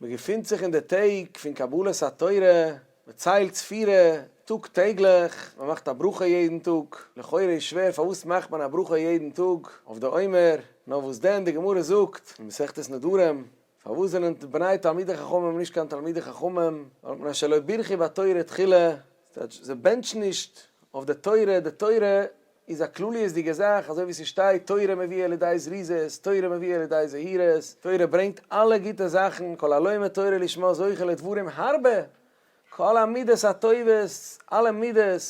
מען געפינט זיך אין די טעג פון קבלת התורה, מען ציילט ספירה טאג טעגליך, מען מאכט א ברכה יעדן טאג, לכאורה איז שווער פארוואס מאכט מען א ברכה יעדן טאג אויף די עומר, נאר וואס דען די גמרא זאגט אין מסכת נדרים, פארוואס זענען בני תלמידי חכמים נישט קיין תלמידי חכמים, ווייל מפני שלא בירכו בתורה תחילה, ס'טייטש זיי בענטשן נישט אויף די תורה, די תורה איז א כלליות'דיגע זאך, אזוי ווי ס'שטייט תורה מביאה לידי זריזות, תורה מביאה לידי זהירות, תורה ברענגט אלע גוטע זאכן, כל הלומד תורה לשמה זוכה לדברים הרבה, כל המידות הטובות, אלע מידות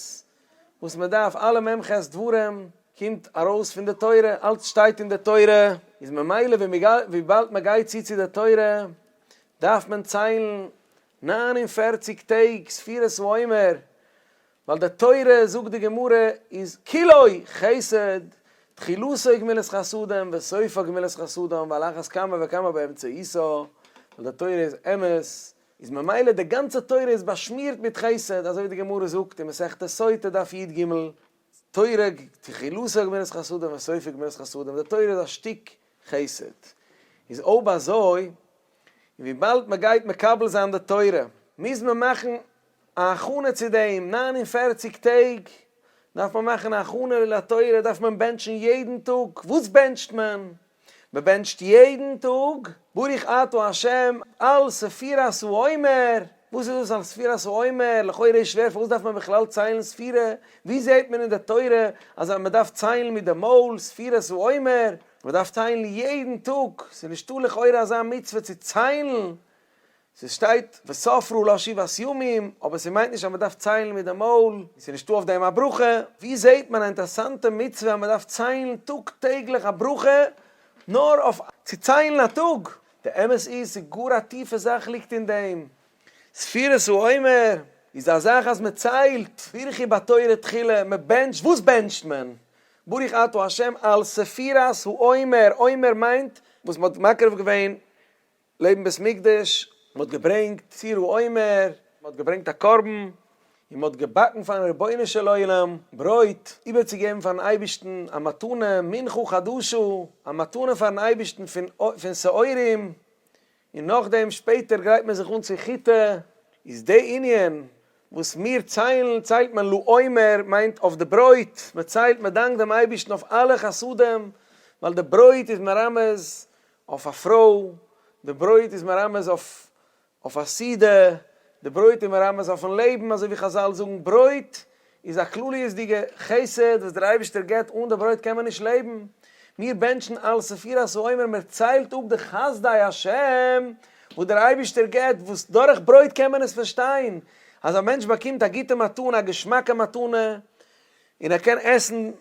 וואס מען דארף, אלע מ ח דברים, קומט ארויס פון די תורה, אלץ שטייט אין די תורה, איז ממילא וויבאלד מען גייט צו צו די תורה, דארף מען ציילן 49 טעג ספירת העומר, ווייל די תורה, זאגט די גמרא, איז כולו חסד, תחילתו גמילות חסדים וסופו גמילות חסדים, ועל אחת כמה וכמה באמצעיתו, ווייל די תורה איז אמת, איז ממילא די גאנצע תורה איז באשמירט מיט חסד, אזוי ווי די גמרא זאגט אין מסכת סוטה דף י ג, תורה תחילתו גמילות חסדים וסופו גמילות חסדים, די תורה איז א שטיק חסד. איז אויב אזוי, און וויבאלד מען גייט מקבל זיין די תורה, מוז מען מאכן א הכנה צו דעם, 49 טעג דארף מען מאכן א הכנה לתורה, דארף מען בענטשן יעדן טאג, וואס בענטשט מען? מען בענטשט יעדן טאג ברוך אתה ה' על ספירת העומר, וואס איז דאס על ספירת העומר? לכאורה איז שווער פארוואס דארף מען בכלל ציילן ספירה, ווי זעט מען אין די תורה אז מען דארף ציילן מיט די מויל ספירת העומר? מען דארף ציילן יעדן טאג, ס'איז נישטא לכאורה אזא מצוה צו ציילן ס'שטייט וספרו לה שבעת ימים, אבער ס'מיינט נישט אז מ'דארף ציילן מיט די מויל, און ס'איז נישטא אויף דעם א ברכה. ווי זעהט מען א אינטערסאנטע מצוה אז מ'דארף ציילן טאג טעגליך א ברכה נאר אויף צו ציילן א טאג? די אמת איז ס'איז גאר א טיפע זאך ליגט אין דעם. ספירת העומר איז א זאך אז מ'ציילט, ברכו בתורה תחילה, מ'בענטשט, וואס בענטשט מען? ברוך אתה ה' על ספירת העומר, עומר מיינט וואס מ'האט מקריב געווען לעבן בית מקדש, מען האט געברענגט ספירת העומר, מען האט געברענגט א קרבן, און מען האט געבאקן פארן רבונו של עולם ברויט, איבערצוגעבן פארן אייבערשטן א מתנה, מנחה חדשה, א מתנה פארן אייבערשטן פון שעורים, און נאכדעם שפעטער גרייט מען זיך אן צו חיטה, איז די ענין וואס מיר ציילן, ציילט מען לעומר, מיינט אויף די ברויט, מען ציילט, מען דאנקט דעם אייבערשטן אויף אלע חסדים, ווייל די ברויט איז מרמז אויף א פרוי, די ברויט איז מרמז אויף אויף א סעודה, די ברויט איז מרמז אויפן לעבן, אזוי ווי חזל זאגן ברויט איז א כלליות'דיגע חסד וואס דער אייבערשטער געבט, אן די ברויט קען מען נישט לעבן. מיר בענטשן על ספירת העומר, מען ציילט אפ די חסדי השם וואס דער אייבערשטער געבט, וואס דורך ברויט קען מען עס פארשטיין, אז א מענטש באקומט א גוטע מתנה, א געשמאקע מתנה, און ער קען עסן,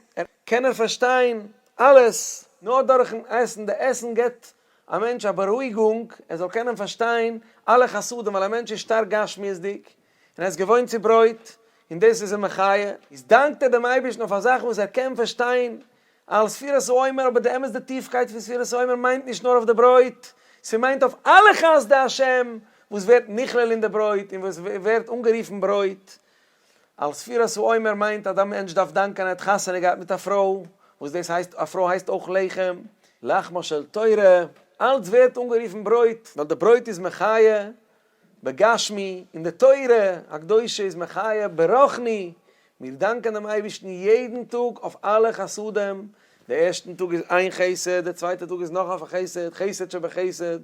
קען ער פארשטיין אלעס נאר דורכן עסן, די עסן געבט א מענטש א בארואיגונג ער זאל קענען פארשטיין אלע חסדים, ווייל א מענטש איז שטארק גשמיות'דיג און ער איז געוואוינט צו ברויט און דאס איז אים מחיה, איז דאנקט ער דעם אייבערשטן אויף א זאך וואס ער קען פארשטיין על ספירת העומר, אבער די אמת די טיפקייט פון ספירת העומר מיינט נישט נאר אויף די ברויט, ס'מיינט אויף אלע חסדי השם וואס ווערט נכלל אין די ברויט און וואס ווערט אנגערופן ברויט, על ספירת העומר מיינט אז א מענטש דארף דאנקען ער האט חתונה געהאט מיט א פרוי, וואס דאס הייסט א פרוי הייסט אויך לחם, לחמה של תורה, אלץ ווערט אנגערופן ברויט, ווייל די ברויט איז מחיה בגשמי, און די תורה הקדושה איז מחיה ברוחני, מיר דאנקען דעם אייבערשטן יעדן טאג אויף אלע חסדים, די ערשטן טאג איז איין חסד, די צווייטע טאג איז נאך אויף א חסד, חסד שבחסד,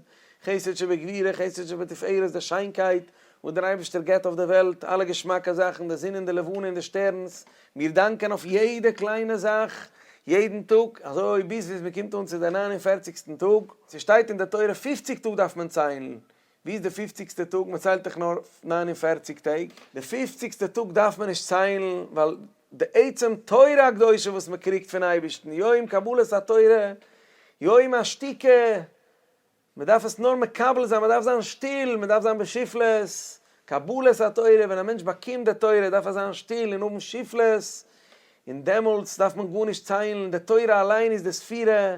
חסד שבגבורה, חסד שבתפארת, די שיינקייט וואס דער אייבערשטער געבט אויף די וועלט, אלע געשמאקע זאכן, די זון און די לבנה און די שטערנס, מיר דאנקען אויף יעדע קליינע זאך, יעדן טאג, אזוי ביז ביז מען קומט אן צו די ניין און פערציגסטן טאג, ס'שטייט אין די תורה פופציג טאג דארף מען ציילן, ווי איז די פופציגסטע טאג? מען ציילט דאך נאר 49 טעג, די פופציגסטע טאג דארף מען נישט ציילן, ווייל די עצם תורה הקדושה וואס מען קריגט פון אייבערשטן, יום קבלת התורה, יום השתיקה, מען דארף עס נאר מקבל זיין, מען דארף זיין שטיל, מען דארף זיין בשפלות, קבלת התורה, ווען א מענטש באקומט די תורה דארף ער זיין שטיל און האבן שפלות, און דעמאלטס דארף מען גארנישט ציילן, די תורה אליין איז די ספירה,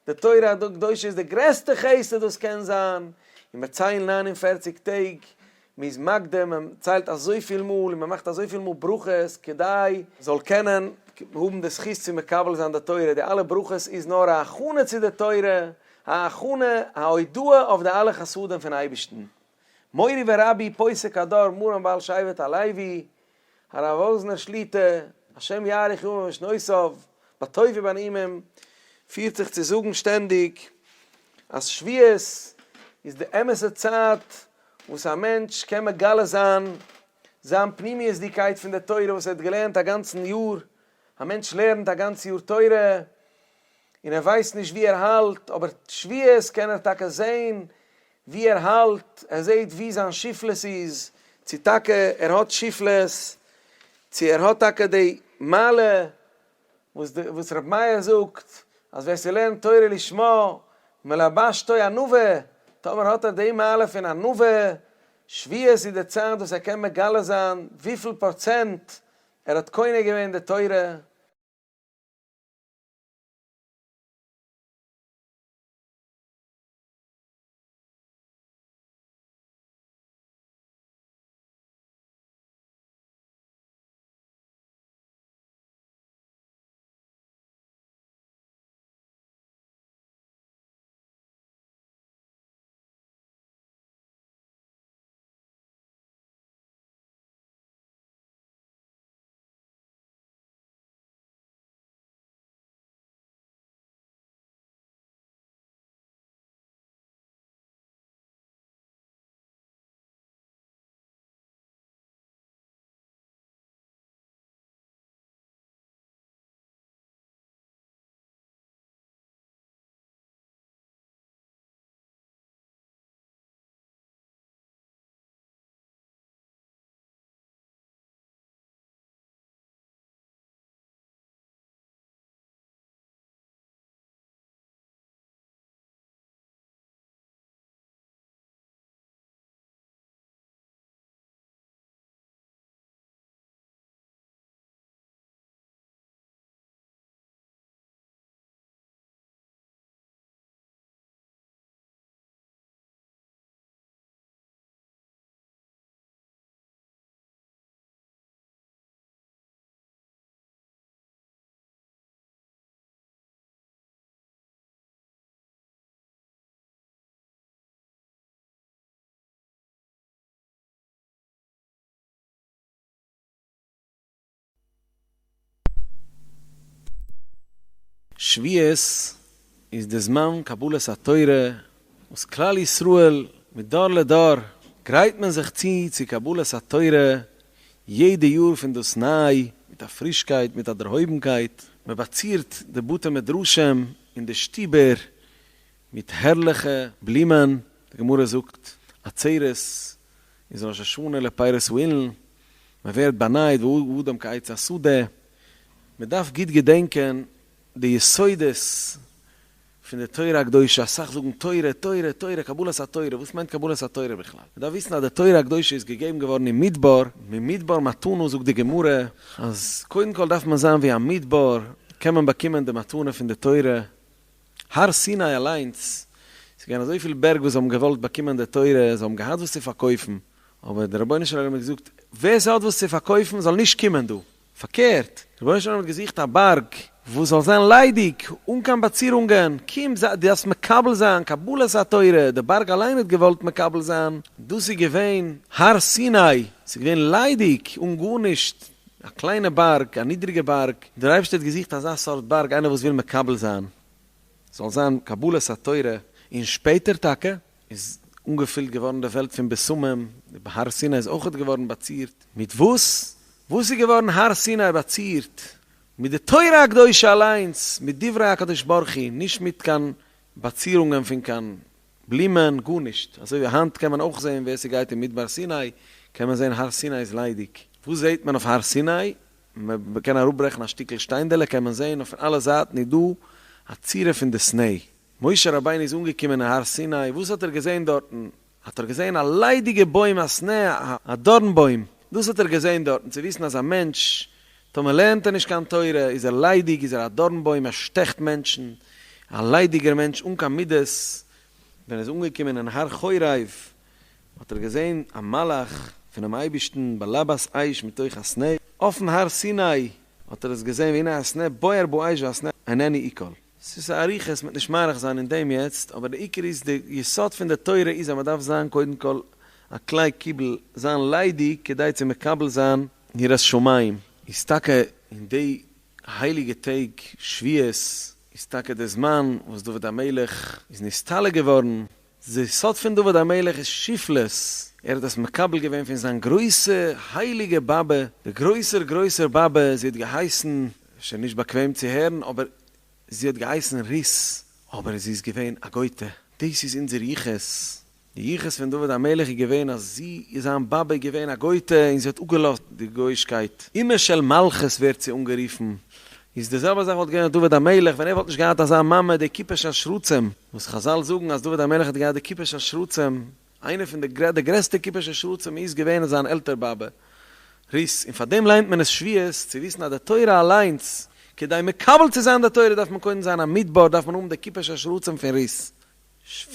די תורה הקדושה איז די גרעסטע חסד וואס קען זיין, און מיר ציילן 49 טעג, מען איז מקדים, מען ציילט אזויפיל מאל און מען מאכט אזויפיל מאל ברכות כדי זאל קענען האבן די זכות צו מקבל זיין די תורה, די אלע ברכות איז נאר א הכנה צו די תורה. א הכנה, א הודאה אויף די אלע חסדים פון אייבערשטן. מורי ורבי פוסק הדור מרן בעל שבט הלוי, הרב וואזנער שליט"א, השם יאריך ימיו ושנותיו, בטוב ובנעימים, פירט זיך צו זאגן שטענדיג אז שבועות איז די אמת'ע צייט וואס א מענטש קען מגלה זיין זיין פנימיות'דיגקייט פון די תורה וואס ער האט געלערנט א גאנצן יאר, א מענטש לערנט א גאנץ יאר תורה און ער ווייסט נישט וואו ער האלט, אבער שבועות קען ער טאקע זען וואו ער האלט, ער זעט וואו זיין שפלות איז, צו טאקע ער האט שפלות, צו ער האט טאקע די מעלה וואס די וואס רבי מאיר זאגט אז ווער ס'לערנט תורה לשמה מלבשתו ענווה, טאמער האט ער די מעלה פון ענווה, שבועות איז די צייט וואס ער קען מגלה זיין וויפיל פראצענט ער האט קונה געווען די תורה. שבועות איז די זמן קבלת התורה וואס כלל ישראל מדור לדור גרייט מען זיך צו צו קבלת התורה יעדע יאר פון דאס ניי מיט א פרישקייט מיט א דערהויבנקייט, מען באצירט די בתי מדרשים און די שטיבער מיט הערליכע בלומען, די גמרא זאגט עצרת איז ראש השנה לפירות האילן, מען ווערט באנייט והאדם כעץ השדה, מען דארף גוט געדענקען די יסודות פון די תורה הקדושה, אסאך זאגן תורה תורה תורה קבלת התורה, וואס מיינט קבלת התורה בכלל? מען דארף וויסן אז די תורה הקדושה איז געגעבן געווארן אין מדבר, ממדבר מתנה זאגט די גמרא אז קודם כל דארף מען זיין ווי א מדבר קען מען באקומען די מתנה פון די תורה, הר סיני אליינס, ס'איז געווען אזויפיל בערג וואס האבן געוואלט באקומען די תורה, זיי האבן געהאט וואס צו פארקויפן, אבער דער רבונו של עולם האט געזאגט, ווער ס'האט וואס צו פארקויפן זאל נישט קומען דא. פארקערט, דער רבונו של עולם האט געזוכט א בארג וואס זאל זיין ליידיג, אן קיין באצירונגען, קום, זיי, דו דארפסט מקבל זיין קבלת התורה, דער בארג אליין האט געוואלט מקבל זיין, דאס איז געווען הר סיני, ס'איז געווען ליידיג, אן גארנישט, א קליינע בארג, א נידריגע בארג, דער אייבערשטער האט געזוכט אזא סארט בארג, איינער וואס וויל מקבל זיין, זאל זיין קבלת התורה, און שפעטער טאקע איז אנגעפילט געווארן די וועלט פון בשמים, די הר סיני איז אויכעט געווארן באצירט, מיט וואס? וואס איז געווארן הר סיני באצירט? מיט די תורה הקדושה אליינס, מיט דברי הקדוש ברוך הוא, נישט מיט קיין באצירונגען פון קיין בלומען, גארנישט, אזוי ווי היינט קען מען אויך זען ווער ס'גייט אין מדבר סיני, קען מען זען הר סיני איז ליידיג, וואס זעט מען אויף הר סיני? מען קען אראפברעכן א שטיקל שטיינדעלע קען מען זען אויף אלע זייטן איז דא א צורה פון די סנה. משה רבינו איז אנגעקומען אין הר סיני, וואס האט ער געזען דארטן? האט ער געזען א ליידיגע בוים א סנה, א דארן בוים, דאס האט ער געזען דארטן, צו וויסן אז א מענטש, טאמער לערנט ער נישט קיין תורה, איז ער ליידיג, איז ער א דארן בוים, ער שטעכט מענטשן, א ליידיגער מענטש אן קיין מידות. ווען ער איז אנגעקומען אין הר חורב, האט ער געזען א מלאך פונעם אייבערשטן בלבת אש מתוך הסנה, אויפן הר סיני האט ער עס געזען, והנה הסנה בוער באש והסנה איננו אוכל. ס'איז א אריכות, מ'וועט נישט מאריך זיין אין דעם יעצט, אבער די עיקר איז די יסוד פון די תורה איז אז מ'דארף זיין קודם כל א כלי קיבול, זיין ליידיג כדי צו מקבל זיין יראת שמים. איז טאקע אין די הייליגע טעג שבועות איז טאקע די זמן וואס דוד המלך איז נסתלק געווארן, די סוד פון דוד המלך איז שפלות, ער האט עס מקבל געווען פון זיין גרויסע הייליגע באבע, די גרויסער גרויסער באבע, זי האט געהייסן, אפשר נישט באקוועם צו הערן, אבער זי האט געהייסן רות, אבער זי איז געווען א גויטע, דאס איז אונזער יחוס, די יחוס פון דוד המלך איז געווען אז זי, זיין באבע איז געווען א גויטע און זי האט אפגעלאזט די גויאישקייט, אמה של מלכות ווערט זי אנגערופן, איז די זעלבע זאך וואלט געווען אויף דוד המלך ווען ער וואלט נישט געהאט אזא מאמע די קופה של שרצים, וואס חזל זאגן אז דוד המלך האט געהאט די קופה של שרצים, איינע פון די די גרעסטע קופה של שרצים איז געווען זיין עלטער באבע רות, און פאר דעם ליינט מען עס שבועות, צו וויסן אז די תורה אליינס, כדי מקבל צו זיין די תורה דארף מען קודם זיין א מדבר, דארף מען האבן די קופה של שרצים פון רות.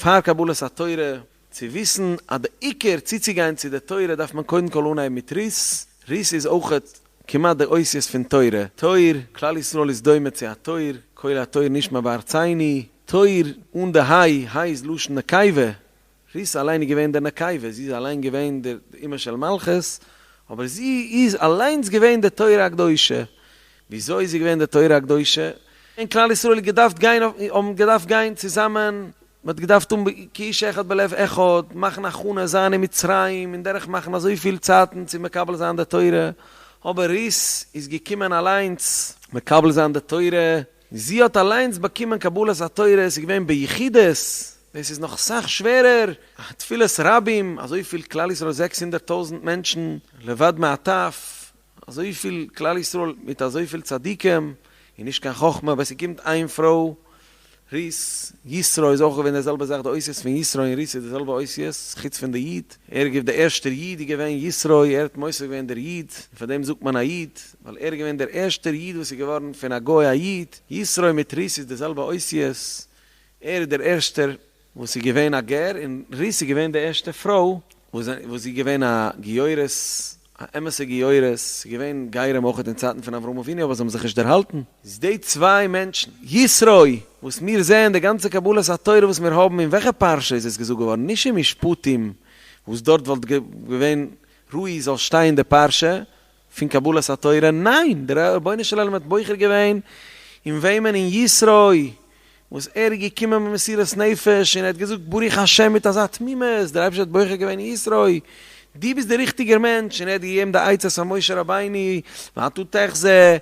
פאר קבלת התורה, צו וויסן אז די עיקר צוצוגיין צו די תורה דארף מען קודם כל אנהייבן מיט רות, רות איז אויכעט כמעט די אותיות פון תורה, תור, כלל ישראל איז דומה צו א תור, קול התור נשמע בארצינו, תור אן די היי, היי איז לשון נקבה, רות אליין איז געווען דער נקבה, זי איז אליין געווען דער אימא של מלכות, אבער זי איז אליינס געווען די תורה הקדושה. וויאזוי איז זי געווען די תורה הקדושה? און כלל ישראל האט געדארפט גיין האבן געדארפט גיין צוזאמען, מען האט געדארפט האבן כאיש אחד בלב אחד, מאכן הכנה, זיין אין מצרים, און דורך מאכן אזויפיל צייטן צו מקבל זיין די תורה, אבער רות איז געקומען אליינס מקבל זיין די תורה, זי האט אליינס באקומען קבלת התורה, עס איז געווען ביחידות, דאס איז נאך סאך שווערער, תפילת רבים, אזויפיל כלל ישראל 600 טויזנט מענטשן, לבד מהטף, אזויפיל כלל ישראל מיט אזויפיל צדיקים, און נישט קיין חכמה, אבער ס'קומט איין פרוי, רות, יתרו איז אויך געווען די זעלבע זאך, די אותיות פון יתרו און רות איז די זעלבע אותיות, חוץ פון די יוד, ער איז דער ערשטער איד איז געווען יתרו, ער האט מוסיף געווען דער יוד, און פאר דעם זאגט מען א איד, ווייל ער איז געווען דער ערשטער איד וואס איז געווארן פון א גוי א איד, יתרו מיט רות איז די זעלבע אותיות, ער איז דער ערשטער וואס איז געווען א גר, און רות איז געווען די ערשטע פרוי וואס איז געווען א גיורת, א אמת'ע גיורת, ס'איז געווען גרים אויך אין צייטן פון אברהם אבינו אבער זיי האבן זיך נישט דערהאלטן. איז די צוויי מענטשן, יתרו, וואס מיר זעען די גאנצע קבלת התורה וואס מיר האבן, אין וועלכע פרשה איז עס געזאגט געווארן? נישט אין משפטים וואס דארט וואלט געווען ראוי זאל שטיין די פרשה פון קבלת התורה, ניין, דער רבונו של עולם האט בוחר געווען אין וועמען? אין יתרו, וואס ער איז געקומען במסירת נפש און ער האט געזאגט ברוך השם מיט אזא תמימות, דער אייבערשטער האט בוחר געווען אין יתרו, דו ביסט דער ריכטיגער מענטש, און ער האט געגעבן די עצות פאר משה רבינו, ואתה תחזה,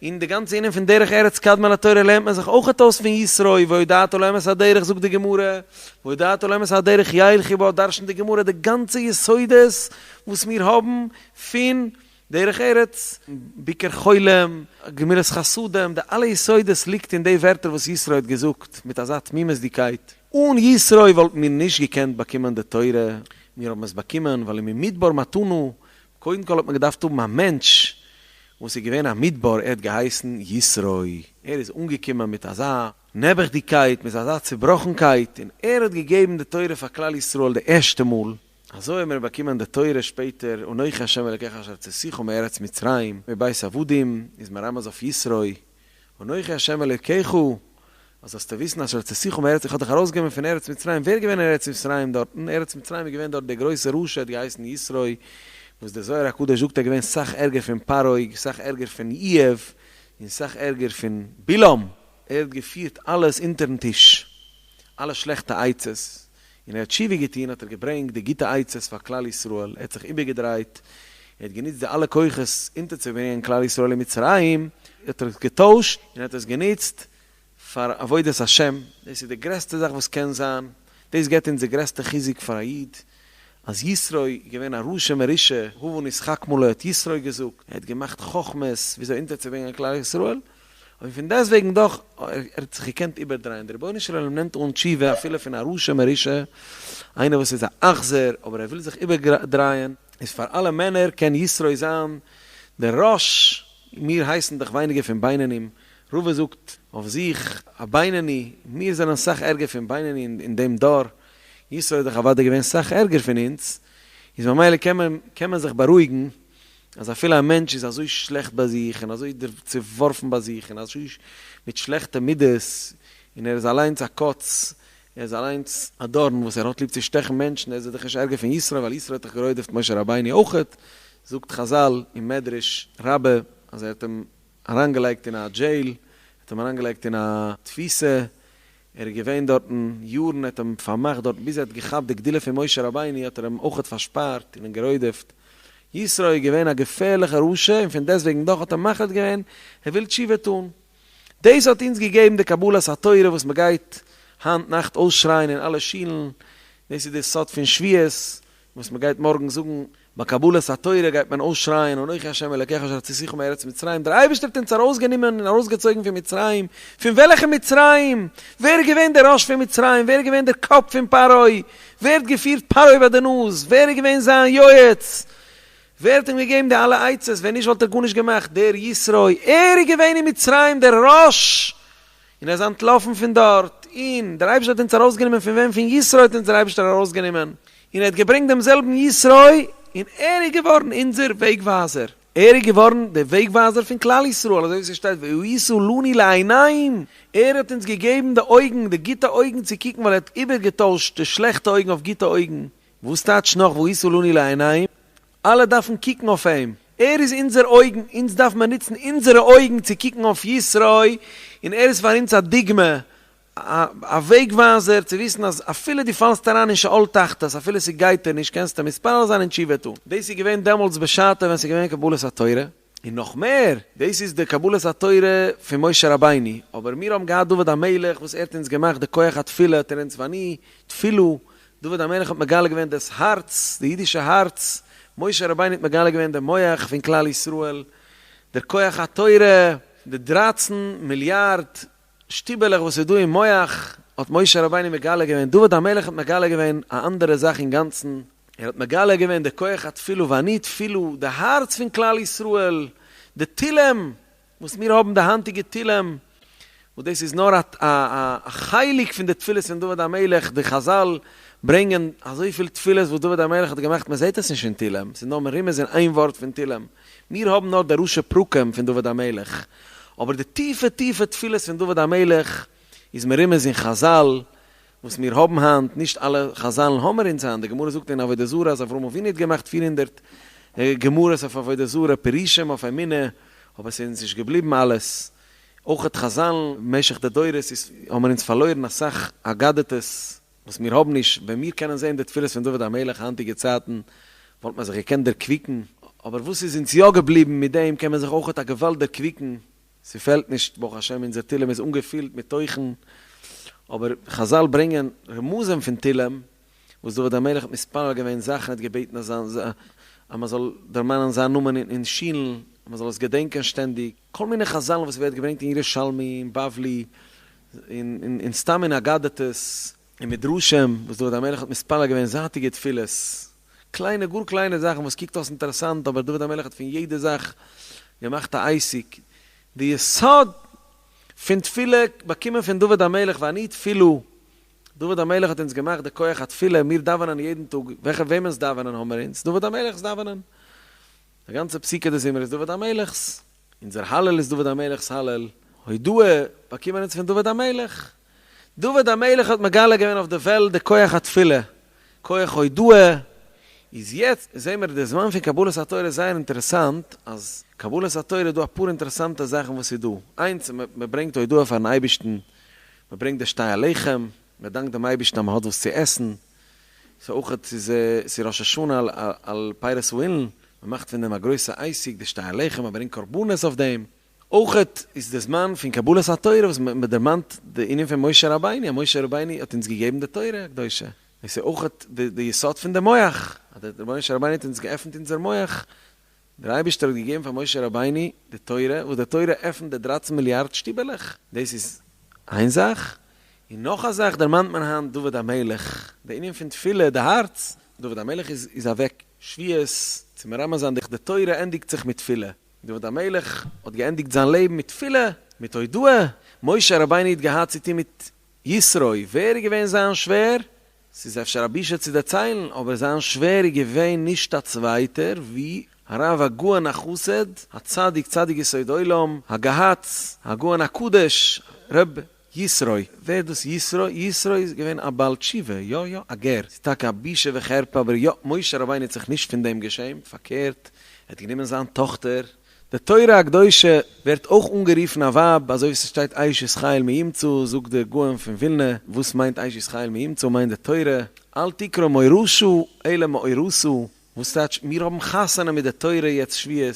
און די גאנצע ענין פון דרך ארץ קדמה לתורה לערנט מען זיך אויכעט אויס פון יתרו, והודעת להם את הדרך זאגט די גמרא, והודעת להם את הדרך ילכו בה דרש'נט די גמרא די גאנצע יסודות וואס מיר האבן פון דרך ארץ, ביקור חולים, גמילות חסדים, די אלע יסודות ליגט אין די ווערטער וואס יתרו האט געזאגט מיט אזא תמימות'דיגקייט. אן יתרו וואלטן מיר נישט געקענט באקומען די תורה, מיר האבן עס באקומען ווייל ממדבר מתנו, קודם כל האט מען געדארפט האבן א מענטש וואס איז געווען א מדבר, ער האט געהייסן יתרו, ער איז אנגעקומען מיט אזא נעבעכדיגקייט, מיט אזא צובראכנקייט, און ער האט געגעבן די תורה פאר כלל ישראל די ערשטע מאל. אזוי האבן מיר באקומען די תורה שפעטער, אנכי ה' אלקיך אשר הוצאתיך מארץ מצרים, מבית עבדים, איז מרמז אויף יתרו, אנכי ה' אלקיך, אז זאלסטו וויסן אשר הוצאתיך מארץ, איך האב דיך ארויסגענומען פון ארץ מצרים, ווער איז געווען אין ארץ מצרים דארטן? ארץ מצרים איז געווען דארט דער גרויסער רשע האט געהייסן יתרו, וואס דער זוהר הקדוש זאגט ער איז געווען סאך ערגער פון פרעה, סאך ערגער פון איוב, און סאך ערגער פון בלעם, ער האט געפירט אלעס אונטערן טיש, אלע שלעכטע עצות, און ער האט תשובה געטון האט ער געברענגט די גוטע עצות פאר כלל ישראל, ער האט זיך איבערגעדרייט, ער האט גענוצט די אלע כוחות אונטערצוברענגען כלל ישראל אין מצרים, האט ער עס געטוישט און ער האט עס גענוצט פאר עבודת השם, דאס איז די גרעסטע זאך וואס קען זיין, דאס געבט אונז די גרעסטע חיזוק פאר א איד, אז יתרו איז געווען א רשע מרושע, הבה נתחכמה לו האט יתרו געזאגט, ער האט געמאכט חכמות וויאזוי אונטערצוברענגען כלל ישראל, און פון דעסטוועגן דאך, ער האט זיך געקענט איבערדרייען, דער רבונו של עולם נעמט אן תשובה אפילו פון א רשע מרושע, איינער וואס איז א אכזר, אבער ער וויל זיך איבערדרייען, איז פאר אלע מענער קען יתרו זיין דער ראש, מיר הייסן דאך ווייניגער פון בינונים, רבא זאגט אויף זיך א בינוני, מיר זענען סאך ערגער פון בינוני אין דעם דור, יתרו איז דאך אוודאי געווען סאך ערגער פון אונז, איז ממילא קען מען קען מען זיך בארואיגן אז אפילו א מענטש איז אזוי שלעכט ביי זיך און אזוי צעווארפן ביי זיך און אזוי מיט שלעכטע מידות. און ער איז אליינס א קוץ, ער איז אליינס א דארן וואס ער האט ליב צו שטעכן מענטשן, ער איז דאך נישט ערגער פון יתרו, ווייל יתרו האט דאך גערודפ'ט משה רבינו אויכעט, זאגט חזל אין מדרש רבה אז ער האט אים אריינגעלייגט אין א דזשעיל, ער האט אים אריינגעלייגט אין א תפיסה, ער איז געווען דארטן יארן, ער האט אים פארמאכט דארטן ביז ער האט געכאפט די גדולה פון משה רבינו האט ער אים אויכעט פארשפארט און אים גערודפ'ט. יתרו איז געווען א געפערליכע רשע און פון דעסטוועגן דאך האט ער מחליט געווען ער וויל תשובה טאן. דאס האט אונז געגעבן די קבלת התורה וואס מען גייט היינט נאכט אויסשרייען אין אלע שולן, דאס איז די סוד פון שבועות וואס מען גייט מארגן זאגן ביי קבלת התורה גייט מען אויסשרייען אנכי ה' אלקיך אשר הוצאתיך מארץ מצרים, דער אייבערשטער האט אונז ארויסגענומען און ארויסגעצויגן פון מצרים, פון וועלכע מצרים? ווער איז געווען דער ראש פון מצרים? ווער איז געווען דער קאפ פון פרעה? ווער האט געפירט פרעה ביי די נאז? ווער איז געווען זיין יועץ? ווער האט אים געגעבן די אלע עצות? ווען נישט וואלט ער גארנישט געמאכט, דער יתרו, ער איז געווען אין מצרים דער ראש, און ער איז אנטלאפן פון דארט, און דער אייבערשטער האט אונז ארויסגענומען פון וועם? פון יתרו האט אונז דער אייבערשטער ארויסגענומען, און ער האט געברענגט דעם זעלבן יתרו, און ער איז געווארן אונזער וועגווייזער, ער איז געווארן דער וועגווייזער פון כלל ישראל, אזוי ווי ס'שטייט והיית לנו לעיניים, ער האט אונז געגעבן די אויגן, די גוטע אויגן צו קוקן, ווייל ער האט איבערגעטוישט די שלעכטע אויגן אויף גוטע אויגן, וואס טייטש נאך והיית לנו לעיניים? אלע דארפן קוקן אויף אים, ער איז אונזער אויגן, אונז דארף מען נוצן אונזערע אויגן צו קוקן אויף יתרו, און ער איז פאר אונז א דוגמא, א וועגווייזער צו וויסן אז אפילו דו פאלסט אריין אין שאול תחתית, אפילו ס'גייט דיר נישט, קענסטו מתפלל זיין און תשובה טון. דאס איז געווען דעמאלטס בשעתו ווען ס'איז געווען קבלת התורה, און נאך מער, דאס איז די קבלת התורה פון משה רבינו, אבער מיר האבן געהאט דוד המלך וואס ער האט אונז געמאכט די כח התפילה, האט ער אונז ואני תפילה, דוד המלך האט מגלה געווען דאס הארץ, די אידישע הארץ, משה רבינו האט מגלה געווען די מח פון כלל ישראל, דער כח התורה, די דרייצן מיליארד שטיבעלעך וואס איז דא אין מח, האט משה רבינו מגלה געווען, דוד המלך האט מגלה געווען א אנדערע זאך אינגאנצן, ער האט מגלה געווען די כח התפילה ואני תפילה, די הארץ פון כלל ישראל, די תהלים וואס מיר האבן די היינטיגע תהלים, וואס דאס איז נאר א חלק פון די תפילות פון דוד המלך, די חזל ברענגען אזויפיל תפילות וואס דוד המלך האט געמאכט, מען זעט עס נישט אין תהלים, ס'איז נאר מרומז אין איין ווארט פון תהלים, מיר האבן נאר די ראשי פרקים פון דוד המלך, אבער די טיפע טיפע תפילות פון דוד המלך איז מרומז אין חזל וואס מיר האבן היינט, נישט אלע חזל'ן האמער אונז היינט, די גמרא זאגט אין עבודה זרה אז אברהם אבינו האט געמאכט 400 גמרות אויף עבודה זרה, פירושים אויף אמונה, אבער ס'איז אונז נישט געבליבן אלעס, אויכעט חזל'ן במשך די דורות איז האמער אונז פארלוירן אסאך אגדתות וואס מיר האבן נישט, ווען מיר קענען זען די תפילות פון דוד המלך היינטיגע צייטן וואלט מען זיך געקענט דערקוויקן, אבער וואס איז אונז יא געבליבן מיט דעם קען מען זיך אויכעט א געוואלד דערקוויקן, ס'פעלט נישט, ברוך השם אונזער תהלים איז אנגעפילט מיט תוכן, אבער חזל ברענגען רמזים פון תהלים וואס דוד המלך האט מתפלל געווען זאכן, ער האט געבעטן אז אז מען זאל דערמאנען זיין נאמען אין שילן, אז מען זאל עס געדענקען שטענדיג, כל מיני חזל'ן וואס ווערט געברענגט אין ירושלמי, אין בבלי, און סתם אין אגדתות, אין מדרשים, וואס דוד המלך האט מתפלל געווען זייטיגע תפילות, קליינע גאר קליינע זאכן וואס קוקט אויס אינטערעסאנט אבער דוד המלך האט פון יעדע זאך געמאכט א עסק, די יסוד פון תפילה באקומען פון דוד המלך ואני תפילה, דוד המלך האט אונז געמאכט די כח התפילה, מיר דאווענען יעדן טאג, וועלכע וועמענס דאווענען האמער אונז? דוד המלך'ס דאווענען, די גאנצע פסוקי דזמרה איז דוד המלך'ס, אונזער הלל איז דוד המלך'ס הלל, הודאה באקומען אונז פון דוד המלך, דוד המלך האט מגלה געווען אויף די וועלט די כח התפילה, כח הודאה, איז יעצט זעהן מיר די זמן פון קבלת התורה איז זייער אינטערעסאנט, אז קבלת התורה איז דא אפאר אינטערעסאנטע זאכן וואס איז דא, איינס מען ברענגט הודאה פארן אייבערשטן, מען ברענגט די שתי הלחם, מען דאנקט דעם אייבערשטן אז מען האט וואס צו עסן, ס'איז אויך ס'איז ראש השנה על פירות האילן, מען מאכט פון דעם א גרויסע עסק, די שתי הלחם, מען ברענגט קרבנות אויף דעם. אויכעט איז די זמן פון קבלת התורה וואס מען דערמאנט די ענין פון משה רבינו, אז משה רבינו האט אונז געגעבן די תורה הקדושה, דאס איז אויכעט די יסוד פון די מח, אז דער משה רבינו האט אונז געעפנט אונזער מח, דער אייבערשטער האט געגעבן פאר משה רבינו די תורה, וואס די תורה עפנט די דרייצן מיליארד שטיבעלעך, דאס איז איין זאך, און נאך א זאך דערמאנט מען היינט דוד המלך, די ענין פון תפילה, די הארץ, דוד המלך איז אוועק שבועות צו מרמז זיין די תורה ענדיגט זיך מיט תפילה. דוד המלך האט געענדיגט זיין לעבן מיט תפילה, מיט הודאה, משה רבינו האט געהאט צו טון מיט יתרו, ווער איז געווען זיין שווער? ס'איז אפשר א בושה צו דערציילן, אבער זיין שווער איז געווען נישט א צווייטער ווי הרב הגאון החסיד, הצדיק צדיק יסוד עולם, הגהצ, הגאון הקדוש, ר'. יתרו. ווער איז דאס יתרו? יתרו איז געווען א בעל תשובה, יא יא, א גר. ס'איז טאקע א בושה וחרפה אבער יא, משה רבינו האט זיך נישט פון דעם געשעמט, פארקערט, ער האט גענומען זיין טאכטער, די תורה הקדושה ווערט אויך אנגערופן א ווייב, אזוי ווי ס'שטייט אשת חיל מי ימצא, זאגט דער גאון פון ווילנע, וואס מיינט אשת חיל מי ימצא, מיינט די תורה, אל תקרא מאורשה אלא מאורסה, וואס טייטש מיר האבן חתונה מיט די תורה יעצט שבועות,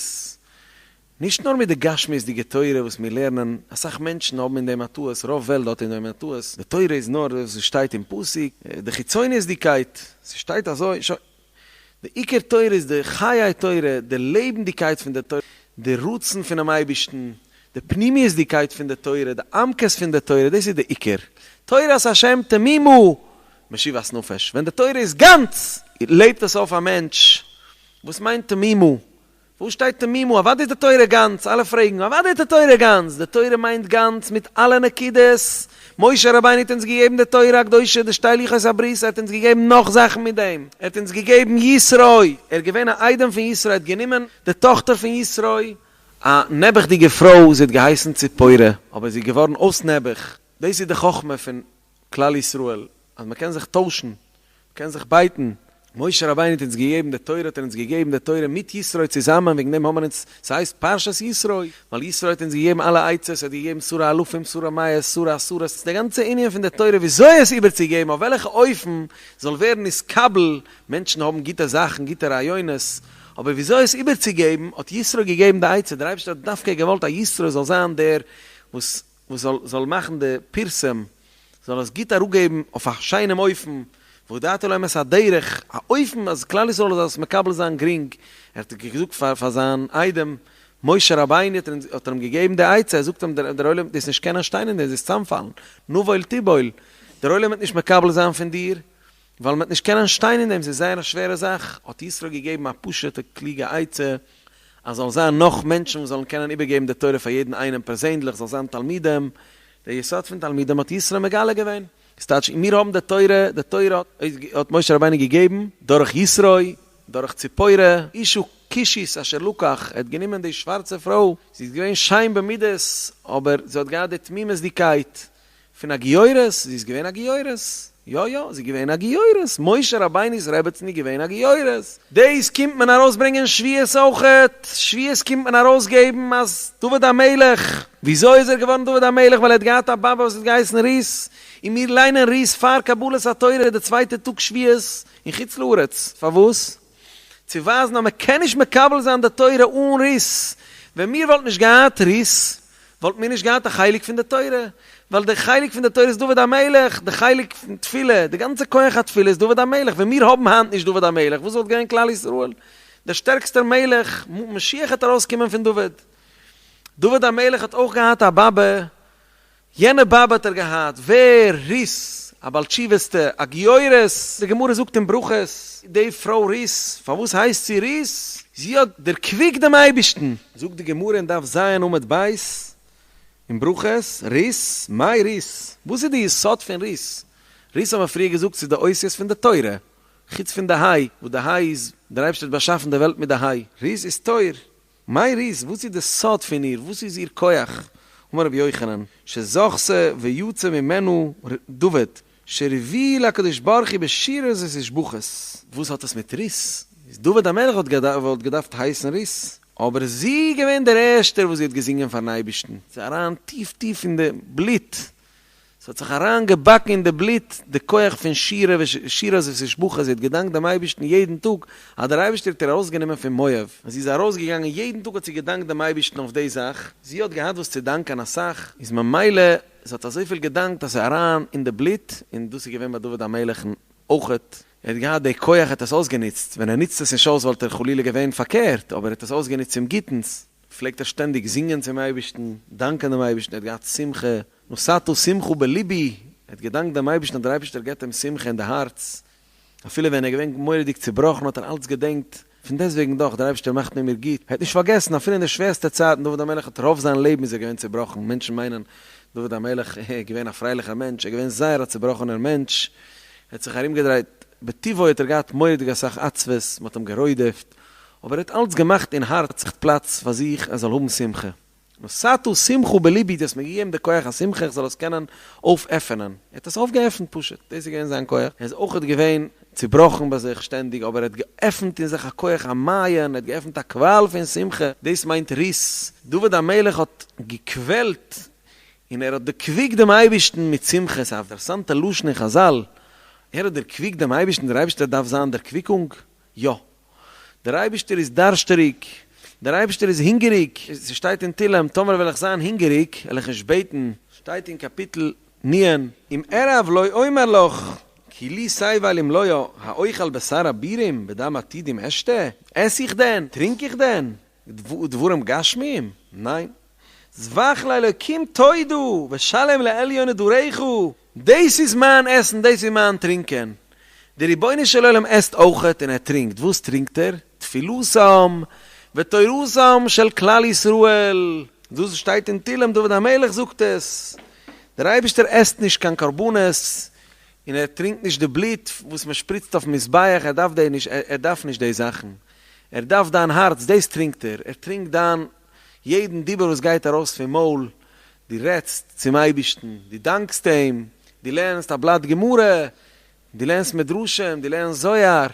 נישט נאר מיט די גשמיות'דיגע תורה וואס מיר לערנען, אסאך מענטשן האבן אין דעם א טעות, רוב וועלט האט אין דעם א טעות, די תורה איז נאר וואס ס'שטייט אין פסוק, די חיצוניות'דיגקייט, ס'שטייט אזוי, שוין. די עיקר תורה איז די חיי תורה, די לעבנדיגקייט פון די תורה, די רצון פונעם אייבערשטן, די פנימיות'דיגקייט פון די תורה, די עמקות פון די תורה, דאס איז די עיקר. תורת השם תמימה משיבת נפש, ווען די תורה איז גאנץ, לעבט עס אויף א מענטש. וואס מיינט תמימה? וואו שטייט תמימה? אוודאי איז די תורה גאנץ, אלע פרעגן, אוודאי איז די תורה גאנץ, די תורה מיינט גאנץ מיט אלע נקודות, משה רבינו האט אונז געגעבן די תורה הקדושה, די שתי לוחות הברית, ער האט אונז געגעבן נאך זאכן מיט דעם, ער האט אונז געגעבן יתרו, ער איז געווען א איידעם פון יתרו, ער האט גענומען די טאכטער פון יתרו, א נעבעכדיגע פרוי, זי האט געהייסן ציפורה, אבער זי איז געווארן אויס נעבעך, דאס איז די חכמה פון כלל ישראל, אז מען קען זיך טוישן, מען קען זיך בייטן, משה רבינו האט אונז געגעבן די תורה, האט ער אונז געגעבן די תורה מיט יתרו צוזאמען, וועגן דעם האבן אונז, ס'הייסט פרשת יתרו, ווייל יתרו האט אונז געגעבן אלע עצות, ער האט געגעבן שרי אלפים, שרי מאות, שרי עשרות, די גאנצע ענין פון די תורה וויאזוי עס איבערצוגעבן, אויף וועלכע אופן זאל ווערן נתקבל, מענטשן האבן גוטע זאכן, גוטע רעיונות, אבער וויאזוי עס איבערצוגעבן, האט יתרו געגעבן די עצה, דער אייבערשטער האט דווקא געוואלט אז יתרו זאל זיין דער וואס וואס זאל זאל מאכן די פירסום, זאל עס גוט אראפגעבן אויף א שיינעם אופן, והודעת להם את הדרך, א אופן אז כלל ישראל זאל עס מקבל זיין גרינג, ער האט געזאגט פאר פאר זיין איידעם משה רבינו האט ער האט ער אים געגעבן די עצה, ער זאגט אים דער עולם דאס נישט קענען שטיין אין דעם, דאס צאמפאלן, נבול תיבול, דער עולם וועט נישט מקבל זיין פון דיר, ווייל מען וועט נישט קענען שטיין אין דעם, ס'איז זייער א שווערע זאך, האט יתרו געגעבן א פשוט'ע קלוגע עצה, אז זאל זיין נאך מענטשן וואס זאלן קענען איבערגעבן די תורה פאר יעדן איינעם פערזענדליך, זאל זיין תלמידים, דער יסוד פון תלמידים האט יתרו מגלה געווען, ס'טייטש מיר האבן די תורה, די תורה האט משה רבינו געגעבן דורך יתרו, דורך ציפורה, אשה כושית אשר לקח, ער האט גענומען די שווארצע פרוי, זי איז געווען שיין במידות, אבער זי האט געהאט די תמימות'דיגקייט פון א גיורת, זי איז געווען א גיורת, יא יא, זי איז געווען א גיורת, משה רבינו'ס רעבעצן איז געווען א גיורת. דאס קומט מען ארויסברענגען שבועות אויכעט, שבועות קומט מען ארויסגעבן אז דוד המלך, וויאזוי איז ער געווארן דוד המלך, ווייל ער האט געהאט א באבע וואס האט געהייסן רות, און מיר ליינען רות פאר קבלת התורה די צווייטע טאג שבועות אין חוץ לארץ, פארוואס? צו ווייזן אז מען קען נישט מקבל זיין די תורה אן רות, ווען מיר וואלטן נישט געהאט רות וואלטן מיר נישט געהאט א חלק פון די תורה, ווייל די חלק פון די תורה איז דוד המלך, די חלק פון תפילה, די גאנצע כח התפילה איז דוד המלך, ווען מיר האבן היינט נישט דוד המלך, וואס וואלט געווען כלל ישראל? דער שטערקסטער מלך, משיח העט ארויסקומען פון דוד. דוד המלך האט אויך געהאט א באבע יענע באבע האט ער געהאט, ווער? רות, א בעל תשובה'סטע, א גיורת, די גמרא זאגט אין ברכות, די פרוי רות, פארוואס הייסט זי רות? זי האט דערקוויקט דעם אייבערשטן. זאגט די גמרא אין דף ז עמוד ב' אין ברכות, רות, מאי רות? וואס איז די יסוד פון רות? רות האבן מיר פריער געזאגט ס'איז די אותיות פון די תורה, חוץ פון די היי, וואס די היי איז, דער אייבערשטער האט באשאפן די וועלט מיט די היי, רות איז תור. מאי רות, וואס איז די סוד פון איר, וואס איז איר כח? אמר רבי יוחנן, שזכתה ויצא ממנו דוד, שהרביעו להקדוש ברוך הוא בשירות ותשבחות. וואס האט עס מיט רות? איז דוד המלך האט וואלט געדארפט הייסן רות, אבער זי איז געווען דער ערשטער וואס זי האט געזינגען פארן אייבערשטן, ס'איז אריין טיף טיף אין די בלוט, ס'האט זיך אריין געבאקן אין די בלוט די כח פון שירה ושירות ותשבחות, זי האט געדאנקט דעם אייבערשטן יעדן טאג אז דער אייבערשטער האט איר ארויסגענומען פון מואב, און זי איז ארויסגעגאנגען יעדן טאג האט זי געדאנקט דעם אייבערשטן אויף די זאך, זי האט געהאט וואס צו דאנקען אסאך, איז ממילא זי האט אזויפיל געדאנקט אז ס'איז אריין אין די בלוט, און דאס איז געווען ביי דוד המלך'ן אויכעט, ער האט געהאט די כח ער האט עס אויסגענוצט, ווען ער נוצט עס נישט אויס וואלט ער חלילה געווען פארקערט, אבער ער האט עס אויסגענוצט צום גוטנס. פלעגט ער שטענדיג זינגען צום אייבערשטן, דאנקען דעם אייבערשטן, ער האט געהאט שמחה, נתת שמחה בלבי, ער האט געדאנקט דעם אייבערשטן אז דער אייבערשטער געבט אים שמחה אין די הארץ, אפילו ווען ער איז געווען מורא'דיג צעבראכן האט ער אלץ געדענקט, פון דעסטוועגן דאך, דער אייבערשטער מאכט מיט מיר גוט, ער האט נישט פארגעסן אפילו אין די שווערסטע צייטן, דוד המלך האט רוב זיין לעבן איז ער געווען צעבראכן, מענטשן מיינען דוד המלך איז געווען א פרייליכער מענטש, ער איז געווען זייער א צעבראכענער מענטש, ער האט זיך ארומגעדרייט, בטבעו האט ער געהאט מורא'דיג אסאך עצבות, מען האט אים גערודפ'ט, אבער ער האט אלץ געמאכט אין הארץ פלאץ פאר זיך ער זאל האבן שמחה. נתת שמחה בלבי, דו האסט מיר געגעבן די כח השמחה איך זאל עס קענען אויפעפענען. ער האט עס אויפגעעפנט פשוט, דאס איז געווען זיין כח. ער איז אויכעט געווען צובראכן ביי זיך שטענדיג, אבער ער האט געעפנט אין זיך א כח א מעיין, ער האט געעפנט א קוואל פון שמחה, דאס מיינט רות. דוד המלך האט געקוועלט און ער האט דערקוויקט דעם אייבערשטן מיט שמחה, ס'איז א אינטערעסאנטע לשון אין חזל, ער האט דערקוויקט דעם אייבערשטן, דער אייבערשטער דארף זיין דערקוויקונג? יא. דער אייבערשטער איז דארשטעריג, דער אייבערשטער איז הונגעריג, ס'שטייט אין תהלים, טאמער וועל איך זיין הונגעריג, וועל איך נישט בעטן, שטייט אין קאפיטל נ', אם ארעב לא אומר לך, כי לי תבל ומלואה, האוכל בשר אבירים, ודם עתודים אשתה, עס איך דען, טרינק איך דען, דברים גשמיים? ניין. זבח לאלוקים תודה, ושלם לעליון נדריך, דאס איז מיין עסן, דאס איז מיין טרינקען. דער רבונו של עולם עסט אויכעט און ער טרינקט, וואס טרינקט ער? תפילתם ותורתם של כלל ישראל, דאס שטייט אין תהלים, דוד המלך זאגט עס, דער אייבערשטער עסט נישט קיין קרבנות און ער טרינקט נישט די בלוט וואס מען שפריצט אויפן מזבח, ער דארף די נישט, ער דארף נישט די זאכן, ער דארף דיין הארץ, דאס טרינקט ער, ער טרינקט דיין יעדן דיבור וואס גייט ארויס פון מויל, דו רעדסט צום אייבערשטן, דו דאנקסט אים, דו לערנסט א בלאט גמרא, דו לערנסט מדרשים, דו לערנסט זוהר,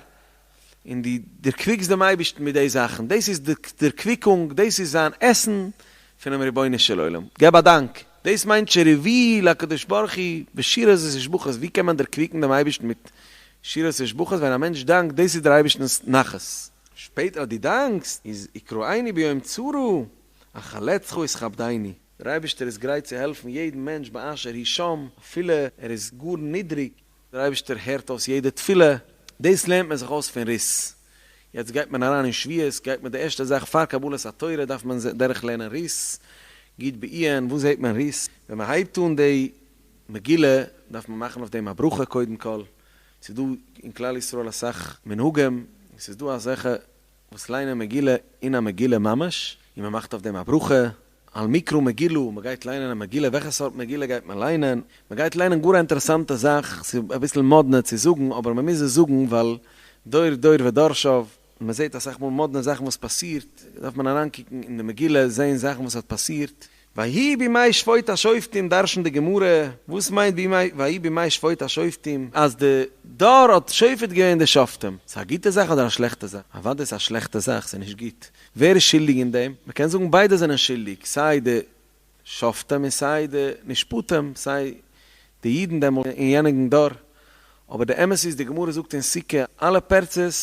און דו דערקוויקסט דעם אייבערשטן מיט די זאכן, דאס איז די דערקוויקונג, דאס איז זיין עסן פונעם רבונו של עולם, געב א דאנק, דאס מיינט שרווי' להקדוש ברוך הוא בשירות ותשבחות, ווי קען מען דערקוויקן דעם אייבערשטן מיט שירות ותשבחות, ווען א מענטש דאנקט, דאס איז דער אייבערשטנ'ס נחת. שפעטער אז דו דאנקסט, איז יקראני ביום צרה, אחלצך ותכבדני. דער אייבערשטער איז גרייט צו העלפן יעדן מענטש באשר הוא שם, אפילו ער איז גאר נידריג, דער אייבערשטער הערט אויס יעדע תפילה, דאס לערנט מען זיך אויס פון רות. יעצט גייט מען אריין אין שבועות, גייט מען די ערשטע זאך פאר קבלת התורה דארף מען דורך לערנען רות, גוט בעיון, וואו זעט מען רות? ווען מען הייבט אן די מגילה דארף מען מאכן אויף דעם א ברכה קודם כל, ס'איז דא אין כלל ישראל אסאך מנהגים, ס'איז דא אזעלכע וואס ליינען מגילה אין א מגילה ממש, און מען מאכט אויף דעם א ברכה, על מקרא מגילה, מען גייט ליינען א מגילה, וועלכע סארט מגילה גייט מען ליינען? מען גייט ליינען גאר א אינטערעסאנטע זאך, ס'איז אביסל מאדנע צו זאגן, אבער מען מוז עס זאגן ווייל דור דור ודורשיו, מען זעט אסאך מאל מאדנע זאכן וואס פאסירט, דארף מען אריינקוקן אין די מגילה זען זאכן וואס האט פאסירט. ויהי בימי שפוט השופטים דרש'נט די גמרא, וואס מיינט בימי ויהי בימי שפוט השופטים? אז די דור האט שופט געווען די שופטים. ס'איז א גוטע זאך אדער א שלעכטע זאך? אוודאי ס'איז א שלעכטע זאך, ס'איז נישט גוט. ווער איז שולדיג אין דעם? מ'קען זאגן ביידע זענען שולדיג, סיי די שופטים און סיי די נשפטים, סיי די אידן דעמאלט אין יעניגן דור. אבער די אמת איז, די גמרא זאגט אין סוכה, אלע פרצות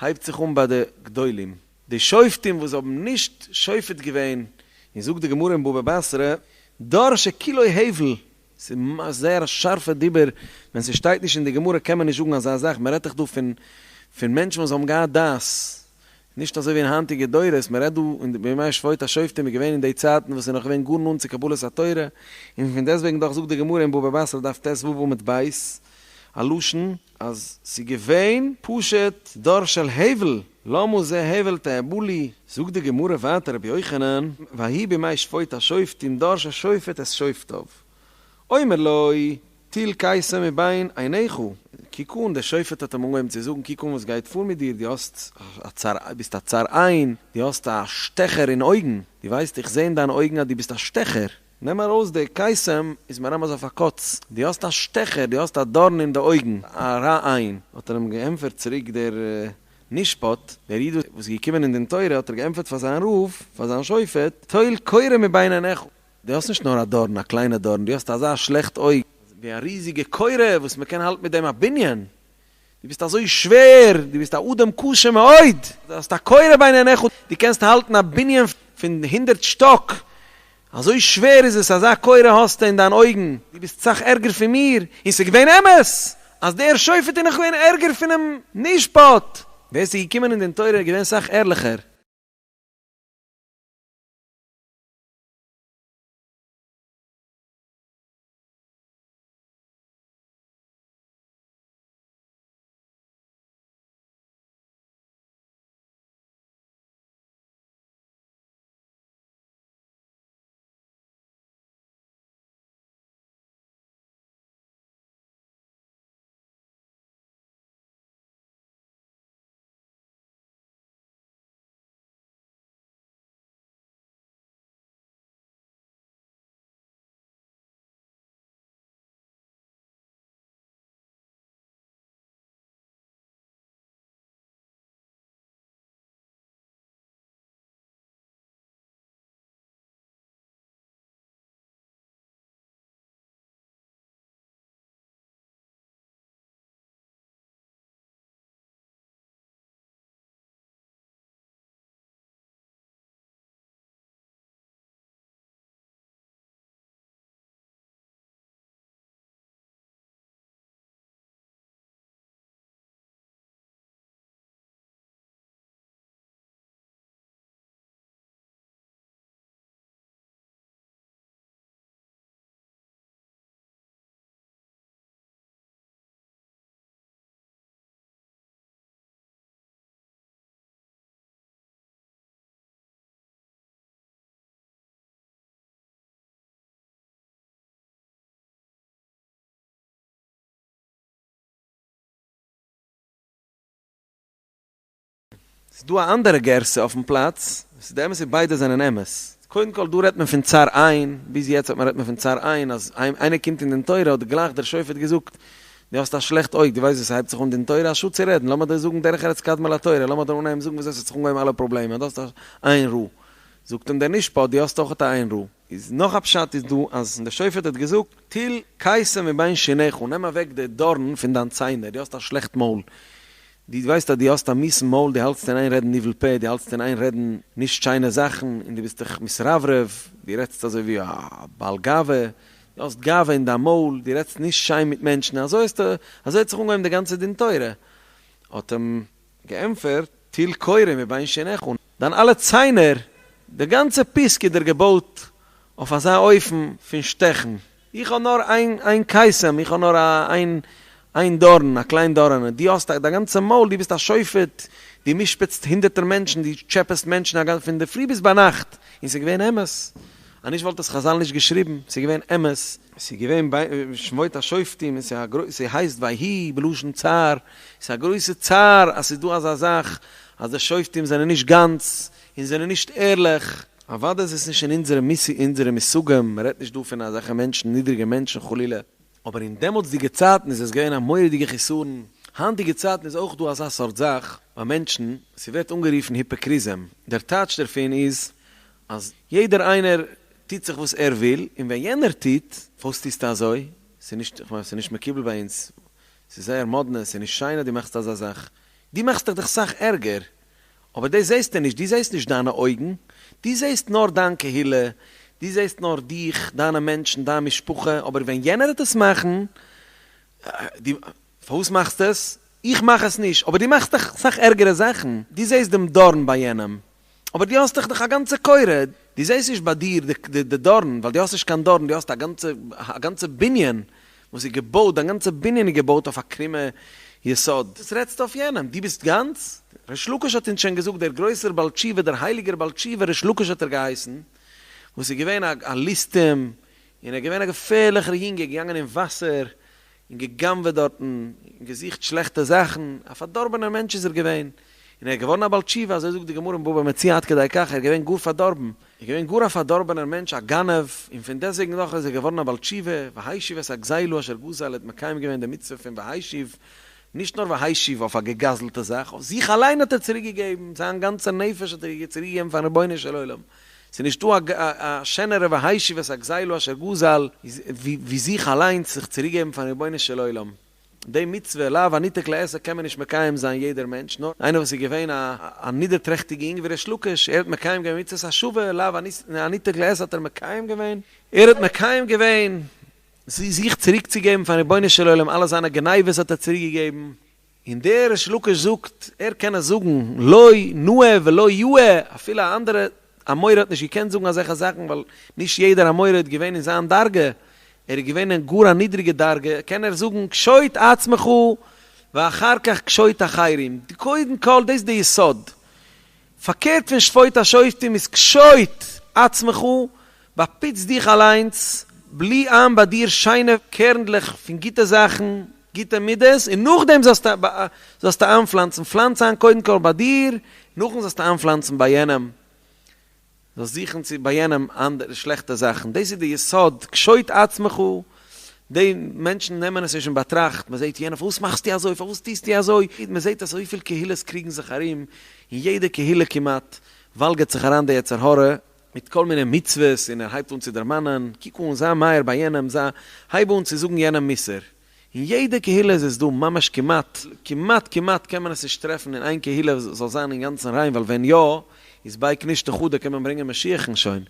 הייבט זיך אן ביי די גדולים, די שופטים וואס האבן נישט שופט געווען, און זאגט די גמרא אין בבא בתרא, דור שכולו הבל, ס'איז זייער א שארפע דיבור, ווען ס'שטייט נישט אין די גמרא קען מען נישט זאגן אזא זאך, מ'רעדט דאך דא פון פון מענטשן וואס האבן געהאט דעת, נישט אזוי ווי אין היינטיגע דורות, מ'רעדט דא אין די בימי שפוט השופטים איז געווען אין די צייטן וואס איז נאך געווען גאר נאנט צו קבלת התורה, און פון דעסטוועגן דאך זאגט די גמרא אין בבא בתרא דף ט"ו עמוד ב' א לשון אז ס'איז געווען פשוט דור של הבל, למה זה הבל תהבלו, זאגט די גמרא ווייטער רבי יוחנן, ויהי בימי שפוט השופטים דור ששופט את שופטיו, אומר לו, טול קיסם מבין עיניך, קוק אן, דער שופט האט אים אנגעהויבן צו זאגן, קוק אן וואס גייט פאר מיט דיר, דו האסט א צר, ביסט א צר עין, דו האסט א שטעכער אין אויגן, דו ווייסט, איך זע אין דיינע אויגן אז דו ביסט א שטעכער, נעם ארויס די קיסם איז מרמז אויף א קאץ, דו האסט א שטעכער, דו האסט א דארן אין די אויגן, א רע עין. האט ער אים געענטפערט צוריק דער נשפט, דער איד וואס איז געקומען אין דין תורה, האט ער געענטפערט פאר זיין רב, פאר זיין שופט, טול קורה מבין עיניך, דו האסט נישט נאר א דארן, א קליינע דארן, דו האסט אזא שלעכט אויג, ווי א ריזיגע קורה וואס מען קען האלטן מיט דעם א בנין, דו ביסט אזוי שווער, דו ביסט א אדם קשה מאוד, דו האסט א קורה בין עיניך, דו קענסט האלטן א בנין פון הונדערט שטאק, אזוי שווער איז עס, אזא קורה האסטו אין דיין אויגן, דו ביסט סאך ערגער פון מיר, און ס'איז געווען אמת, אז דער שופט איז נאך געווען ערגער פונעם נשפט, ווער ס'איז געקומען אין דין תורה איז געווען סאך ערליכער. ס'איז דא א אנדערע גרסה אויפן פלאץ, ס'איז די אמת איז ביידע זענען אמת. קודם כל דא רעדט מען פון צר עין, ביז יעצט האט מען רעדט מען פון צר עין אז איינער קומט אין דין תורה האט גלייך דער שופט געזאגט דו האסט א שלעכט אויג דו ווייסט ווי ס'הייבט זיך אן דין תורה א שאד צו רעדן לאמיר דיר זאגן דרך ארץ קדמה לתורה לאמיר דיר אנהייבן זאגן וויאזוי ס'האט זיך אנגעהויבן אלע פראבלעמען דו האסט א עין רעה זאגט אים דער נשפט דו האסט אויכעט א עין רעה. איז נאך א פשט איז דא אז דער שופט האט געזאגט טול קיסם מבין שיניך נעם אוועק די דארן פון דיין ציינער דו האסט א שלעכט מויל דו ווייסט אז דו האסט א מיסן מויל, דו האלטסט אין איין רעדן ניבול פה, דו האלטסט אין איין רעדן נישט שיינע זאכן, און דו ביסט דיך מתרברב, דו רעדסט אזוי ווי א בעל גאווה, דו האסט גאווה אין דיין מויל, דו רעדסט נישט שיין מיט מענטשן, אזוי האסטו, אזוי האט זיך אנגעהויבן די גאנצע דין תורה. האט אים געענטפערט, טול קורה מבין שיניך, דיין אלע ציינער, די גאנצע פיסק איז דיר געבויט אויף אזא אופן פון שטעכן, איך האב נאר איין איין קיסם, איך האב נאר א איין איין דארן, א קליין דארענע, דו האסט דיין גאנצע מויל, דו ביסט א שופט, דו משפט'סט הונדערטער מענטשן, דו טשעפעסט מענטשן א גאנ פון די פרי ביז ביינאכט, און ס'איז געווען אמת, אז נישט וואלט עס חזל נישט געשריבן, ס'איז געווען אמת. ס'איז געווען ביי שמות השופטים, און ס'איז א גרוי ס'הייסט ויהי בלשון צער, ס'איז א גרויסע צער אז ס'איז דא אזא זאך אז די שופטים זענען נישט גאנץ און זענען נישט ערליך, אוודאי איז עס נישט אין אונזערע אונזערע מושגים, מען רעדט נישט דא פון אזעלכע מענטשן, נידריגע מענטשן חלילה, אבער אין דעמאלטסדיגע צייטן איז עס געווען א מורא'דיגע חיסרון, היינטיגע צייטן איז אויך דא אזא סארט זאך ביי מענטשן, ס'ווערט אנגערופן היפאקריזם, דער טייטש דערפון איז אז יעדער איינער טוט זיך וואס ער וויל, און ווען יענער טוט, פארוואס טוסטו אזוי? ס'איז נישט, כ'מיין ס'איז נישט מקובל ביי אונז, ס'איז זייער מאדנע, ס'איז נישט שיין אז דו מאכסט אזא זאך, דו מאכסט דיך דאך סאך ערגער, אבער דאס זעסטו נישט, דו זעסט נישט דיינע אויגן, דו זעסט נאר דיין קהילה, דו זעסט נאר דיך, דיינע מענטשן, דיין משפחה, אבער ווען יענער וועט עס מאכן, דו, פארוואס מאכסטו עס? איך מאך עס נישט, אבער דו מאכסט דאך סאך ערגערע זאכן, דו זעסט דעם דארן ביי יענעם, אבער דו האסט דאך דאך א גאנצע קורה, דו זעסט נישט ביי דיר די די דארן, ווייל דו האסט נישט קיין דארן, דו האסט א גאנצע א גאנצע בנין וואס איז געבויט, דיין גאנצע בנין איז געבויט אויף א קרומע יסוד. וואס רעדסטו אויף יענעם? דו ביסט גאנץ? ריש לקיש האט אונז שוין געזאגט, דער גרויסער בעל תשובה, דער הייליגער בעל תשובה ריש לקיש האט ער געהייסן, וואס איז געווען א א ליסטים, און ער איז געווען א געפערליכער יונג, ער איז געגאנגען אין וואסער, און גע'גנב'עט דארטן, און געזוכט שלעכטע זאכן, א פארדארבענער מענטש איז ער געווען, און ער איז געווארן א בעל תשובה, אזוי זאגט די גמרא אין בבא מציעא עד כדי כך, ער איז געווען גאר פארדארבן, ער איז געווען גאר א פארדארבענער מענטש, א גנב, און פון דעסטוועגן נאך איז ער געווארן א בעל תשובה, והשיב את הגזילה אשר גזל, ער האט מקיים געווען די מצוה פון והשיב, נישט נאר והשיב אויף א געגזלטע זאך, אויף זיך אליין האט ער צוריק געגעבן, זיין גאנצע נפש האט ער צוריק געגעבן פארן רבונו של עולם, ס'איז נישטא א שענערע והשיב את הגזילה אשר גזל ווי זיך אליינס זיך צוריקגעבן פארן רבונו של עולם. די מצוה לאו הניתק לעשה קען מען נישט מקיים זיין יעדער מענטש, נאר איינער וואס איז געווען א נידערטרעכטיגע אינג ווי ריש לקיש, ער האט מקיים געווען מצוות השבה, לאו הניתק לעשה האט ער מקיים געווען, ער האט מקיים געווען זיך צוריקצוגעבן פארן רבונו של עולם, אלע זיינע גניבות האט ער צוריקגעגעבן, און דער ריש לקיש זאגט, ער קען עס זאגן, לא נאה ולא יאה, אפילו א אנדערע אמורא האט נישט געקענט זאגן אזעלכע זאכן, ווייל נישט יעדער אמורא איז געווען אין זיין דרגה, ער איז געווען אין גאר א נידריגע דרגה, קען ער זאגן קשוט עצמך ואחר כך קשוט אחרים, קודם כל דאס איז די יסוד, פארקערט פון שפוט השופטים איז קשוט עצמך, באפוץ דיך אליינס, בלי איין ביי דיר שיינע קערנדלעך פון גוטע זאכן, גוטע מידות, און נאכדעם זאלסטו זאלסטו איינפלאנצן, פלאנץ איין קודם כל ביי דיר, נאכדעם זאלסטו איינפלאנצן ביי יענעם, זאלסט זוכן צו ביי יענעם אנדערע שלעכטע זאכן, דאס איז די יסוד, קשוט עצמך, די מענטשן נעמען עס נישט אין באטראכט, מען זעט יענעם, פארוואס מאכסטו אזוי, פארוואס טוסטו אזוי, מען זעט אז אזויפיל קהילות קריגן זיך ארום, אין יעדע קהילה כמעט וואלגערט זיך אריין די יצר הרע, מיט כל מיני מצוות, און ער הייבט אן צו דערמאנען, קוק אן, זיי מעיר ביי יענעם, זיי, הייב אן צו זאגן יענעם מוסר. אין יעדע קהילה איז עס דא, ממש כמעט, כמעט כמעט קען מען עס נישט טרעפן אין איין קהילה זאל זיין אינגאנצן ריין, ווייל ווען יא, איז ביי כנישתא חדא קען מען ברענגען משיח'ן שוין.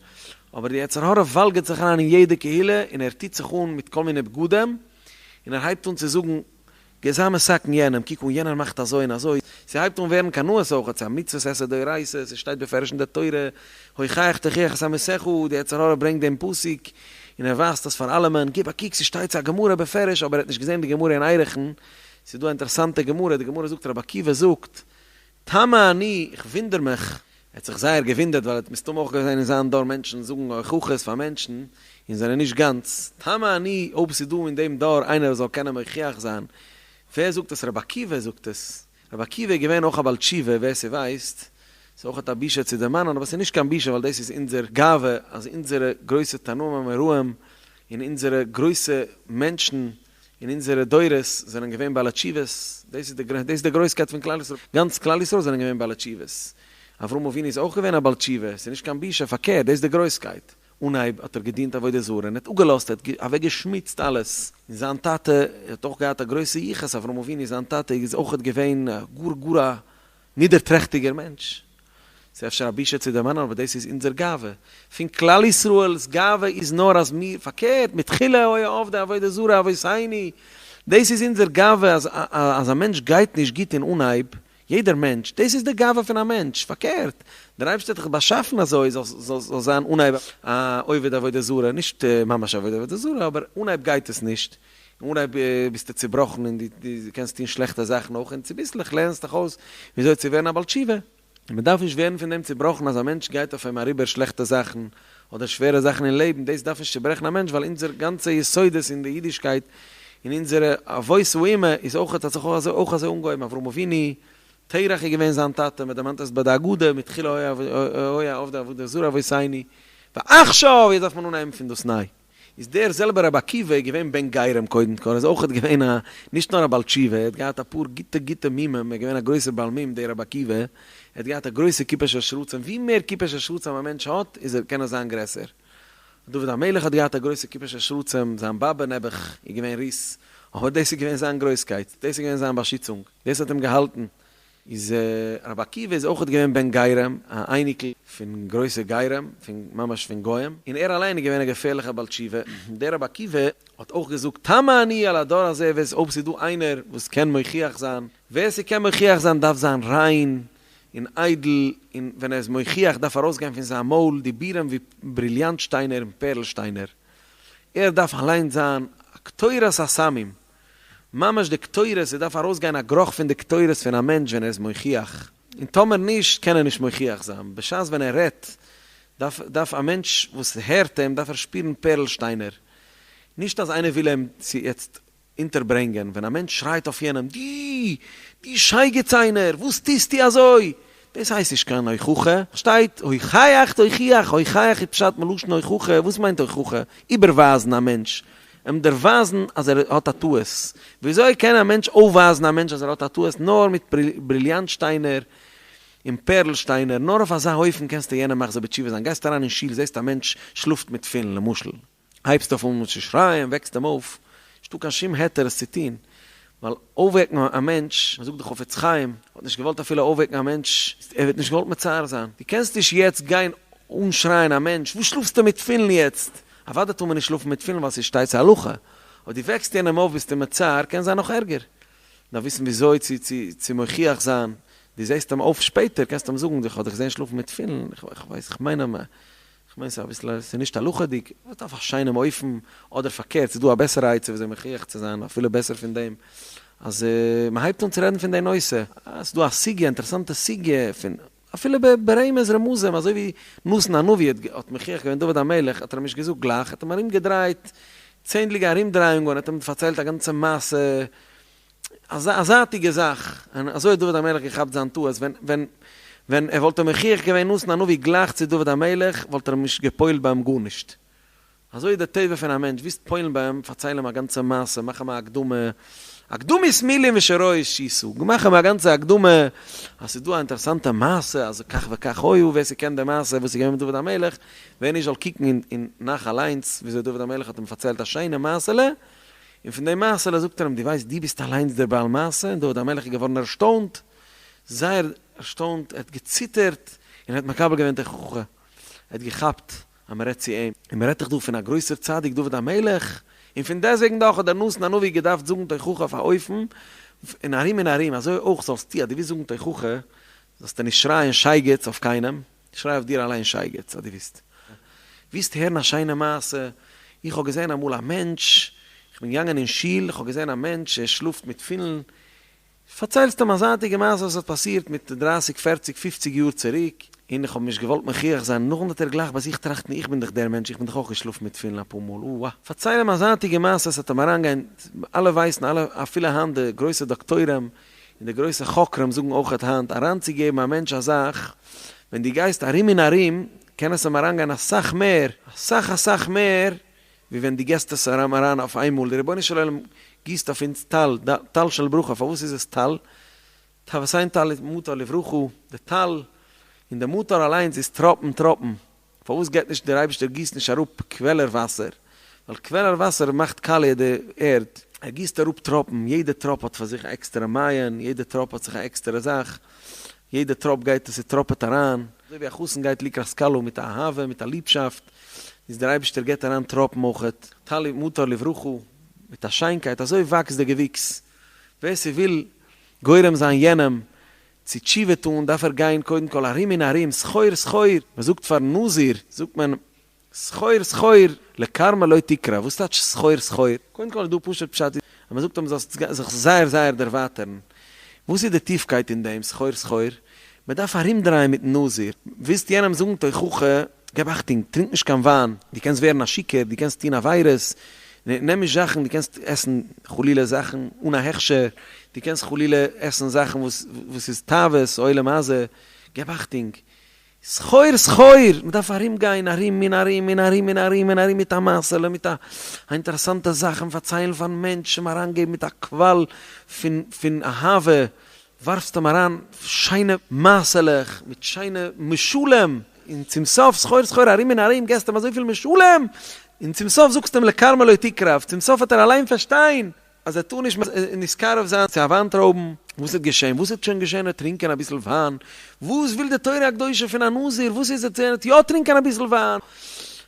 אבער די יצר הרע וואלגערט זיך אריין אין יעדע קהילה, און ער טוט זיך אן מיט כל מיני בגדים, און ער הייבט אן צו זאגן, גיי זיי מתקן יענעם, קוק אן יענער מאכט אזוי און אזוי, ס'הייבט אן ווערן קנאות אויך, ס'איז א מצוות עשה דאורייתא, ס'שטייט בפירוש אין די תורה, הוכח תוכיח את עמיתך, די יצר הרע ברענגט דעם פסוק און ער ווייזט עס פאר אלעמען, גיב א קוק ס'שטייט ס'איז א גמרא בפירוש, אבער ער האט נישט געזען די גמרא אין ערכין, ס'איז דא א אינטערעסאנטע גמרא, די גמרא זאגט רבי עקיבא זאגט, תמה אני, איך וואונדער מיך, ער האט זיך זייער געוואונדערט ווייל ער האט מסתמא אויך געזען אין זיין דור מענטשן זאגן הוכחות פאר מענטשן און זענען נישט גאנץ, תמה אני, אויב ס'איז דא אין דעם דור איינער וואס זאל קענען מוכיח זיין, ווער זאגט עס? רבי עקיבא זאגט עס. רבי עקיבא איז געווען אויך א בעל תשובה, ווער ס'ווייסט, ס'איז אויך א בושה צו דערמאנען, אבער ס'איז נישט קיין בושה ווייל דאס איז אונזער גאווה אז אונזערע גרויסע תנאים אמוראים און אונזערע גרויסע מענטשן אין אונזערע דורות זענען געווען בעלי תשובות, דאס איז די דאס איז די גרויסקייט פון כלל ישראל, גאנץ כלל ישראל זענען געווען בעלי תשובות, אברהם אבינו איז אויך געווען א בעל תשובה, ס'איז נישט קיין בושה, פארקערט דאס איז די גרויסקייט. אנהייב האט ער געדינט עבודה זרה און האט אפגעלאזט, ער האט אוועק געשמיצט אלעס, און זיין טאטע האט אויך געהאט א גרויסע יחוס, אברהם אבינו זיין טאטע איז אויכעט געווען גאר גאר א נידערטרעכטיגער מענטש, ס'איז אפשר א בושה צו דערמאנען אבער דאס איז אונזער גאווה, פון כלל ישראל'ס גאווה איז נאר אז מיר, פארקערט, מתחילה היו עובדי עבודה זרה אבותינו, דאס איז אונזער גאווה אז אז א מענטש גייט נישט גוט אין אנהייב, יעדער מענטש, דאס איז די גאווה פון א מענטש, פארקערט, דער אייבערשטער האט דיך באשאפן אזוי זאלסט זיין אנהייב א עובד עבודה זרה, נישט ממש עובד עבודה זרה, אבער אנהייב גייט עס נישט, אנהייב ביסטו צובראכן און דו קענסט טון שלעכטע זאכן אויך, און צוביסלעך לערנסט דיך אויס וויאזוי צו ווערן א בעל תשובה. און מען דארף נישט ווערן פון דעם צובראכן אז א מענטש גייט אויף אים אריבער שלעכטע זאכן אדער שווערע זאכן אין לעבן, דאס דארף נישט צוברעכן א מענטש ווייל אונזער גאנצע יסודות אין די אידישקייט און אונזערע אבות ואמהות איז אויך האט זיך אויך אזוי אנגעהויבן, אברהם אבינו, תרח איז געווען זיין טאטע, מען דערמאנט עס ביי די הגדה, מתחילה היה עובדי עבודה זרה אבותינו, ועכשיו יעצט דארף מען אנהייבן פון דאס ניי. איז דער זעלבער רבי עקיבא געווען בן גרים קודם כל, ער איז אויכעט געווען א נישט נאר א בעל תשובה, ער האט געהאט אפאר גוטע גוטע מומים, ער איז געווען א גרויסער בעל מום דער רבי עקיבא, ער האט געהאט א גרויסע קופה של שרצים, ווי מער קופה של שרצים א מענטש האט איז ער קען ער זיין גרעסער, דוד המלך האט געהאט א גרויסע קופה של שרצים, זיין באבע נעבעך איז געווען רות, אבער דאס איז געווען זיין גרויסקייט, דאס איז געווען זיין באשיצונג, דאס האט אים געהאלטן. איז רבי עקיבא איז אויכעט געווען בן גרים, א אייניקל פון גרויסע גרים, פון ממש פון גוים, און ער אליין איז געווען א געפערליכער בעל תשובה, דער רבי עקיבא האט אויך געזאגט תמה אני על הדור הזה ווער אויב ס'איז דא איינער וואס קען מוכיח זיין, ווער ס'קען מוכיח זיין דארף זיין ריין און איידל, און ווען ער איז מוכיח דארף ארויסגיין פון זיין מויל דיבורים ווי בריליאנט שטיינער און פערל שטיינער, ער דארף אליין זיין א קטורת הסמים, ממש די קטורת, עס דארף ארויסגיין א גרוך פון די קטורת פון א מענטש ווען ער איז מוכיח, און טאמער נישט קען ער נישט מוכיח זיין, בשעת ווען ער רעדט דארף דארף א מענטש וואס הערט אים דארף ער שפירן פערל שטיינער, נישט אז איינער וויל אים צו יעצט אונטערברענגען, ווען א מענטש שרייט אויף יענעם דו! דו שייגעץ איינער! וואס טוסטו אזוי? דאס הייסט נישט קיין הוכחה, שטייט הוכח תוכיח, הוכח איז פשט מלשון הוכחה, וואס מיינט הוכחה? איבערווייזן א מענטש, אים דערווייזן אז ער האט א טעות, וויאזוי קען א מענטש אויפווייזן א מענטש אז ער האט א טעות, נאר מיט בריליאנט שטיינער און פערל שטיינער, נאר אויף אזא אופן קענסטו יענעם מחזיר בתשובה זיין, גייסט אריין אין שול זעסט א מענטש שלאפט מיט תפילין למשל, הייבסט אויף אן צו שרייען, וועקסט אים אויף, נישטא קיין שום היתר עס צו טון, ווייל אויפוועקן א מענטש, מען זאגט די חפץ חיים האט נישט געוואלט אפילו אויפוועקן א מענטש, ער וועט נישט געוואלט מצער זיין, דו קענסט נישט יעצט גיין אנשרייען א מענטש, וואס שלאפסטו מיט תפילין יעצט? אוודאי טאר מען נישט שלאפן מיט תפילין ווייל ס'שטייט ס'איז הלכה, אבער דו וועקסט יענעם אויף ביסטו מצער, קען זיין נאך ערגער, דארף וויסן וויאזוי צו צו צו מוכיח זיין, דו זעסט אים אויף שפעטער קענסטו אים זאגן, איך האב דיך געזען שלאפן מיט תפילין, איך ווייס איך מיין אז כ'מיין ס'איז אביסל, ס'איז נישט הלכה'דיג, באט אויף א שיינעם אופן, אדער פארקערט, ס'איז דא א בעסערע עצה וויאזוי מוכיח צו זיין, אפילו בעסער פון דעם, אז מ'הייבט אן צו רעדן פון די נושא, ס'איז דא א סוגיא, אינטערעסאנטע סוגיא, פון אפילו ברמז רמזים, אזוי ווי נתן הנביא האט מוכיח געווען דוד המלך, האט ער אים נישט געזאגט גלייך, האט אים ארומגעדרייט צענדליגע ארומדרייאונגען, האט אים פארציילט א גאנצע מעשה, אזא זייטיגע זאך, און אזוי האט דוד המלך געכאפט זיין טעות, ווען ווען ווען ער וואלט אים מוכיח געווען נתן הנביא גלייך צו דוד המלך, וואלט ער אים נישט גע'פועל'ט ביי אים גארנישט. אזוי איז די טבע פון א מענטש, ווילסט פועל'ן ביי אים, פארצייל אים א גאנצע מעשה, מאך אים א הקדמה, אקדמות מילין ושרועי שישו, מאך אים א גאנצע הקדמה, אז ס'איז דא א אינטערעסאנטע מעשה, אז כך וכך היה, ווער ס'קען די מעשה וואס איז געווען מיט דוד המלך, ווער נישט זאל קוקן אין נ"ך אליינס, וויאזוי דוד המלך האט אים פארציילט א שיינע מעשה'לע, און פון די מעשה'לע זאגט ער אים, דו ווייסט דו ביסט אליינס דער בעל מעשה, און דוד המלך איז געווארן ערשטוינט, זייער ערשטוינט, ער האט געציטערט, און ער האט מקבל געווען תוכחה, ער האט געכאפט אז מען רעדט צו אים, און מען רעדט דאך דא פון א גרויסער צדיק דוד המלך, און פון דעסטוועגן דאך האט דער נתן הנביא געדארפט זאגן תוכחה אויף א אופן, און ארום און ארום, אזוי אויך זאלסטו אז דו ווילסט זאגן תוכחה, זאלסטו נישט שרייען שייגעץ אויף קיינעם, שריי אויף דיר אליין שייגעץ אז דו ווילסט ווילסט הערן א שיינע מעשה, איך האב געזען אמאל א מענטש, איך בין געגאנגען אין שול, איך האב געזען א מענטש ער שלאפט מיט תפילין, פארציילסט אים א זייטיגע מעשה וואס האט פאסירט מיט דרייסיג פערציג פופציג יאר צוריק, און איך האב נישט געוואלט מוכיח זיין, נאכדעם וועט ער גלייך ביי זיך טראכטן איך בין דאך דער מענטש, איך בין דאך אויך געשלאפן מיט תפילין אפאר מאל, אוה. פארצייל אים א זייטיגע מעשה, עס וועט אים אריינגיין, אלע ווייסן, אלע אפילו היינט די גרויסע דאקטוירים. און די גרויסע חוקרים זאגן אויכעט היינט, אריינצוגעבן א מענטש א זאך, ווען דו גייסט ארום און ארום, קען עס אים אריינגיין אסאך מער, אסאך אסאך מער, ווי ווען דו געסט עס אים אריין אויף איינמאל. דער רבונו של עולם גיסט אויף אונז טל, טל של ברכה, פארוואס איז עס טל? ותן טל ומטר לברכה, די טל און די מטר אליינס איז טראפן טראפן, פארוואס געט נישט דער אייבערשטער גיסט נישט אראפ קוועלער וואסער, ווייל קוועלער וואסער מאכט קאליע די ערד, ער גיסט אראפ טראפן, יעדע טראפ האט פאר זיך א עקסטערע מעיין, יעדע טראפ האט זיך א עקסטערע זאך, יעדע טראפ גייט עס ס'טראפעט אריין, אזוי ווי א חתן גייט לקראת כלה מיט א אהבה מיט א ליבשאפט, איז דער אייבערשטער געט אריין טראפן אויכעט, טל ומטר לברכה, מיט א שיינקייט, אזוי וואקסט די געוויקס, ווער ס'וויל גורם זיין יענעם צו תשובה טאן דארף ער גיין קודם כל ארום און ארום, סחור סחור, מען זאגט פארן נזיר זאגט מען סחור סחור לכרמא לא תקרב, וואס טייטש סחור סחור? קודם כל איז דא פשוט פשט אז מען זאגט אים זאלסט זיך זייער זייער דערווייטערן, וואס איז די טיפקייט אין דעם סחור סחור? מען דארף ארומדרייען מיטן נזיר, ווילסט יענעם זאגן תוכחה, געב אכטונג, טרינק נישט קיין וויין, דו קענסט ווערן א שיכור, דו קענסט טון עבירות, נעם נישט זאכן, דו קענסט עסן חלילה זאכן אן א הכשר, דו קענסט חלילה עסן זאכן וואס וואס איז תאוות עולם הזה, געב אכטונג, סחור סחור, מען דארף ארום גיין ארום און ארום און ארום און ארום און ארום מיט א מעשה'לע, מיט א אינטערעסאנטע זאך און פארציילן פארן מענטש, אים אריינגעבן מיט א קוואל פון פון אהבה, ווארפסט אים אריין שיינע מעשה'לעך מיט שיינע משלים, און צום סוף סחור סחור ארום און ארום געסט אים אזויפיל משלים, און צום סוף זאגסטו אים לכרמא לא תקרב, צום סוף וועט ער אליין פארשטיין אז ער טאר נישט נתקרב זיין צו א וויינטרויבן, וואס וועט געשען? וואס וועט שוין געשען? ער וועט טרינקען אביסל וויין? וואס וויל די תורה הקדושה פון א נזיר? וואס איז ער וועט יא טרינקען אביסל וויין?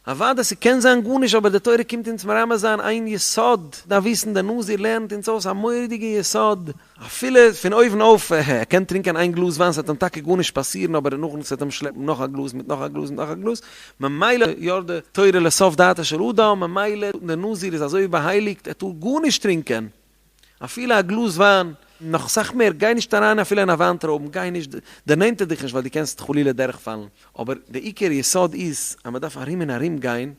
אוודאי ס'קען זיין גארנישט אבער די תורה קומט אונז מרמז זיין איין יסוד, דארף וויסן דער נזיר לערנט אונז אויס א מורא'דיגע יסוד, אפילו פון אויבן אויף, ער קען טרינקען איין גלאז וויין ס'וועט אים טאקע גארנישט פאסירן אבער נאכדעם ס'וועט אים שלעפן נאך א גלאז מיט נאך א גלאז מיט נאך א גלאז, ממילא ירדה תורה לסוף דעתו של אדם, ממילא דער נזיר איז אזוי באהייליגט ער טאר גארנישט טרינקען אפילו א גלאז וויין, נאך אסאך מער, גיי נישט אריין אפילו אין א וויינטרויבן, גיי נישט, דערנענטער דיך נישט ווייל דו קענסט חלילה דורכפאלן, אבער די עיקר יסוד איז אז מ'דארף ארום און ארום גיין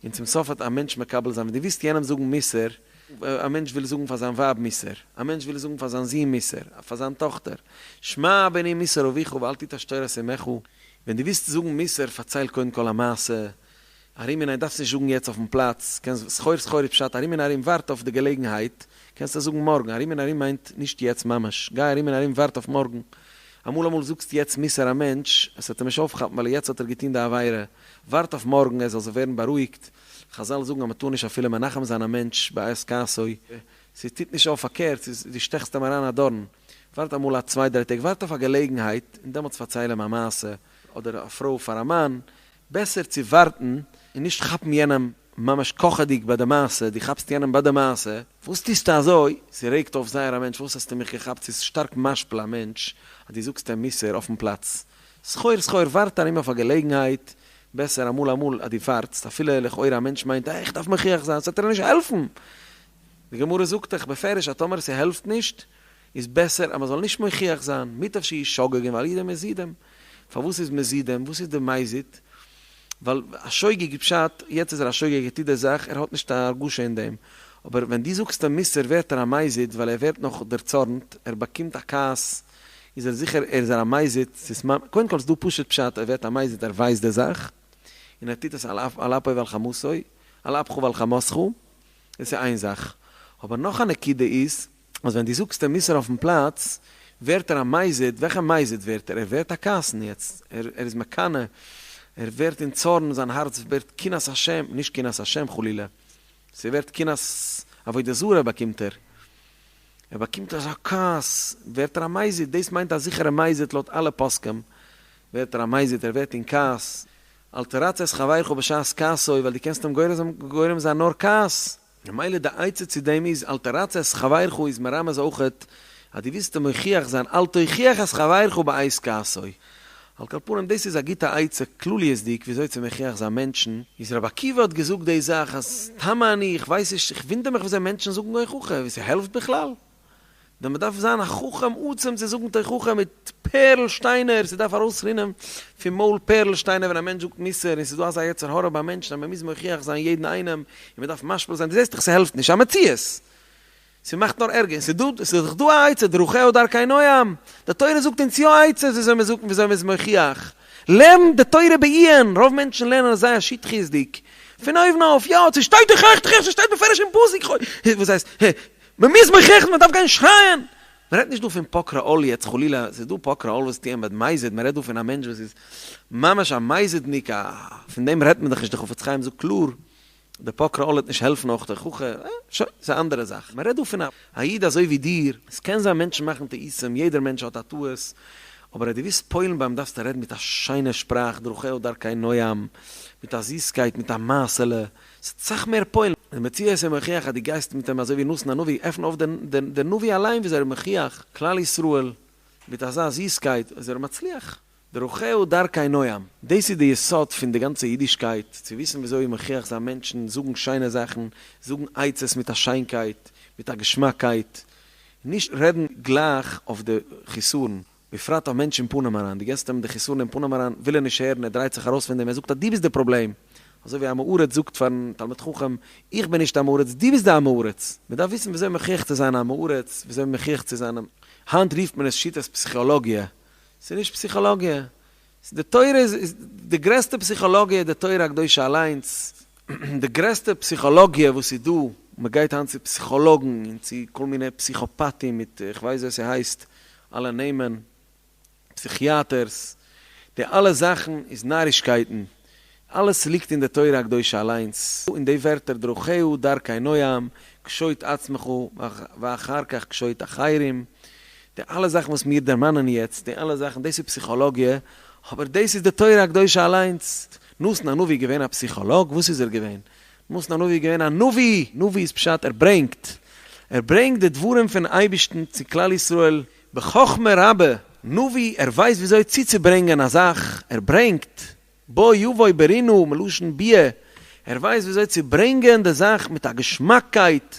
און צום סוף וועט א מענטש מקבל זיין, ווען דו ווילסט יענעם זאגן מוסר, א מענטש וויל זאגן פאר זיין ווייב מוסר, א מענטש וויל זאגן פאר זיין זון מוסר, פאר זיין טאכטער, שמע בני מוסר אביך ואל תטש תורת אמך, ווען דו ווילסט זאגן מוסר פארצייל קודם כל א מעשה, ארום און ארום, דארפסט נישט זאגן יעצט אויפן פלאץ, קענסט, סחור סחור איז פשט ארום און ארום, ווארט אויף די געלעגנהייט, קענסט עס זאגן מארגן, ארום און ארום מיינט נישט יעצט ממש, גיי ארום און ארום ווארט אויף מארגן, אמאל אמאל זאגסט יעצט מוסר א מענטש, עס וועט אים נישט אויפכאפן ווייל יעצט האט ער געטון די עבירה, ווארט אויף מארגן ער זאל זיך ווערן בארואיגט, חזל זאגן אז מען טאר נישט אפילו מנחם זיין א מענטש בעת כעסו, ס'טוט נישט אויף פארקערט, ס'איז דו שטעכסט אים אריין א דארן, ווארט אמאל א צוויי דריי טעג, ווארט אויף א געלעגנהייט און דעמאלטס פארצייל אים א מעשה, אדער א פרוי פאר א מאן, בעסער צו ווארטן און נישט כאפן יענעם ממש קאכעדיג ביי די מעשה, דו כאפסט יענעם ביי די מעשה, וואס טוסטו אזוי? ס'רעגט אויף זייער א מענטש, וואס האסטו מיך געכאפט? ס'איז שטארק משפיל א מענטש אז דו זאגסט אים מוסר אויפן פלאץ. סחור סחור, ווארט ארום אויף א געלעגנהייט, בעסער אמאל אמאל אז דו ווארטסט, אפילו לכאורה א מענטש מיינט אה איך דארף מוכיח זיין, ס'וועט דיר נישט העלפן! די גמרא זאגט דאך בפירוש אז טאמער ס'העלפט נישט, איז בעסער אז מ'זאל נישט מוכיח זיין, מוטב שיהי' שוגגין ועל ידי מזידים. פארוואס איז מזידים? וואס איז די מזיד? ווייל א שוגג איז פשט, יעצט איז ער א שוגג ער טוט די זאך, ער האט נישט א הרגשה אין דעם. אבער ווען דו זאגסט אים מוסר ווערט ער א מזיד ווייל ער ווערט נאך דערצארנט, ער באקומט א כעס, איז ער זיכער ער איז ער א מזיד, ס'איז ממ, קודם כל איז דא פשוט פשט ער ווערט א מזיד ער ווייסט די זאך, און ער טוט עס על אף על אפו ועל חמתו, על אפך ועל חמתך, דאס איז איין זאך. אבער נאך א נקודה איז, אז ווען דו זאגסט אים מוסר אויפן פלאץ, ווערט ער א מזיד, וועלכע מזיד ווערט ער? ער ווערט א כעסן יעצט, ער ער איז מקנא, ער ווערט אין צארן, זיין הארץ ווערט קנאת השם, נישט קנאת השם חלילה, ס'ווערט קנאת עבודה זרה באקומט ער, ער באקומט אזא כעס, ווערט ער א מזיד, דאס מיינט א זיכערע מזיד לויט אלע פוסקים, ווערט ער א מזיד, ער ווערט אין כעס, אל תרצה את חברך בשעת כעסו, ווייל דו קענסט אים גורם זיין נאר כעס. ממילא די עצה צו דעם איז אל תרצה את חברך איז מרמז אויכעט אז דו ווילסט אים מוכיח זיין אל תוכיח את חברך בעת כעסו. על כל פנים דאס איז א גוטע עצה כלליות'דיג וויאזוי צו מוכיח זיין מענטשן. איז רבי עקיבא האט געזאגט די זאך אז תמה אני איך ווייס נישט איך וואונדער מיך וויאזוי מענטשן זאגן תוכחה ווי ס'העלפט בכלל. דען מ'דארף זיין א חכם עצום צו זאגן תוכחה מיט פערל שטיינער, ס'דארף ארויסרינען פון מויל פערל שטיינער ווען א מענטש זאגט מוסר, און ס'איז דא אזא יצר הרע ביי מענטשן אז מ'מוז מוכיח זיין יעדן איינעם, און מ'דארף משפיל זיין, דו זעסט דאך ס'העלפט נישט, א מציאות! ס'מאכט נאר ערגער, און ס'דא, ס'איז דאך דא א עצה, דרכיה דרכי נועם, די תורה זאגט אונז יא עצות וויאזוי מ'זאגט און וויאזוי מ'איז מוכיח, לערן די תורה בעיון, רוב מענטשן לערנען עס זייער שטחיות'דיג, פון אויבן אויף, יא, ס'שטייט דאך עכט, ס'שטייט בפירוש אין פסוק, וואס הייסט, מ'מוז מוכיח זיין, מ'דארף גיין שרייען, מ'רעדט נישט דא פון פוקרי עול יעצט חלילה, ס'איז דא פוקרי עול וואס טוען במזיד, מ'רעדט דא פון א מענטש וואס איז ממש א מזיד'ניק, א, פון דעם רעדט מען דאך נישט, די חפץ חיים זאגט קלאר, די פוקרי עול וועט נישט העלפן אויך תוכחה, אה, שוין, ס'איז א אנדערע זאך. מ'רעדט דא פון א איד אזוי ווי דיר, ס'קען זיין מענטשן מאכן טעותים, יעדער מענטש האט א טעות, אבער אז דו ווילסט פועל'ן ביי אים דארפסטו רעדן מיט א שיינע שפראך, דרכיה דרכי נועם, מיט א זיסקייט, מיט א מעשה'לע, ס'וועט סאך מער פועל'ן. די מציאות איז מוכיח אז דו גייסט מיט אים אזוי ווי נתן הנביא, עפן אויף די נביא אליין וויאזוי ער איז מוכיח כלל ישראל מיט אזא זיסקייט איז ער מצליח. דרכיה דרכי נועם, דאס איז די יסוד פון די גאנצע אידישקייט, צו וויסן וויאזוי מוכיח זיין מענטשן, זאגן שיינע זאכן, זאגן עצות מיט א שיינקייט, מיט א געשמאקייט, נישט רעדן גלייך אויף די חיסרון, בפרט אויף מענטש אין פנים אריין, דו געסט אים די חיסרון אין פנים אריין, וויל ער נישט הערן, ער דרייט זיך ארויס פון דעם, ער זאגט אז דו ביסט די פראבלעם, אזוי ווי עם הארץ זאגט פארן תלמיד חכם, איך בין נישט עם הארץ, דו ביסט די עם הארץ, מען דארף וויסן וויאזוי מוכיח צו זיין עם הארץ, וויאזוי מוכיח צו זיין, היינט רופט מען עס שיטת פסיכאלאגיע, ס'איז נישט פסיכאלאגיע, די תורה איז די גרעסטע פסיכאלאגיע איז די תורה הקדושה אליינס, די גרעסטע פסיכאלאגיע וואס איז דא, מען גייט היינט צו פסיכאלאגן און צו כל מיני פסיכאפאטים מיט איך ווייס ווי ס'הייסט אלע נעמען, פסיכיאטערס, די אלע זאכן איז נארישקייטן, אלעס ליגט אין די תורה הקדושה אליינס, אין די ווערטער דרכיה דרכי נועם, קשוט עצמך ואחר כך קשוט אחרים, די אלע זאכן וואס מיר דערמאנען יעצט, די אלע זאכן, דאס איז פסיכאלאגיע, אבער דאס איז די תורה הקדושה אליינס. נתן הנביא איז געווען א פסיכאלאג? וואס איז ער געווען? נתן הנביא איז געווען א נביא! נביא איז פשט ער ברענגט, ער ברענגט די דברים פון אייבערשטן צו כלל ישראל בחכמה רבה, נביא ער ווייסט וויאזוי צוצוברענגען א זאך, ער ברענגט, בא יבוא ברינה מלשון ביאה, ער ווייסט וויאזוי צו ברענגען די זאך מיט א געשמאקקייט.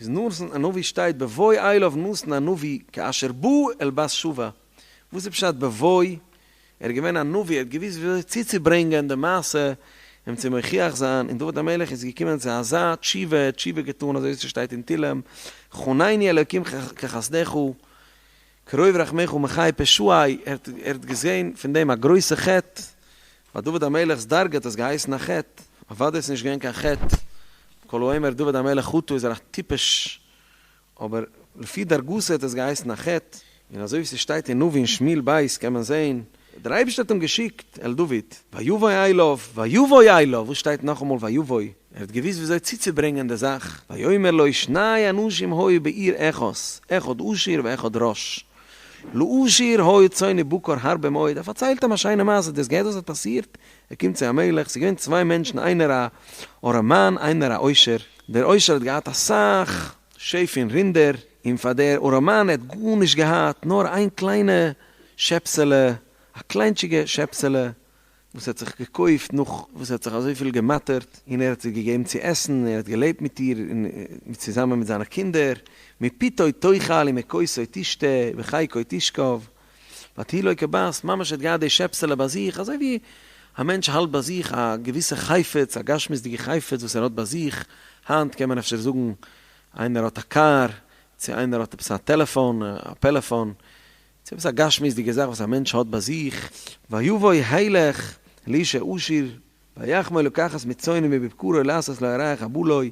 איז נתן הנביא שטייט בבוא אליו נתן הנביא כאשר בא אל בת שבע, וואס איז פשט בבוא? ער איז געווען א נביא, ער האט געוואוסט וויאזוי צוצוברענגען די מעשה אים צו מוכיח זיין, און דוד המלך איז געקומען צו אזא תשובה, ער האט תשובה געטאן אזוי ווי ס'שטייט אין תהלים, חנני אלוקים כחסדך, כרוב רחמיך מחה פשעי, ער האט געזען פון דעם א גרויסע חטא, ביי דוד המלך'ס דרגה האט עס געהייסן א חטא, אוודאי איז נישט געווען קיין חטא, כל האומר דוד המלך חטא איז ער א טיפש, אבער לפי דרגתו האט עס געהייסן א חטא, און אזוי ווי ס'שטייט אין נביא אין שמואל ב' קען מען זען, דער אייבערשטער האט אים געשיקט אל דוד, ויבוא אליו, ויבוא אליו, וואס שטייט נאכאמאל ויבוא? ער האט געוואוסט וויאזוי צוצוברענגען די זאך, ויאמר לו שני אנשים היו בעיר אחת, אחד עשיר ואחד רש, לעשיר היו צאן ובקר הרבה מאוד, ער פארציילט אים א שיינע מעשה, דאס געהערט וואס האט פאסירט, ער קומט צו א מלך, ס'איז געווען צוויי מענטשן איינער א ארעמאן איינער א עושר, דער עושר האט געהאט אסאך שעף און רינדער. און פאר דער ארעמאן ער האט גארנישט געהאט נאר איין קליינע שעפסעלע, א קליינטשיגע שעפסעלע וואס ער האט זיך געקויפט נאך וואס ער האט זיך אזויפיל געמאטערט, און ער האט איר געגעבן צו עסן, און ער האט געלעבט מיט איר און צוזאמען מיט זיינע קינדער, מפתו תאכל ומכוסו תשתה ובחיקו תשכב, ותהי לו כבת, ממש ער האט געהאט די שעפסעלע ביי זיך, אזוי ווי א מענטש האלט ביי זיך א געוויסע חפץ, א גשמיות'דיגע חפץ וואס ער האט ביי זיך, היינט קען מען אפשר זאגן איינער האט א קאר, צו איינער האט עפעס א טעלעפאן, א פעלעפאן, צו עפעס א גשמיות'דיגע זאך וואס א מענטש האט ביי זיך, ויבוא הילך לאיש העשיר, ויחמול לקחת מצאנו מבקרו לעשות לו הירח הבא לו,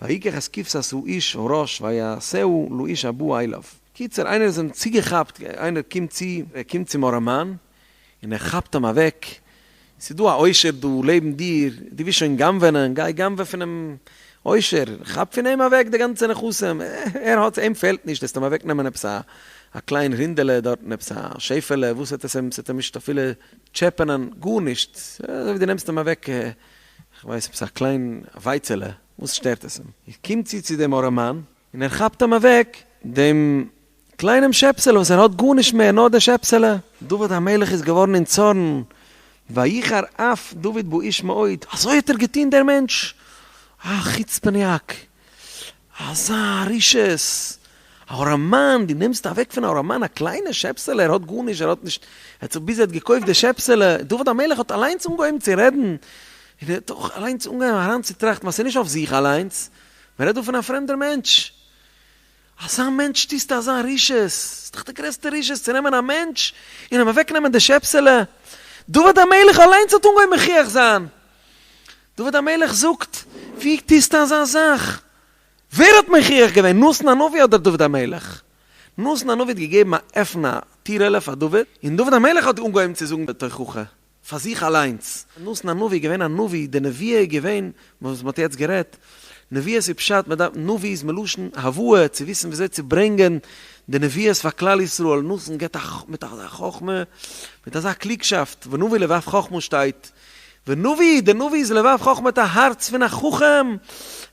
ויקח את כבשת האיש הראש ויעשהו לאיש הבא אליו. קיצור, איינער איז אים צוגעכאפט, איינער קומט צו, ער קומט צום ארעמאן, און ער כאפט אים אוועק, ס'איז דא א עושר דא לעבן דיר, דו ווילסט שוין גנב'ענען, גיי גנב'ע פונעם עושר, כאפ פון אים אוועק די גאנצע נכסים, ער האט, אים פעלט נישט, וועסט אים אוועק נעמען עפעס א א קליין רינדעלע דארטן, עפעס א שעפעלע, וואס וועט עס אים, ס'וועט אים נישט אפילו טשעפענען, גארנישט, אזוי ווי דו נעמסט אים אוועק, כ'ווייס עפעס א קליין ווייצעלע, וואס שטערט עס אים? ער קומט צו צו דעם ארעמאן, און ער כאפט אים אוועק דעם קליינעם שעפסעלע וואס ער האט גארנישט מער נאר די שעפסעלע. דוד המלך איז געווארן אין צארן, ויחר אף דוד באיש מאוד, אזוי האט ער געטון דער מענטש? א חוצפה'ניאק, אזא רשעות, א ארעמאן, דו נעמסט אוועק פון א ארעמאן א קליינע שעפסעלע, ער האט גארנישט, ער האט נישט, ער האט זיך ביז ער האט געקויפט די שעפסעלע, דוד המלך האט אליינס אנגעהויבן צו רעדן, און ער האט אויך אליינס אנגעהויבן אריינצוטראכטן ווייל ס'איז נישט אויף זיך אליינס, מען רעדט דא פון א פרעמדער מענטש. אזא מענטש טוסטו אזא רשעות? ס'איז דאך די גרעסטע רשעות צו נעמען א מענטש און אים אוועקנעמען די שעפסעלע. דוד המלך אליינס האט אנגעהויבן מוכיח זיין. דוד המלך זאגט, ווי טוסטו אזא זאך? ווער האט מוכיח געווען, נתן הנביא אדער דוד המלך? נתן הנביא האט געגעבן א עפן א טירעלע פאר דוד, און דוד המלך האט אנגעהויבן צו זאגן די תוכחה. פאר זיך אליינס. נתן הנביא איז געווען א נביא, די נביאה איז געווען, וואס מ'האט יעצט גערעדט, נביאות איז פשט, מ'דארף, נביא איז מלשון הבאה, צו וויסן וויאזוי צו ברענגען די נביאות פאר כלל ישראל, נתן געבט א מיט אזא חכמה, מיט אזא קלוגשאפט, ונביא לבב חכמה שטייט, ונביא, די נביא איז לבב חכמה האט א הארץ פון א חכם,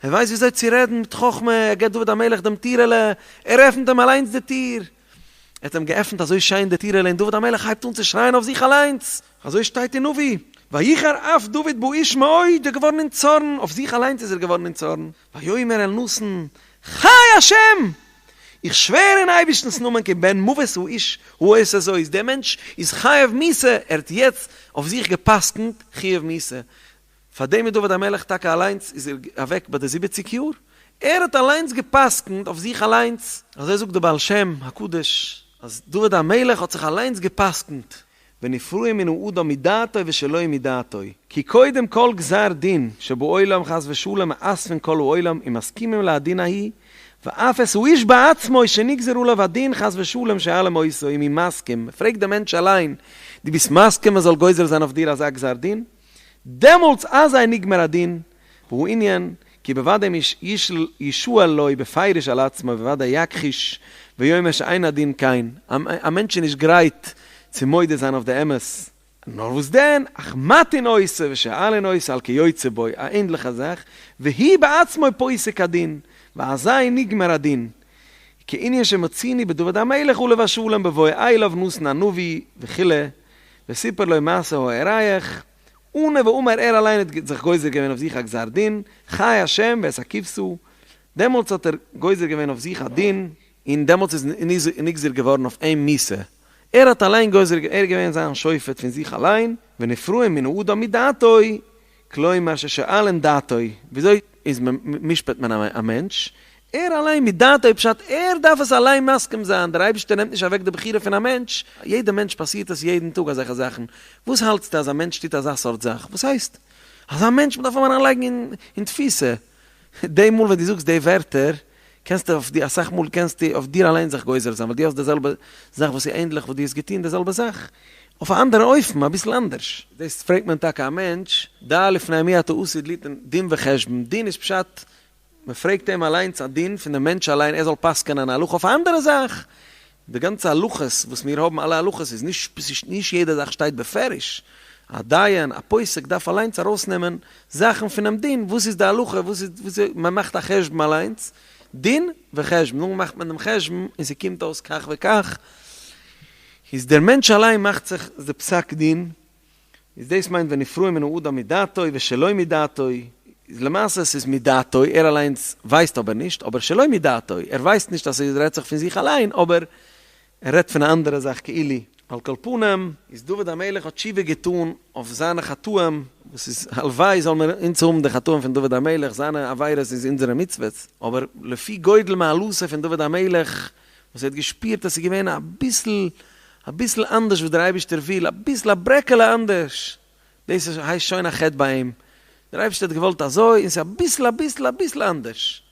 ער ווייסט וויאזוי צו רעדן מיט חכמה, ער געבט דוד המלך דעם טירעלע, ער עפנט אים אליינס די טיר. ער האט אים געעפנט אזוי שיין די טירעלע און דוד המלך הייבט אן צו שרייען אויף זיך אליינס, אזוי שטייט אין נביא, ויחר אף דוד באיש מאוד, ער איז געווארן אין צארן, אויף זיך אליינס איז ער געווארן אין צארן, ויאמר אל נתן, חי השם! איך שווער אין אייבערשטנ'ס נאמען כי בן מוות האיש העושה זאת, דער מענטש איז חייב מיתה, ער האט יעצט אויף זיך גע'פסק'נט חיוב מיתה, פאר דעם איז דוד המלך טאקע אליינס איז ער אוועק ביי די זיבעציג יאר, ער האט אליינס גע'פסק'נט אויף זיך אליינס, אזוי זאגט די בעל שם הקדוש אז דוד המלך האט זיך אליינס גע'פסק'נט, ונפרעים מן האדם מדעתו ושלא מדעתו, כי קודם כל גזר דין שבעולם חס ושלום מאספין כל העולם ומסכימים להדין ההיא, ואף את האיש בעצמו שנגזר עליו הדין חס ושלום שואלים אותו אם הוא מסכים, מ'פרעגט דעם מענטש אליין, דו ביסט מסכים מ'זאל גוזר זיין אויף דיר אזא גזר דין? דעמאלטס אזי נגמר הדין, והוא ענין כי בוודאי מי ישאל לו בפירוש על עצמו בוודאי יכחיש ויאמר שאין הדין כן, א מענטש איז נישט גרייט צו מודה זיין אויף די אמת, נאר וואס דען, אך מטעין אותו ושואלין אותו על כיוצא בו, א ענדליכע זאך, והוא בעצמו פוסק הדין, ואזי נגמר הדין, כענין שמצינו בדוד המלך עליו השלום בבוא אליו נתן הנביא וכו', וסיפר לו מעשה הירח, ענה ואמר ער אליין האט זיך גוזר געווען אויף זיך א גזר דין, חי השם ואת הכבשה, דעמאלטס האט ער גוזר געווען אויף זיך א דין, און דעמאלטס איז נגזר געווארן אויף אים מיתה, ער האט אליין גוזר ער געווען זיין שופט פון זיך אליין, ונפרעים מן האדם מדעתו, כלומר ששואלין דעתו, וויאזוי איז מען משפט מען א מענטש? ער אליין מדעתו פשט ער דארף עס אליין מסכים זיין, דער אייבערשטער נעמט נישט אוועק די בחירה פון א מענטש, יעדע מענטש פאסירט עס יעדן טאג אזעלכע זאכן, וואס האלטסטו אז א מענטש טוט אזא סארט זאך? וואס הייסט? אזא מענטש מ'דארף אים אריינלייגן אין תפיסה, די מאל ווען דו זאגסט די ווערטער קענסטו אויף די אסאך מאל קענסטו אויף דיר אליין זיך גוזר זיין ווייל דו האסט די זעלבע זאך וואס איז ענדליך וואס דו האסט געטון די זעלבע זאך אויף א אנדערע אופן אביסל אנדערש. דאס פרעגט מען טאקע א מענטש, דע לפני מי אתה עתיד ליתן דין וחשבון, דין איז פשט מען פרעגט אים אליינס א דין פון דעם מענטש אליין ער זאל פסק'ענען א הלכה אויף א אנדערע זאך, די גאנצע הלכות וואס מיר האבן אלע הלכות איז נישט נישט יעדע זאך שטייט בפירוש, א דיין א פוסק דארף אליינס ארויסנעמען זאכן פונעם דין, וואס איז די הלכה וואס איז וואס מען מאכט א חשבון אליינס. דין וחשבון, נאכדעם מאכט מען דעם חשבון און ס'קומט אויס כך וכך, איז דער מענטש אליין מאכט זיך די פסק דין, איז דאס מיינט ונפרעין מן האדם מדעתו ושלא מדעתו, איז למעשה ס'איז מדעתו, ער אליינס ווייסט אבער נישט, אבער שלא מדעתו, ער ווייסט נישט אז ס'רעדט זיך פון זיך אליין, אבער ער רעדט פון א אנדערע זאך כאילו. על כל פנים, איז דוד המלך האט תשובה געטאן אויף זיינע חטאים, וואס איז הלוואי זאל מיר אונז האבן די חטאים פון דוד המלך, זיינע עבירות איז אונזערע מצוות, אבער לפי גודל מעלתו פון דוד המלך, וואס ער האט געשפירט אז ס'איז געווען אביסל, אביסל אנדערש וואס דער אייבערשטער וויל, אביסל א ברעקעלע אנדערש, דאס הייסט שוין א חטא ביי אים, דער אייבערשטער האט געוואלט אזוי, און ס'איז אביסל אביסל אביסל אנדערש.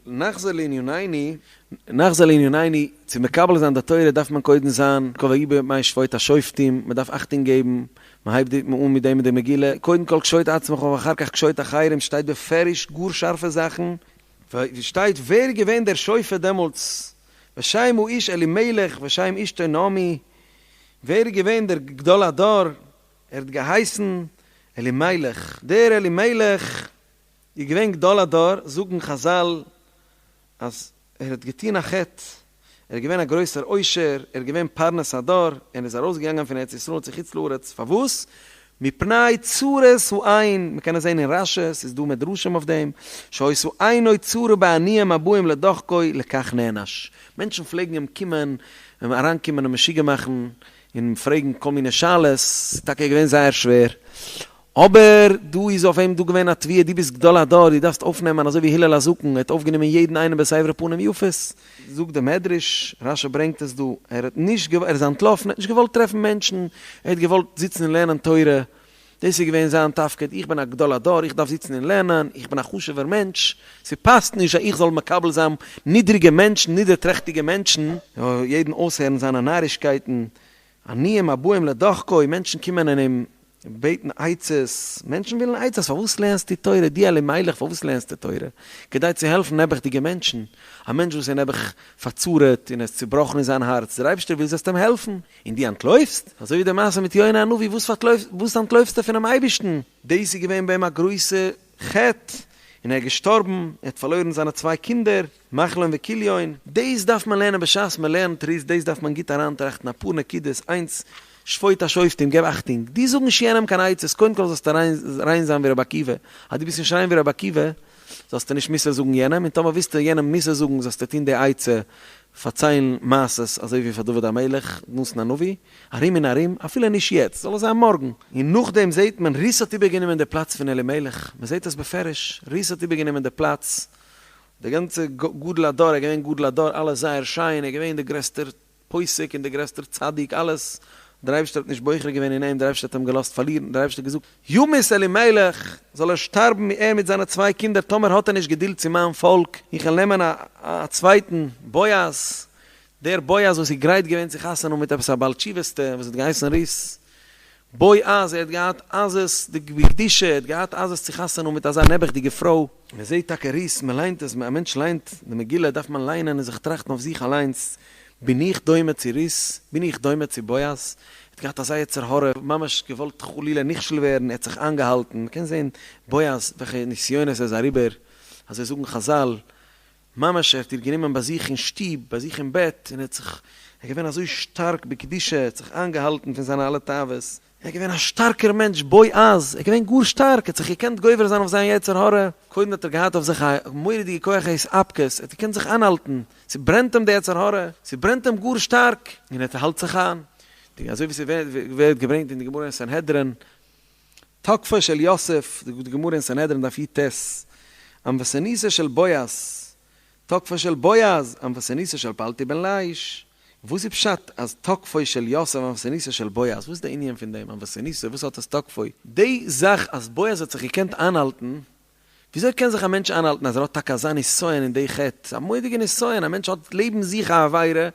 נחזור לענינינו, נחזור לענינינו, צו מקבל זיין די תורה דארף מען קודם זיין קובע בימי שפוט השופטים, מען דארף אכטונג געבן, מען הייבט אן מיט דעם מיט די מגילה, קודם כל קשוט עצמך ואחר כך קשוט אחרים, שטייט בפירוש גאר שארפע זאכן, שטייט ווער איז געווען דער שופט דעמאלטס, ושם האיש אלימלך ושם אשתו נעמי, ווער איז געווען דער גדול הדור, ער האט געהייסן אלימלך, דער אלימלך איז געווען גדול הדור, זאגן חזל אז ער האט געטון א חטא, ער איז געווען א גרויסער עושר, ער איז געווען פרנס הדור, ער איז ארויסגעגאנגען פון ארץ ישראל צו חוץ לארץ, פארוואס? מפני צרת העין, מען קען עס זען אין רשי, ס'איז דא מדרשים אויף דעם, שהיתה עינו צרה בעניים הבאים לדחקו לכך נענש, מענטשן פלעגן אים קומען, אים אריינקומען און משוגע מאכן, און פרעגן כל מיני שאלות, ס'איז טאקע געווען זייער שווער, אבער דא איז אויף אים דא געווען א תביעה, דו ביסט גדול הדור, דו דארפסט אויפנעמען אזוי ווי הלל הזקן, ער האט אויפגענומען יעדן איינעם בסבר פנים יפות. זאגט דער מדרש, רשי ברענגט עס דא, ער האט נישט געוואלט, ער איז אנטלאפן, ער האט נישט געוואלט טרעפן מענטשן, ער האט געוואלט זיצן און לערנען תורה, דאס איז געווען זיין תפקיד, איך בין א גדול הדור, איך דארף זיצן און לערנען, איך בין א חשוב'ער מענטש, ס'פאסט נישט אז איך זאל מקבל זיין נידריגע מענטשן, נידערטרעכטיגע מענטשן, יעדן אויסהערן זיינע נארישקייטן, עניים הבאים לדחקו, מענטשן קומען און אים בעטן עצות, מענטשן ווילן עצות, פארוואס לערנסטו תורה, דו אלימלך פארוואס לערנסטו תורה? כדי צו העלפן נעבעכדיגע מענטשן, א מענטש וואס איז נעבעך פארצרה'ט און ער איז צובראכן אין זיין הארץ, דער אייבערשטער וויל זאלסט אים העלפן, און דו אנטלויפסט? אזוי ווי די מעשה מיט יונה הנביא, וואס וואס אנטלויפסטו פונעם אייבערשטן? דאס איז געווען ביי אים א גרויסע חטא, און ער איז געשטארבן, ער האט פארלוירן זיינע צוויי קינדער, מחלון וכליון. דאס דארף מען לערנען בשעת מען לערנט רות, דאס דארף מען גוט אריינטראכטן אפאר נקודות, איינס, שפוט השופטים, געב אכטונג, דו זאג נישט יענעם קיין עצות, קודם כל זאלסטו ריין זיין ווי רבי עקיבא, אז דו ביסט נישט ריין ווי רבי עקיבא, זאלסטו נישט מוסר זאגן יענעם, און טאמער ווילסטו יענעם מוסר זאגן זאלסטו טון די עצה, פארציילן מעשות אזוי ווי פאר דוד המלך, נתן הנביא, ארום און ארום, אפילו נישט יעצט, זאל עס זיין מארגן. און נאכדעם זעט מען, רות האט איבערגענומען די פלאץ פון אלימלך, מען זעט עס בפירוש, רות האט איבערגענומען די פלאץ, די גאנצע גדול הדור, ער איז געווען גדול הדור, אלעס זייער שיין, ער איז געווען דער גרעסטער פוסק און דער גרעסטער צדיק, אלעס. דער אייבערשטער האט נישט בוחר געווען אין אים, דער אייבערשטער האט אים געלאזט פארלירן, דער אייבערשטער האט געזאגט, ימות אלימלך, זאל ער שטארבן ער מיט זיינע צוויי קינדער, טאמער האט ער נישט געדולד צו מיין פאלק, איך וועל נעמען א צווייטן, בועז, דער בועז וואס איז גרייט געווען צו חתונה האבן מיט עפעס א בעל תשובה'סטע וואס האט געהייסן רות, בועז, ער האט געהאט עזות דקדושה, ער האט געהאט עזות צו חתונה האבן מיט אזא נעבעכדיגע פרוי. מען זעט טאקע רות, מען ליינט עס, א מענטש ליינט די מגילה דארף מען ליינען און זיך טראכטן אויף זיך אליינס, בין איך דומה צו רות? בין איך דומה צו בועז? ער האט געהאט אזא יצר הרע, ממש געוואלט חלילה נכשל ווערן, ער האט זיך איינגעהאלטן, מען קען זען בועז וועלכע נסיונות ער איז אריבער, אזוי זאגן חזל, ממש ער האט איר גענומען ביי זיך אין שטוב, ביי זיך אין בעט, און ער האט זיך, ער איז געווען אזוי שטארק בקדושה, ער האט זיך איינגעהאלטן פון זיינע אלע תאוות, ער איז געווען א שטארקער מענטש בועז, ער איז געווען גאר שטארק, ער האט זיך געקענט גובר זיין אויף זיין יצר הרע, קודם האט ער געהאט אויף זיך א מורא'דיגע כח ההתאפקות, ער האט געקענט זיך איינהאלטן, ס'ברענט אים די יצר הרע, ס'ברענט אים גאר שטארק, און ער האלט זיך איין, אזוי ווי ס'ווערט געברענגט אין די גמרא אין סנהדרין, תקפו של יוסף, די גמרא אין סנהדרין דף יט, ענוותנותו של בועז, תקפו של בועז, ענוותנותו של פלטי בן ליש. וואס איז פשט אז תקפו של יוסף ענוותנותו של בועז? וואס איז די ענין פון דעם ענוותנותו? וואס האט עס תקפו? די זאך אז בועז האט זיך געקענט איינהאלטן, וויאזוי קען זיך א מענטש איינהאלטן אז ער האט טאקע אזא נסיון אין די חטא? ס'איז א מורא'דיגע נסיון, א מענטש האט לעבן זיך א עבירה,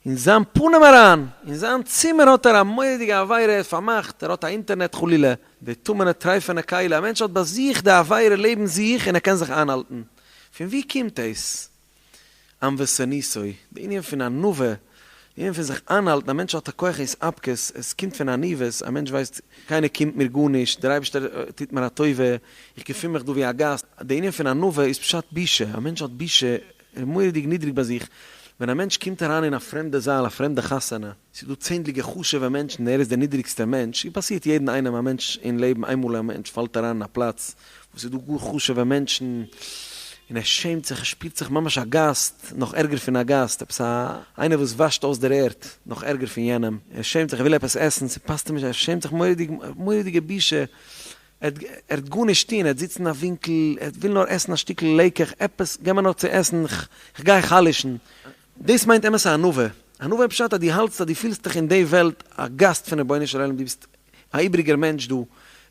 אין זיין פנים אריין, אין זיין צימער האט ער א מורא'דיגע עבירה, ער איז פארמאכט, ער האט א אינטערנעט חלילה, די טמא'נע טרייפענע כלי, א מענטש האט ביי זיך די עבירה לעבן זיך און ער קען זיך איינהאלטן. פון וואו קומט דאס? ענוותנותו, די ענין פון ענווה, די ענין פון זיך איינהאלטן, א מענטש האט א כח התאפקות, עס קומט פון עניוות, א מענטש ווייסט, קיינער קומט מיר גארנישט, דער אייבערשטער טוט מיר א טובה, איך געפין מיך דא ווי א גאסט, די ענין פון ענווה איז פשט בושה, א מענטש האט בושה, ער איז מורא'דיג נידריג ביי זיך, ווען א מענטש קומט אריין אין א פרעמדע זאל, א פרעמדע חתונה, ס'איז דא צענדליגע חשוב'ע מענטשן און ער איז דער נידריגסטער מענטש, און פאסירט יעדן איינעם א מענטש אין לעבן איינמאל א מענטש פאלט אריין אין א פלאץ וואס איז דא גאר חשוב'ע מענטשן און ער שעמט זיך ער שפירט זיך ממש א גאסט, נאך ערגער פון א גאסט, עפעס א איינער וואס וואשט אויס דער ערד, נאך ערגער פון יענעם, ער שעמט זיך ער וויל עפעס עסן ס'פאסט אים נישט ער שעמט זיך מורא'דיג מורא'דיגע בושה, ער וועט גארנישט טון, ער וועט זיצן אין א ווינקל, ער וויל נאר עסן א שטיקל לעקעך, עפעס, געב מיר נאר צו עסן, כ'גיי חלש'ן. דאס מיינט אמת'ע ענווה. ענווה איז פשט אז דו האלטסט אז דו פילסט דיך אין די וועלט א גאסט פון רבונו של עולם, דו ביסט א איבריגער מענטש דא,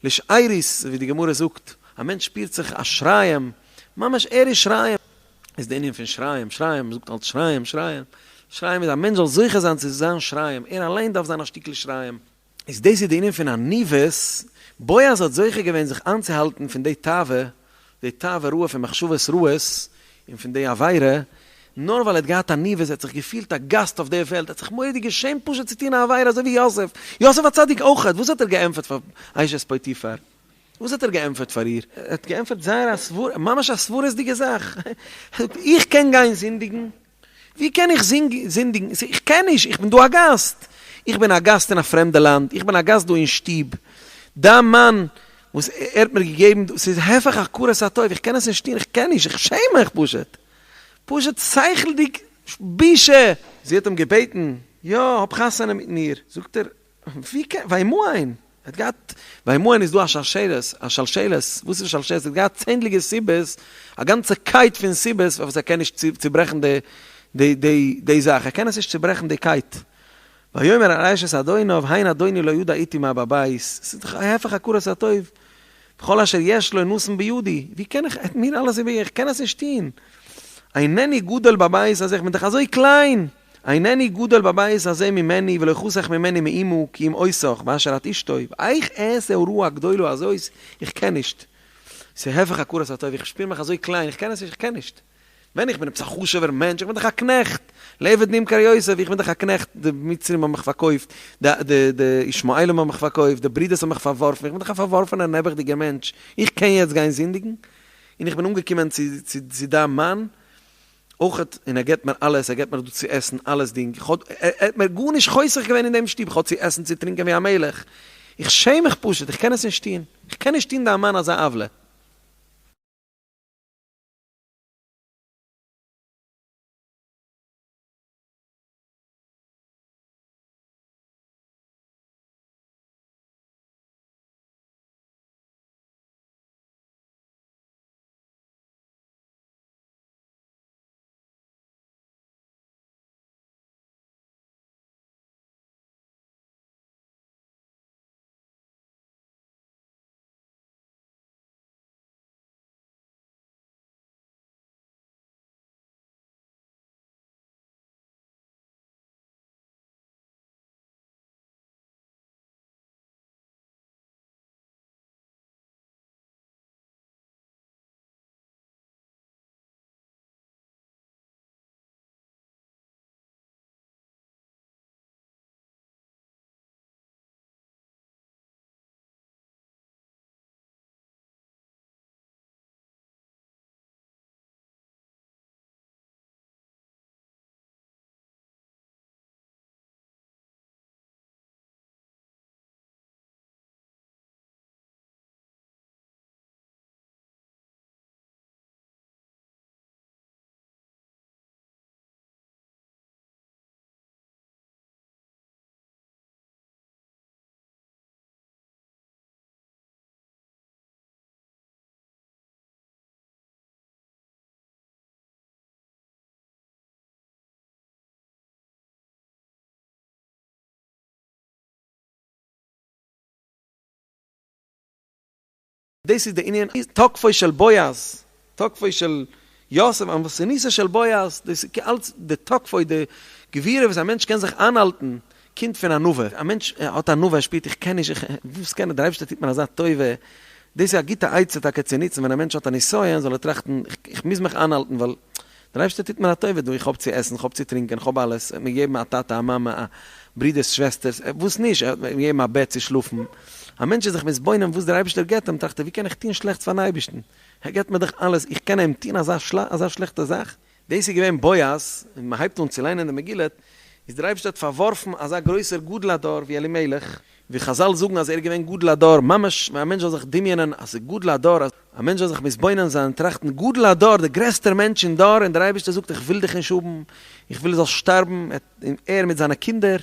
לשארית, ווי די גמרא זאגט, א מענטש שפירט זיך א שריים, ממש ער איז שריים. איז די ענין פון שריים, שריים, מ'זאגט אלץ שריים, שריים, שריים איז א מענטש זאל זוכה זיין צו זיין שריים, ער אליין דארף זיין א שטיקל שריים. איז דאס איז די ענין פון עניוות, בועז האט זוכה געווען זיך איינצוהאלטן פון די תאווה, די תאווה רעה פון מחשבות רעות, און פון די עבירה, נאר ווייל ער האט געהאט עניוות, ער האט זיך געפילט א גאסט אויף דער וועלט, ער האט זיך מורא'דיג געשעמט פשוט צו טון א עבירה אזוי ווי יוסף, יוסף הצדיק אויכעט, וואס האט ער געענטפערט פאר אשת פוטיפר? וואס האט ער געענטפערט פאר איר? ער האט געענטפערט זייער א סברא, ממש א סברות'דיגע זאך, ער זאגט, איך קען גיין זינדיגן? ווי קען איך זינדיגן? איך קען נישט, איך בין דא א גאסט, איך בין א גאסט אין א פרעמדע לאנד, איך בין א גאסט דא אין שטוב, דיין מאן וואס ער האט מיר געגעבן דא, ס'איז הפך הכרת הטוב, איך קען עס נישט טון, איך קען נישט, איך שעם מיך פשוט, פשוט שכל'דיג בושה! זי האט אים געבעטן, יא, האב חתונה מיט מיר, זאגט ער, ווי קען, וימאן, ער האט געהאט, וימאן איז דא א שלשלת, א שלשלת, וואס איז שלשלת? ער האט געהאט צענדליגע סיבות, א גאנצע קייט פון סיבות פארוואס ער קען נישט צוברעכן די די די די זאך, ער קען עס נישט צוברעכן די קייט. ויאמר אל אשת אדוניו, הן אדוני לא ידע איתי מה בבית, ס'איז דאך ההפך הכרת הטוב, וכל אשר יש לו נתן בידי, ווי קען איך, ער האט מיר אלעס איבערגעגעבן, איך קען עס נישט טון, אינני גדול בבית הזה, איך בין דאך אזוי קליין! אינני גדול בבית הזה ממני ולא חסך ממני מאומה כי אם אותך באשר את אשתו ואיך אעשה הרעה הגדולה הזאת איך קען נישט ס'איז הפך הכרת הטוב איך שפיר מיך אזוי קליין איך קען עס נישט איך קען נישט ווען איך בין עפעס א חשוב'ער מענטש איך בין דאך א קנעכט לעבד נמכר יוסף איך בין דאך א קנעכט די מצרים האבן מיך פארקויפט די די די ישמעאלים האבן מיך פארקויפט די ברידערס האבן מיך פארווארפן איך בין דאך א פארווארפענער נעבעכדיגער מענטש איך קען יעצט גיין זינדיגן און איך בין אנגעקומען צו צו צו דיין מאן אויכעט, און ער געבט מיר אלעס, ער געבט מיר דא צו עסן אלעס דינג, איך האב, ער האט מיר גארנישט חוסך געווען אין דעם שטוב, איך האב צו עסן צו טרינקען ווי א מלך, איך שעם מיך פשוט, איך קען עס נישט טון, איך קען נישט טון דיין מאן אזא עוולה. דאס איז די ענין תוקפו של בועז, תוקפו של יוסף, ענוותנותו של בועז, דאס איז אלץ די תוקפו, די גבורה וואס א מענטש קען זיך איינהאלטן, קומט פון ענווה, א מענטש האט ענווה, ער שפירט איך קען נישט, איך, וואס קען איך, דער אייבערשטער טוט מיר אזא טובה, דאס איז א גוטע עצה טאקע צו נוצן ווען א מענטש האט א נסיון זאל ער טראכטן, איך מוז מיך איינהאלטן ווייל דער אייבערשטער טוט מיר א טובה דא, איך האב צו עסן, איך האב צו טרינקען, איך האב אלעס, ער האט מיר געגעבן א טאטע, א מאמע, א ברודערס, שוועסטערס, וואס נישט, ער האט מיר געגעבן א בעט צו שלאפן, א מענטש איז זיך מתבונן וואס דער אייבערשטער געבט אים, טראכט ער ווי קען איך טון שלעכטס פארן אייבערשטן, ער געבט מיר דאך אלעס, איך קען אים טון אזא שלעכטע זאך? דאס איז געווען בועז, און מען הייבט אן צו ליינען די מגילה, איז דער אייבערשטער האט פארווארפן אזא גרויסער גדול הדור ווי אלימלך, ווי חזל זאגן אז ער איז געווען גדול הדור, ממש ווען א מענטש זאל זיך דמיונ'ען אז ס'איז גדול הדור, א מענטש זאל זיך מתבונן זיין און טראכטן גדול הדור, דער גרעסטער מענטש אין דור, און דער אייבערשטער זאגט איך וויל דיך נישט האבן, איך וויל זאלסט שטארבן, ער מיט זיינע קינדער,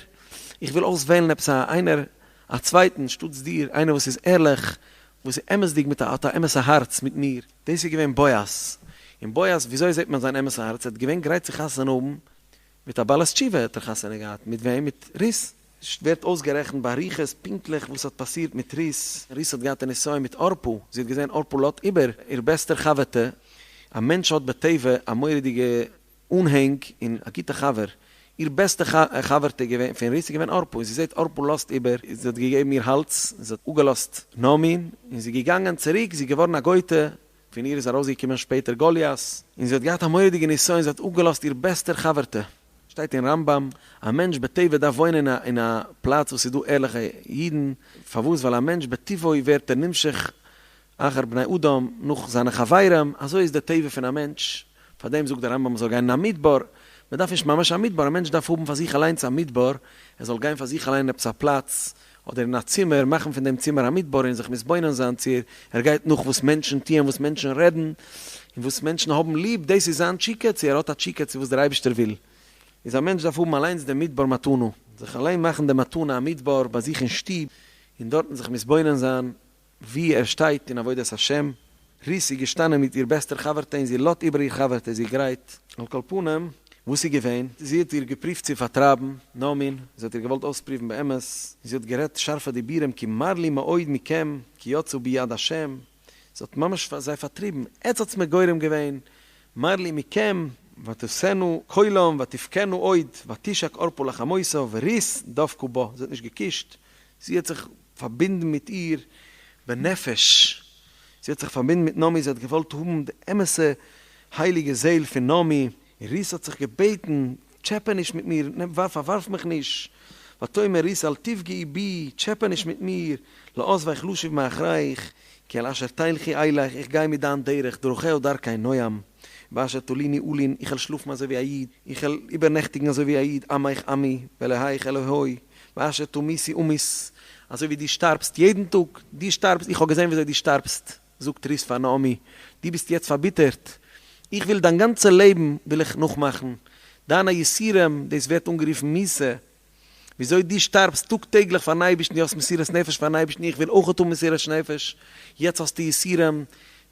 איך וויל אויסוועלן עפעס א איינער א צווייטן שטאטס דיר, איינער וואס איז ערליך, וואס איז אמת'דיג מיט א האט א אמת'ע הארץ מיט מיר. דאס איז געווען בועז. און בועז, וויאזוי זעט מען זיין אמת'ע הארץ? ער האט געווען גרייט צו חתונה האבן מיט א בעלת תשובה האט ער חתונה געהאט. מיט וועם? מיט רות. ווערט אויסגערעכנט באריכות פונקטליך וואס האט פאסירט מיט רות. רות האט געהאט א נסיון מיט ערפה, זי האט געזען ערפה לאזט איבער איר בעסטער חבר'טע. א מענטש האט בטבע א מורא'דיגע אנהענג און א גוטע חבר, איר בעסטע חבר'טע געווען פון רות איז געווען ערפה, און זי זעט ערפה לאזט איבער, זי האט געגעבן איר האלז, זי האט אפגעלאזט נעמי'ן, און זי איז געגאנגען צוריק, זי איז געווארן א גוי'טע, פון איר איז ארויסגעקומען שפעטער גוליית, און זי האט געהאט א מורא'דיגע נסיון, זי האט אפגעלאזט איר בעסטער חבר'טע. שטייט אין רמב"ם, א מענטש בטבע דארף וואוינען אין א פלאץ וואס איז דא ערליכע אידן, פארוואס? ווייל א מענטש בטבעו ווערט ער נמשך אחר בני אדם, נאך זיינע חברים, אזוי איז די טבע פון א מענטש, פאר דעם זאגט דער רמב"ם מען זאל גיין אין א מדבר, מען דארף נישט ממש א מדבר, א מענטש דארף האבן פאר זיך אליינס א מדבר, ער זאל גיין פאר זיך אליין אין עפעס א פלאץ, אדער אין א צימער, מאכן פון דעם צימער א מדבר און זיך מתבונן זיין צו ער גייט נאך וואס מענטשן טוען, וואס מענטשן רעדן, און וואס מענטשן האבן ליב, דאס איז זיין תשוקה, צו ער האט א תשוקה צו וואס דער אייבערשטער וויל, איז א מענטש דארף האבן אליינס דעם מדבר מתנה, זיך אליין מאכן די מתנה א מדבר ביי זיך אין שטוב, און דארטן זיך מתבונן זיין ווי ער שטייט אין עבודת השם, רות איז געשטאנען מיט איר בעסטער חבר'טע און זי לאט איבער איר חבר'טע, זי גרייט. על כל פנים, וואס איז געווען? זי האט איר געפריווט צו פארטרייבן, נעמי'ן, זי האט איר געוואלט אויספריוון באמת, זי האט גערעדט שארפע דיבורים כי מר לי מאוד מכם, כי יצא בי יד השם, זי האט ממש זיי פארטריבן, עטס האטס מיר גורם געווען, מר לי מכם, ותשאנה קולם ותבכינה עוד, ותשק ערפה לחמותה, ורות דבקה בה, זי האט נישט געקושט, זי האט זיך פארבינדן מיט איר בנפש, זי האט זיך פארבינדן מיט נעמי, זי האט געוואלט האבן די אמת'ע הייליגע זעהל פון נעמי, און רות האט זיך געבעטן, טשעפע נישט מיט מיר, פארווארף מיך נישט, ותאמר רות אל תפגעי בי, טשעפע נישט מיט מיר, לעזבך לשוב מאחריך, כי אל אשר תלכי אלך, איך גיי מיט דיין דרך, דרכיה דרכי נועם, באשר תליני אלין, איך וועל שלאפן אזוי ווי א איד, איך וועל איבערנעכטיגן אזוי ווי א איד, עמך עמי, ואלהיך אלהי, באשר תמותי אמות, אזוי ווי דו שטארבסט יעדן טאג, דו שטארבסט, איך האב געזען וויאזוי דו שטארבסט, זאגט רות פאר נעמי, דו ביסט יעצט פארביטערט, איך וויל דיין גאנצע לעבן וויל איך נאכמאכן, דיינע יסורים, דאס ווערט אנגערופן מיתה, וויאזוי דו שטארבסט טאג טעגליך פארן אייבערשטן, דו האסט מסירת נפש פארן אייבערשטן, איך וויל אויך האבן מסירת נפש, יעצט האסטו יסורים,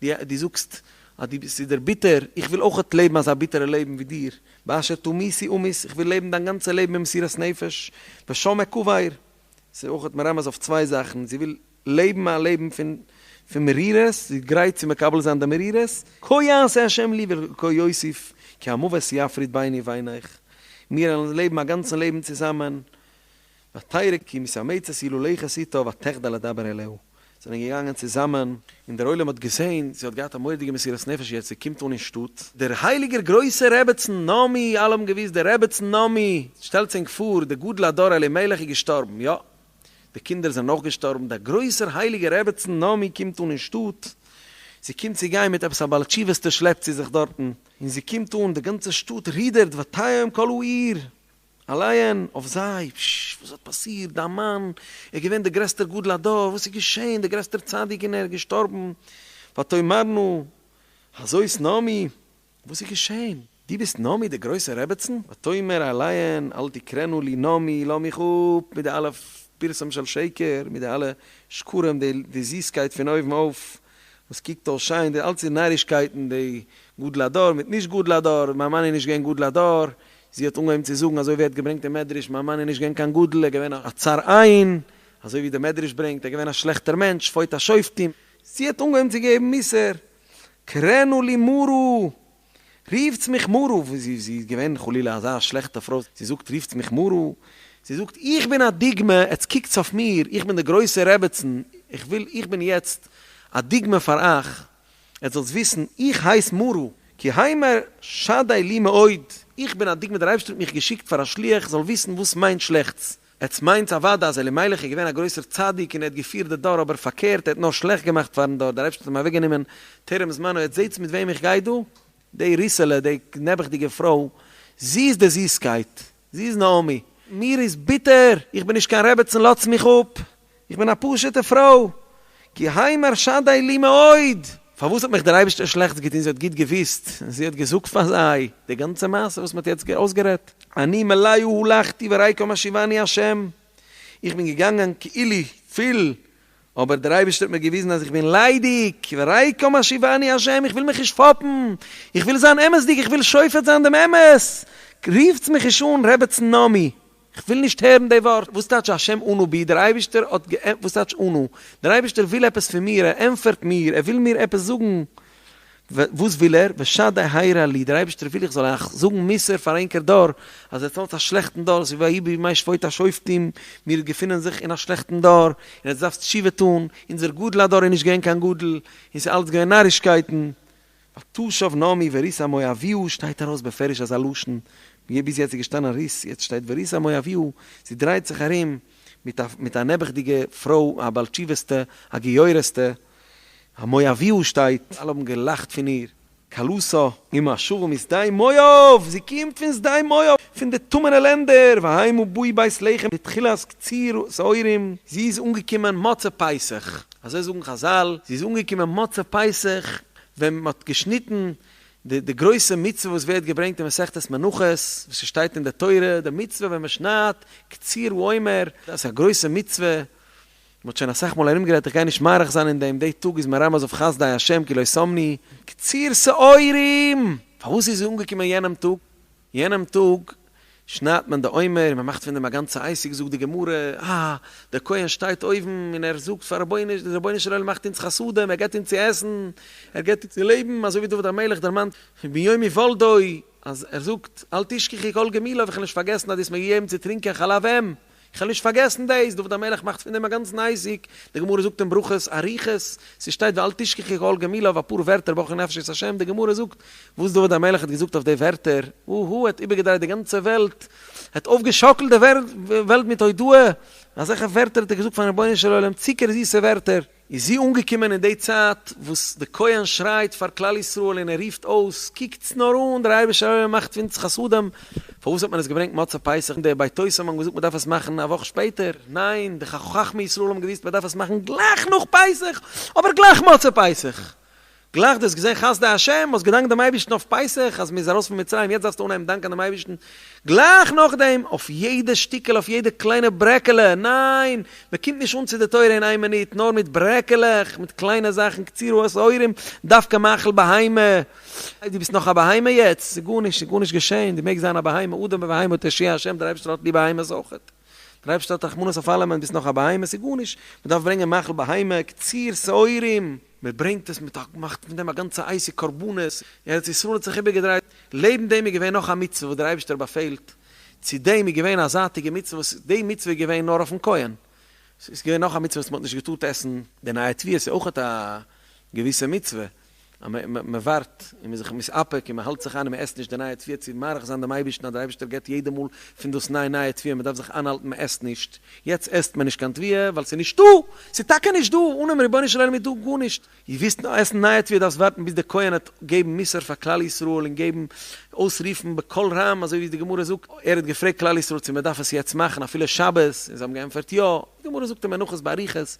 דו זאגסט אז דו ס'איז דיר ביטער, איך וויל אויך לעבן אזא ביטערע לעבן ווי דיר, באשר תמותי אמות, איך וויל לעבן דיין גאנצע לעבן במסירת נפש, ושם אקבר, ס'איז אויך מרמז אויף צוויי זאכן, זי וויל לעבן א לעבן פון פון מרירות, זי איז גרייט צו מקבל זיין די מרירות, כה יעשה ה' לי וכה יוסיף, כי המוות יפריד ביני וביניך, מיר וועלן לעבן א גאנצן לעבן צוזאמען, ותרא כי מתאמצת היא ללכת איתה ותחדל לדבר אליה, זענען געגאנגען צוזאמען, און דער עולם האט געזען, זי האט געהאט א מורא'דיגע מסירת נפש יעצט, זי קומט אן אין שטאט, דער הייליגער גרויסער רעבעצן נעמי, אלע האבן געוואוסט די רעבעצן נעמי, שטעלטס ענק פאר, די גדול הדור אלימלך איז געשטארבן, יא, די קינדער זענען אויך געשטארבן, דער גרויסער הייליגער רעבעצן נעמי קומט אן אין שטאט, זי קומט צו גיין מיט עפעס א בעל תשובה'סטע שלעפט זי זיך דארטן, און זי קומט אן, די גאנצע שטאט רודערט ותהום כל העיר, אליין אויף זיי, פשש, וואס האט פאסירט, דיין מאן איז געווען דער גרעסטער גדול הדור, וואס איז געשען, דער גרעסטער צדיק און ער איז געשטארבן, ותאמרנה, הזאת נעמי, וואס איז געשען, דו ביסט נעמי די גרויסע רעבעצן? ותאמר אליהן, אל תקראנה לי נעמי, לאז מיך אפ מיט די אלע פרסום של שקר, מיט די אלע שקרים, די זיסקייט פון אויבן אויף, וואס קוקט אויס שיין, די אלץ איז נארישקייטן, די גדול הדור מיט נישט גדול הדור, מיין מאן איז נישט געווען גדול הדור, זי האט אנגעהויבן צו זאגן אזוי ווערט געברענגט אין מדרש, מיין מאן איז נישט געווען קיין גדול, ער איז געווען א צר עין, אזוי ווי דער מדרש ברענגט, ער איז געווען א שלעכטער מענטש, שפוט השופטים. זי האט אנגעהויבן צו געבן מוסר, קראנה לי מרה, רופטס מיך מרה, וואס זי איז געווען חלילה אזא שלעכטע פרוי, זי זאגט רופטס מיך מרה, זי זאגט איך בין א דוגמא, עטס קוקטס אויף מיר, איך בין די גרויסע רעבעצן, איך וויל, איך בין יעצט א דוגמא פאר אייך, עטס זאלטס וויסן, איך הייס מרה, כי המר שדי לי מאוד, איך בין א דוגמא, דער אייבערשטער האט מיך געשיקט פאר א שליח, זאל וויסן וואס מיינט שלעכטס, עטס מיינטס אוודאי אז אלימלך איז געווען א גרויסער צדיק און ער האט געפירט די דור אבער פארקערט ער האט נאר שלעכט געמאכט פארן דור דער אייבערשטער האט אים אוועק גענומען טרם זמנו עטס זעטס מיט וועם איך גיי דא? די ריסעלע די נעבעכדיגע פרוי זי איז די זיסקייט זי איז נעמי מיר איז ביטער איך בין נישט קיין רעבעצן לאטס מיך אפ איך בין א פשוטע פרוי, כי המר שדי לי מאוד! פארוואס האט מיך דער אייבערשטער שלעכטס געטון? זי האט גוט געוואוסט, און זי האט געזאגט פאר זיי די גאנצע מעשה וואס מען האט יעצט אויסגערעדט. אני מלאה הלכתי וריקם השיבני ה', איך בין געגאנגען כאילו פול, אבער דער אייבערשטער האט מיר געוויזן אז איך בין ליידיג, וריקם השיבני ה', איך וויל מיך נישט פאפן, איך וויל זיין אמת'דיג, איך וויל שופט זיין דעם אמת, רופטס מיך נישט אן רעבעצן נעמי, כ'וויל נישט הערן די ווארט. וואס טייטש השם ענה בי? דער אייבערשטער האט גע. וואס טייטש ענה? דער אייבערשטער וויל עפעס פון מיר, ער ענטפערט מיר, ער וויל מיר עפעס זאגן. וואס וויל ער? ושדי הרע לי, דער אייבערשטער וויל איך זאל אייך זאגן מוסר פאר ענקער דור, אז עטס האלטס א שלעכטן דור, ס'איז ויהי בימי שפוט השופטים, מיר געפינען זיך אין א שלעכטן דור, און עטס דארפטס תשובה טון, אונזער גדול הדור איז נישט געווען קיין גדול, און ס'איז אלץ געווען נארישקייטן. ותשב נעמי ורות המואביה שטייט ארויס בפירוש אזא לשון, ווי ביז יעצט איז געשטאנען רות, יעצט שטייט ורות המואביה, זי דרייט זיך ארום מיט א מיט א נעבעכדיגע פרוי, א בעל תשובה'סטע, א גיורת'טע, המואביה שטייט, אלע האבן געלאכט פון איר, כלתה עם השבה משדה מואב, זי קומט פון שדה מואב, פון די טמא'נע לענדער, והמה באו בית לחם בתחילת קציר שעורים, זי איז אנגעקומען מוצאי פסח, אזוי זאגן חזל, זי איז אנגעקומען מוצאי פסח, ווען מען האט געשניטן די די גרויסע מצוה וואס ווערט געברענגט אין מסכת מנחות, וואס ס'שטייט אין די תורה, די מצוה ווען מען שניידט קציר העומר, דאס איז א גרויסע מצוה, מען האט שוין אסאך מאל ארומגערעדט, איך גיי נישט מאריך זיין אין דעם, די טאג איז מרמז אויף חסדי השם כי לא תמנו. קציר שעורים! פארוואס איז זי אנגעקומען יענעם טאג? יענעם טאג שניידט מען די עומר און מען מאכט פון דעם א גאנצע עסק, זאגט די גמרא, אה, דער כהן שטייט אויבן און ער זאגט פאר רבונו, דער רבונו של עולם מאכט אונז חסדים, ער געבט אונז צו עסן, ער געבט אונז צו לעבן, אזוי ווי דוד המלך דערמאנט מיום היוולדו, אז ער זאגט, אל תשכחי כל גמוליו, איך וועל נישט פארגעסן אז דו האסט מיר געגעבן צו טרינקען חלב אם, איך וועל נישט פארגעסן דאס, דוד המלך מאכט פון דעם א גאנצן עסק, די גמרא זאגט אין ברכות אריכות, ס'שטייט ואל תשכחי כל גמוליו אפאר ווערטער ברכי נפשי את השם, די גמרא זאגט וואס דוד המלך האט געזאגט אויף די ווערטער, אהא, ער האט איבערגעדרייט די גאנצע וועלט, ער האט אויפגעשאקלט די וועלט מיט הודאה, אזעלכע ווערטער האט ער געזאגט פארן רבונו של עולם, צוקער זיסע ווערטער. איז זי אנגעקומען אין די צייט וואס די כהן שרייט פאר כלל ישראל און ער רופט אויס, קוקטס נאר אן, דער אייבערשטער מאכט פון אונז חסדים, פארוואס האט מען עס געברענגט מוצאי פסח, די בייתוסים האבן געזאגט מען דארף עס מאכן א וואך שפעטער, ניין, די חכמי ישראל האבן געוואוסט מען דארף עס מאכן גלייך נאך פסח, אבער גלייך מוצאי פסח. גלייך דו האסט געזען חסדי השם, האסט געדאנקט דעם אייבערשטן אויף פסח אז מען איז ארויס פון מצרים, יעצט דארפסטו אנהייבן דאנקען דעם אייבערשטן גלייך נאכדעם אויף יעדע שטיקעלע, אויף יעדע קליינע ברעקעלע, ניין, מען קומט נישט אן צו די תורה אין איין מינוט, נאר מיט ברעקעלעך, מיט קליינע זאכן, קציר השעורים, דווקא מאכל בהמה, דו ביסט נאך א בהמה יעצט, ס'איז גארנישט, ס'איז גארנישט געשען, דו מעגסט זיין א בהמה, אדם בבהמה תושיע השם, דער אייבערשטער האט ליב בהמות אויכעט. דער אייבערשטער האט רחמנות אויף אלעמען, ביסט נאך א בהמה, ס'איז גארנישט, מען דארף ברענגען מאכל בהמה, קציר שעורים, מען ברענגט עס, מען מאכט פון דעם א גאנצע עסק קרבנות, ארץ ישראל האט זיך איבערגעדרייט, לעבן דעם איז געווען נאך א מצוה וואס דער אייבערשטער באפעלט, צו דעם איז געווען א זייטיגע מצוה וואס די מצוה איז געווען נאר אויפן כהן, ס'איז געווען נאך א מצוה וואס מען האט נישט געטארט עסן די נייע תבואה, ס'איז אויכעט א געוויסע מצוה, אז מען ווארט און מען איז זיך מתאפק און מען האלט זיך איין און מען עסט נישט די נייע תבואה צו מעריך זיין דעם אייבערשטן אז דער אייבערשטער געבט יעדע מאל פון דאס ניי נייע תבואה, מען דארף זיך איינהאלטן מען עסט נישט, יעצט עסט מען נישט קיין תבואה ווייל ס'איז נישטא, ס'איז טאקע נישט דא, אנעם רבונו של עולם איז דא גארנישט, איר ווילסט עסן נייע תבואה דארפסט ווארטן ביז דער כהן העט געבן מוסר פאר כלל ישראל און געבן אויסרופן בקול רם אזוי ווי די גמרא זאגט, ער האט געפרעגט כלל ישראל צו מען דארף עס יעצט מאכן אפילו שבת און זיי האבן געענטפערט יא, די גמרא זאגט אין מנחות באריכות,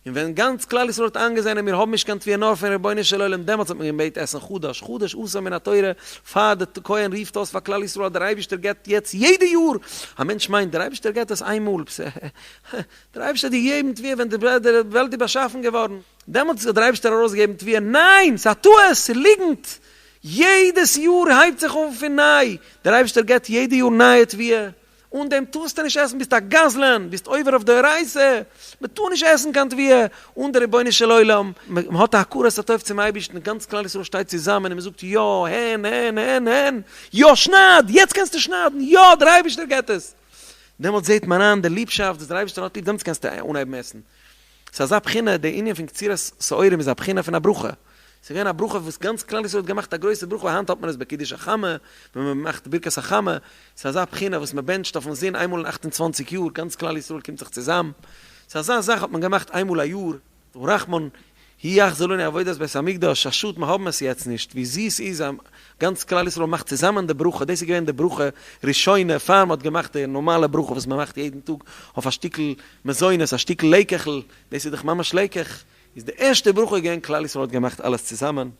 און ווען גאנץ כלל ישראל האט איינגעזען אז מיר האבן נישט קיין תבואה נאר פון רבונו של עולם דעמאלטס האט מען געמעגט עסן חדש, חדש אסור מן התורה, פאר די כהן רופט אויס פאר כלל ישראל אז דער אייבערשטער געבט יעצט יעדע יאר, א מענטש מיינט דער אייבערשטער געבט עס איין מאל, דער אייבערשטער האט געגעבן תבואה ווען די וועלט איז באשאפן געווארן, דעמאלטס האט דער אייבערשטער ארויסגעגעבן תבואה, ניין ס'איז א טעות, ס'איז ליגנט, יעדעס יאר הייבט זיך אן פון ניי, דער אייבערשטער געבט יעדע יאר נייע תבואה. אן דעם טארסטו נישט עסן, ביסט א גזלן, ביסט עובר אויף דאורייתא, מען טאר נישט עסן קיין תבואה אן די רבונו של עולם, מען האט א הכרת הטוב צום אייבערשטן, גאנץ כלל ישראל שטייט צוזאמען און מען זאגט יא, הן, הן, הן, הן, יא שנייד, יעצט קענסטו שניידן, יא דער אייבערשטער געבט עס, דעמאלטס זעט מען איין די ליבשאפט וואס דער אייבערשטער האט ליב, דעמאלטס קענסטו אנהייבן עסן. ס'איז אזא בחינה, די ענין פון קצירת שעורים איז א בחינה פון א ברכה, ס'איז געווען א ברכה וואס גאנץ כלל ישראל האט געמאכט א גרויסע ברכה, היינט האט מען עס ביי קידוש החמה, ווען מען מאכט ברכת החמה, ס'איז אזא בחינה וואס מען בענטשט אויפן זון איינמאל אין 28 יאר, גאנץ כלל ישראל קומט זיך צוזאם, ס'איז אזא זאך האט מען געמאכט איינמאל א יאר. הרחמן הוא יחזיר לנו עבודת בית המקדש, א שאד מיר האבן עס יעצט נישט, ווי זיס איז אז גאנץ כלל ישראל מאכט צוזאמען די ברכה, דאס איז געווען די ברכה ראשונה פאר מען האט געמאכט די נארמאלע ברכה וואס מען מאכט יעדן טאג אויף א שטיקל מזונות, א שטיקל לעקעכל, דאס איז דאך ממש לעקעך, איז די ערשטע ברכה געווען כלל ישראל האט געמאכט אלעס צוזאמען.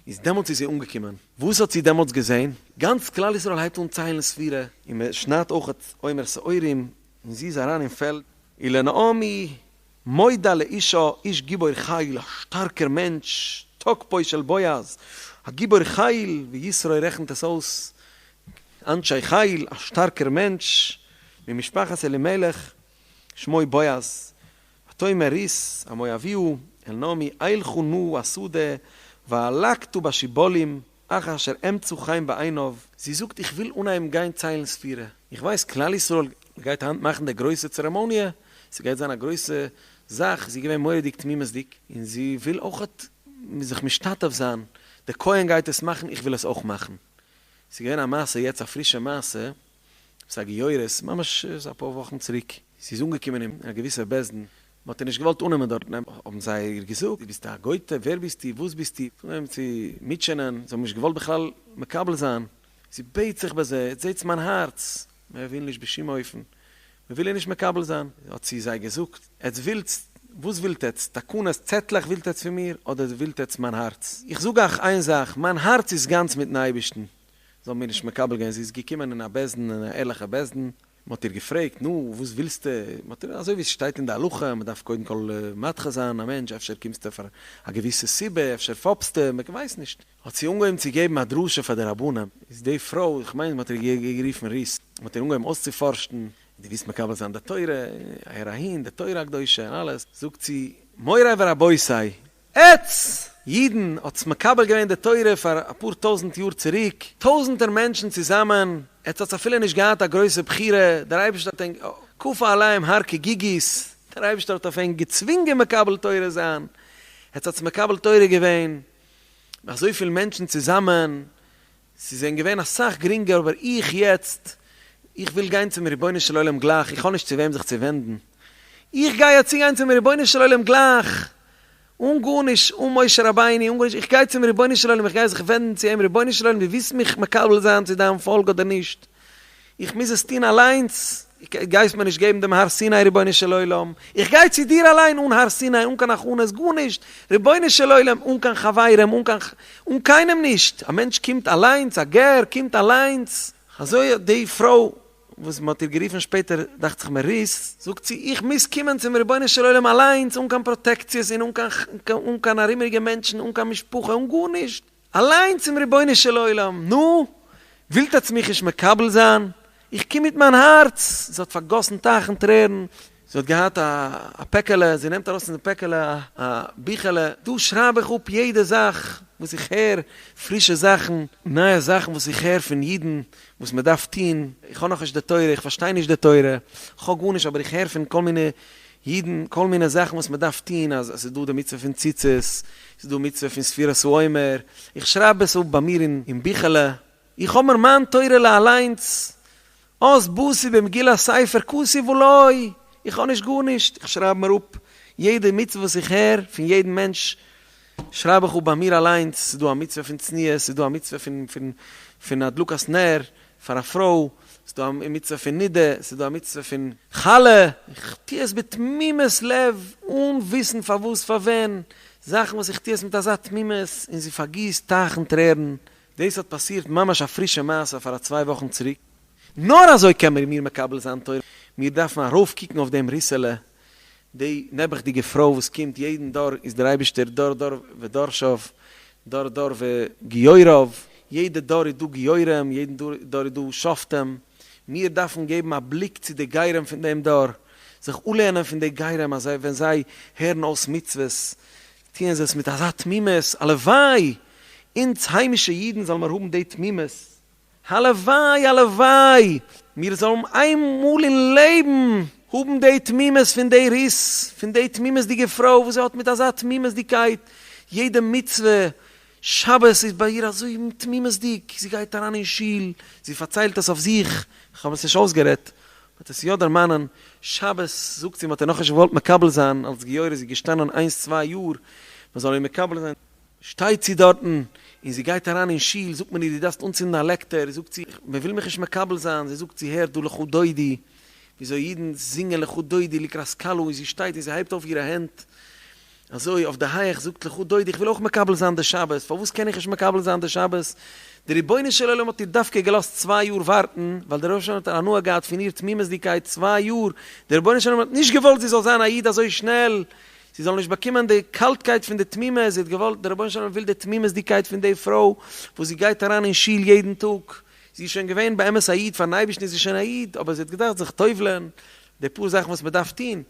איז דעמאלטס איז זי אנגעקומען. וואס האט זי דעמאלטס געזען? גאנץ כלל ישראל הייבט אן ציילן ספירה, און מען שניידט אויך עומר שעורים, און זי איז אריין אין פעלד. ולנעמי מודה לאישה איש גיבור חיל, א שטארקער מענטש, תוקפו של בועז, א גיבור חיל, ווי יתרו רעכנט עס אויס, אנשי חיל, א שטארקער מענטש, ממשפחת אלימלך, שמו בועז, ותאמר רות המואביה אל נעמי אלכה נא השדה ואלקטה בשיבולים אחר אשר אמצא חן בעיניו, זי זאגט איך וויל אנהייבן גיין ציילן ספירה, איך ווייס כלל ישראל גייט היינט מאכן די גרויסע צערעמאניע, ס'גייט זיין א גרויסע זאך, זי איז געווען מורא'דיג תמימות'דיג, און זי וויל אויכעט זיך משתתף זיין, די כהן גייט עס מאכן איך וויל עס אויך מאכן, ס'איז געווען א מעשה יעצט א פרישע מעשה, ס'איז א גיורת, ממש אפאר וואכן צוריק, זי איז אנגעקומען אין א געוויסע בית דין, מ'האט איר נישט געוואלט אננעמען דארטן, האבן זיי איר געזאגט, דו ביסט א גוי'טע, ווער ביסטו, וואס ביסטו, אנגעהויבן צו מוטשענען, זיי האבן נישט געוואלט בכלל מקבל זיין, זי בעט זיך ביי זיי, עטס זעטס מיין הארץ, מען וויל נישט בשום אופן, מען וויל איר נישט מקבל זיין, האט זי זיי געזאגט, עטס ווילטס, וואס ווילט עטס, תקנות, צעטלעך ווילט עטס פון מיר, אדער ווילט עטס מיין הארץ? איך זאג אייך איין זאך, מיין הארץ איז גאנץ מיטן אייבערשטן, זיי האבן איר נישט מקבל געווען, זי איז געקומען אין א בית דין, אין א ערליכע בית דין, מען האט איר געפרעגט, נו, וואס ווילסטו? מען האט איר, אזוי ווי עס שטייט אין די הלכה, מען דארף קודם כל מדחה זיין א מענטש, אפשר קומסטו פאר א געוויסע סיבה, אפשר פאפסטו, מען ווייסט נישט. האט זי אנגעהויבן צו געבן א דרשה פאר די רבנים, איז די פרוי, איך מיין מען האט איר גערופן רות, מען האט איר אנגעהויבן אויסצופארשן, דו ווילסט מקבל זיין די תורה, אהער אהין, די תורה הקדושה און אלעס, זאגט זי, מוריי ורבותי, עטץ אידן האטס מקבל געווען די תורה פאר אפאר טויזנט יאר צוריק, טויזנטער מענטשן צוזאמען, עטץ האטס אפילו נישט געהאט א גרויסע בחירה, דער אייבערשטער האט ענק כפה עליהם הר כגיגית, דער אייבערשטער האט אויף ענק געצווינגען מקבל תורה זיין, עטץ האטס מקבל תורה געווען, אזויפיל מענטשן צוזאמען, ס'איז ענק געווען אסאך גרינגער, אבער איך יעצט, איך וויל גיין צום רבונו של עולם גלייך, איך האב נישט צו וועם זיך צו ווענדן, איך גיי יעצט צוגיין צום רבונו של עולם גלייך, אן גארנישט, אן משה רבינו, אן גארנישט, איך גיי צום רבונו של עולם, איך גיי זיך ווענדן צו אים, רבונו של עולם, דו ווילסט מיך מקבל זיין צו דיין פאלק אדער נישט? איך מוז עס טון אליינס? גייסט מיר נישט געבן דעם הר סיני רבונו של עולם, איך גיי צו דיר אליין אן הר סיני, אן קיין הכנות, גארנישט, רבונו של עולם, אן קיין חברים, אן קיין, אן קיינעם נישט, א מענטש קומט אליינס, א גר קומט אליינס. אזוי האט די פרוי וואס מען האט איר גערופן שפעטער דאכט זיך מיר רות, זאגט זי, איך מוז קומען צום רבונו של עולם אליינס, אן קיין פראטעקציעס און אן קיין אן קיין ארומיגע מענטשן, אן קיין משפחה, אן גארנישט, אליין צום רבונו של עולם, נו, ווילט עטץ מיך נישט מקבל זיין? איך קום מיט מיין הארץ! זי האט פארגאסן טייכן טרערן, זי האט געהאט א פעקעלע, זי נעמט ארויס פון די פעקעלע א ביכעלע, דא שרייב איך אפ יעדע זאך וואס איך הער, פרישע זאכן, נייע זאכן וואס איך הער פון אידן וואס מען דארף טון, איך האב נאכנישט די תורה, איך פארשטיי נישט די תורה, איך האב גארנישט, אבער איך הער פון כל מיני אידן כל מיני זאכן וואס מען דארף טון, אז עס איז דא די מצוה פון ציצית, עס איז דא מצוה פון ספירת העומר, איך שרייב עס אפ ביי מיר אין ביכעלע, איך האב מיר מיין תורה'לע אליינס, אז באתי במגילת ספר כתוב עלי, איך האב נישט גארנישט, איך שרייב מיר אפ יעדע מצוה וואס איך הער פון יעדן מענטש, שרייב איך אפ ביי מיר אליינס, ס'איז דא א מצוה פון צניעות, ס'איז דא א מצוה פון פון פון הדלקת נר פאר א פרוי, ס'איז דא א מצוה פון נידה, ס'איז דא א מצוה פון חלה, איך טו עס בתמימות לב, אן וויסן פארוואס פארווען, זאכן וואס איך טו עס מיט אזא תמימות, און זי פארגיסט טייכן טרערן, דאס האט פאסירט ממש א פרישע מעשה פאר א צוויי וואכן צוריק. נאר אזוי קען מיר מיר מקבל זיין תורה, מיר דארפן ארויפקוקן אויף דעם ריסעלע, די נעבעכדיגע פרוי וואס קומט יעדן דור איז דער אייבישטער דור דור ודורשיו, דור דור וגיוריו, יעדע דור איז דא גיורים, יעדן דור איז דא שופטים, מיר דארפן געבן א בליק צו די גרים פון דעם דור, זיך אפלערנען פון די גרים אז ווען זיי הערן אויס מצוות טוען זיי עס מיט אזא תמימות, הלוואי אונז היימישע אידן זאלן מיר האבן די תמימות, הלוואי הלוואי מיר זאלן איין מאל אין לעבן האבן די תמימות פון די רות, פון די תמימות'דיגע פרוי וואס זי האט מיט אזא תמימות'דיגקייט יעדע מצוה, שבת איז ביי איר אזוי תמימות'דיג, זי גייט אריין אין שול, זי פארציילט עס אויף זיך, איך האב עס נישט אויסגערעדט, מ'וועט עס יא דערמאנען, שבת זאגט זי מ'האט איר נאכנישט געוואלט מקבל זיין אלס גיורת, זי איז געשטאנען איינס צוויי יאר מ'זאל איר מקבל זיין, שטייט זי דארטן און זי גייט אריין אין שול, זאגט מען איר דו דארפסט אנצינדן א לעקטער, זאגט זי מ'וויל מיך נישט מקבל זיין, זי זאגט זי הערט דא לכה דודי, וויאזוי אידן זינגען לכה דודי לקראת כלה, און זי שטייט און זי הייבט אויף אירע הענט אזוי אויף די הייך זאגט לכה דודי איך וויל אויך מקבל זיין די שבת, פארוואס קען איך נישט מקבל זיין די שבת? די רבונו של עולם האט איר דווקא געלאזט צוויי יאר ווארטן, ווייל דער רבונו של עולם האט הנאה געהאט פון איר תמימות'דיגקייט צוויי יאר, דער רבונו של עולם האט נישט געוואלט זי זאל זיין א איד אזוי שנעל, זי זאל נישט באקומען די קאלטקייט פון די תמימות, זי האט געוואלט, דער רבונו של עולם וויל די תמימות'דיגקייט פון די פרוי וואס זי גייט אריין אין שול יעדן טאג, זי איז שוין געווען באמת א איד, פארן אייבערשטן איז זי שוין א איד, אבער זי האט געדארפט זיך טובל'ען, די פאר זאכן וואס מען דארף טון,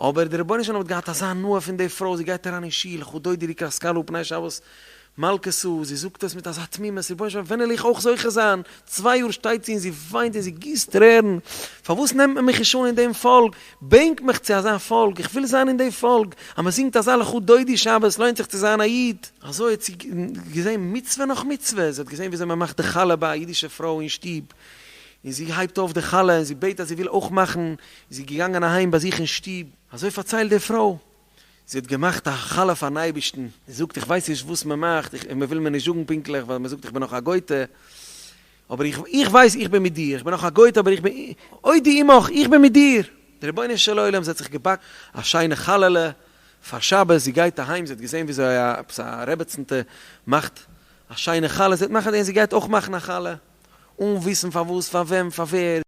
אבער דער רבונו של עולם האט געהאט אזא הנאה פון די פרוי, זי גייט אריין אין שול, לכה דודי לקראת כלה פני שבת מלכתא, זי זאגט עס מיט אזא תמימות, רבונו של עולם ווען וועל איך אויך זוכה זיין, צוויי יאר שטייט זי און זי וויינט און זי גיסט טרערן, פארוואס נעמט מען מיך נישט אן אין דעם פאלק, בענק מיך צו אזא פאלק, איך וויל זיין אין די פאלק, אז מען זינגט אזא לכה דודי שבת לוינט זיך צו זיין א איד. אזוי האט זי געזען מצוה נאך מצוה, זי האט געזען וויאזוי מען מאכט די חלה ביי א אידישע פרוי אין שטוב, און זי הייבט אויף די חלה און זי בעט אז זי וויל אויך מאכן, זי איז געגאנגען אהיים ביי זיך אין שטוב, אזוי פארציילט די פרוי, זי האט געמאכט א חלה פארן אייבערשטן, זי זאגט איך ווייס נישט וואס מען מאכט, איך, מען וויל מיר נישט זאגן פונקטליך ווייל מען זאגט איך בין נאך א גוי'טע, אבער איך, איך ווייס איך בין מיט דיר, איך בין נאך א גוי'טע אבער איך בין, עודי עמך, איך בין מיט דיר! די רבונו של עולם, זי האט זיך געבאקן א שיינע חלה'לע פאר שבת, זי גייט אהיים, זי האט געזען וויאזוי א, עפעס א רעבעצנטע מאכט א שיינע חלה, זי האט מאכן, און זי גייט אויך מאכן א חלה, אן וויסן פארוואס, פארוועם, פארווער.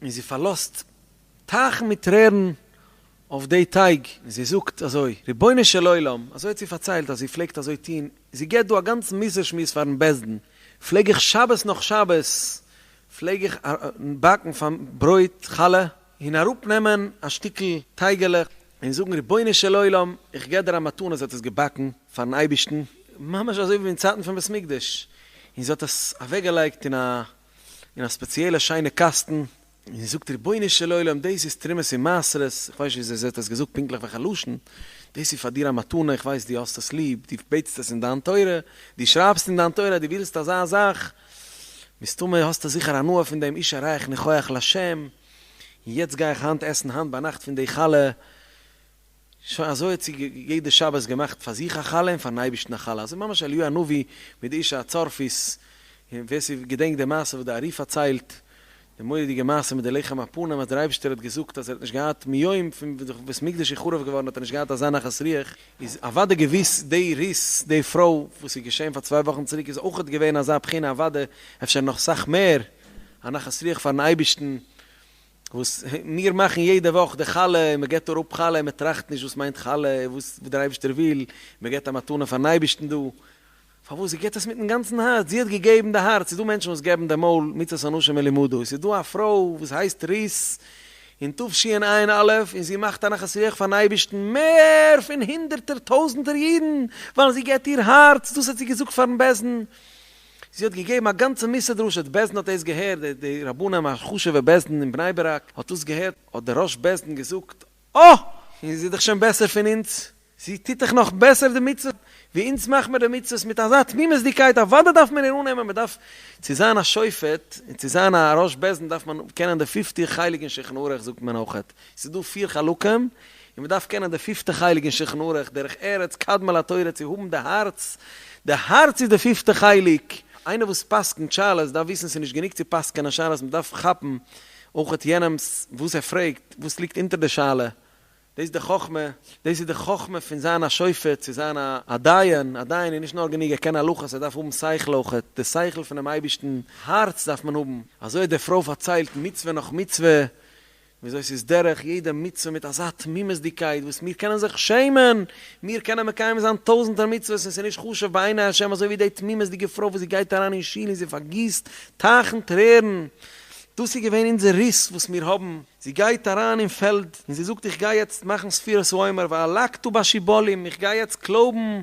און זי פארלאזט טייכן מיט טרערן אויף די טייג, און זי זאגט אזוי, רבונו של עולם, אזוי האט זי פארציילט אז זי פלעגט אזוי טון, זי געבט דא א גאנצן מוסר שמועס פארן בית דין, פלעג איך שבת נאך שבת פלעג איך באקן פאר ברויט חלה, און אראפ נעמען א שטיקל טייגעלע, און זאגן רבונו של עולם איך געב דיר א מתנה, זי האט עס געבאקן פארן אייבערשטן, ממש אזוי ווי אין צייטן פון בית מקדש, און זי האט עס אוועק געלייגט אין א אין א ספעציעלע שיינע קאסטן, און זי זאגט רבונו של עולם דאס איז תרומות און מעשרות, איך ווייס נישט וויאזוי זי האט עס געזאגט פונקטליך וועלכע לשון, דאס איז פאר דיר א מתנה, איך ווייס דו האסט עס ליב, דו בעטסט עס אין דיין תורה, דו שרייבסט אין דיין תורה אז דו ווילסט אזא זאך, מסתמא האסטו זיכער הנאה פון דעם אשה ריח ניחוח לה', און יעצט גיי איך היינט עסן היינט ביינאכט פון די חלה, שוין אזוי האט זי יעדע שבת געמאכט פאר זיך א חלה און פארן אייבערשטן א חלה, אזוי ממש אליהו הנביא מיט די אשה הצרפית, און ווער ס'געדענקט די מעשה וואס די ארי פארציילט, די מורא'דיגע מעשה מיט די לחם הפנים אז דער אייבערשטער האט געזאגט אז ער האט נישט געהאט מיום פון וואס די בית מקדש איז חרוב געווארן האט ער נישט געהאט אזא נחת רוח, איז אוודאי געוויס די רות די פרוי וואס איז געשען פאר צוויי וואכן צוריק איז אויכעט געווען אזא בחינה אוודאי אפשר נאך סאך מער א נחת רוח פארן אייבערשטן וואס מיר מאכן יעדע וואך די חלה און מען געבט אראפ חלה און מען טראכט נישט וואס מיינט חלה און וואס דער אייבערשטער וויל, מען געבט א מתנה פארן אייבערשטן דא, פארוואס זי געבט עס מיטן גאנצן הארץ, זי האט געגעבן די הארץ, ס'איז דא מענטשן וואס געבן די מויל מצות אנשים מלומדה, עס איז דא א פרוי וואס הייסט רות אין תשע"א און זי מאכט א נחת רוח פארן אייבערשטן מער פון הונדערטער טויזנטער אידן ווייל זי געבט איר הארץ, דאס האט זי געזאגט פארן בית דין. זי האט געגעבן א גאנצע מוסר דרשה, די בית דין האט דאס געהערט, די רבנים א חשוב'ע בית דין אין בני ברק האט דאס געהערט, האט דער ראש בית דין געזאגט, אה! זי איז דאך שוין בעסער פון אונז, זי טוט דאך נאך בעסער די מצוות ווי אונז מאכן מיר די מצוות מיט אזא תמימות'דיגקייט, אוודאי דארף מען איר אננעמען, מען דארף צו זיין א שופט און צו זיין א ראש בית דין דארף מען קענען די פיפטע חלק אין שולחן ערוך זאגט מען אויכעט, ס'איז דא פיר חלקים, און מען דארף קענען די פיפטע חלק אין שולחן ערוך, דרך ארץ קדמה לתורה, צו האבן די הארץ, די הארץ איז די פיפטע חלק. איינער וואס פסק'נט שאלות דארף וויסן ס'איז נישט גענוג צו פסק'ענען שאלות, מען דארף כאפן אויכעט יענעמ'ס וואס ער פרעגט, וואס ליגט אונטער די שאלה, דאס איז די חכמה, דאס איז די חכמה פון זיין א שופט, צו זיין א דיין, א דיין איז נישט נאר גענוג ער קען הלכות, ער דארף האבן שכל אויכעט, די שכל פונעם אייבערשטן, הארץ דארף מען האבן, אזוי האט די פרוי פארציילט מצוה נאך מצוה, וויאזוי ס'איז דורך יעדע מצוה מיט אזא תמימות'דיגקייט וואס מיר קענען זיך שעמען, מיר קענען מקיים זיין טויזנטער מצוות און ס'איז נישט חשוב בעיני השם אזוי ווי די תמימות'דיגע פרוי וואס זי גייט אריין אין שול און זי פארגיסט טייכן טרערן, דאס איז געווען אונזער רות וואס מיר האבן, זי גייט אריין אין פעלד און זי זאגט איך גיי יעצט מאכן ספירת העומר ואלקטה בשיבולים, איך גיי יעצט קלויבן,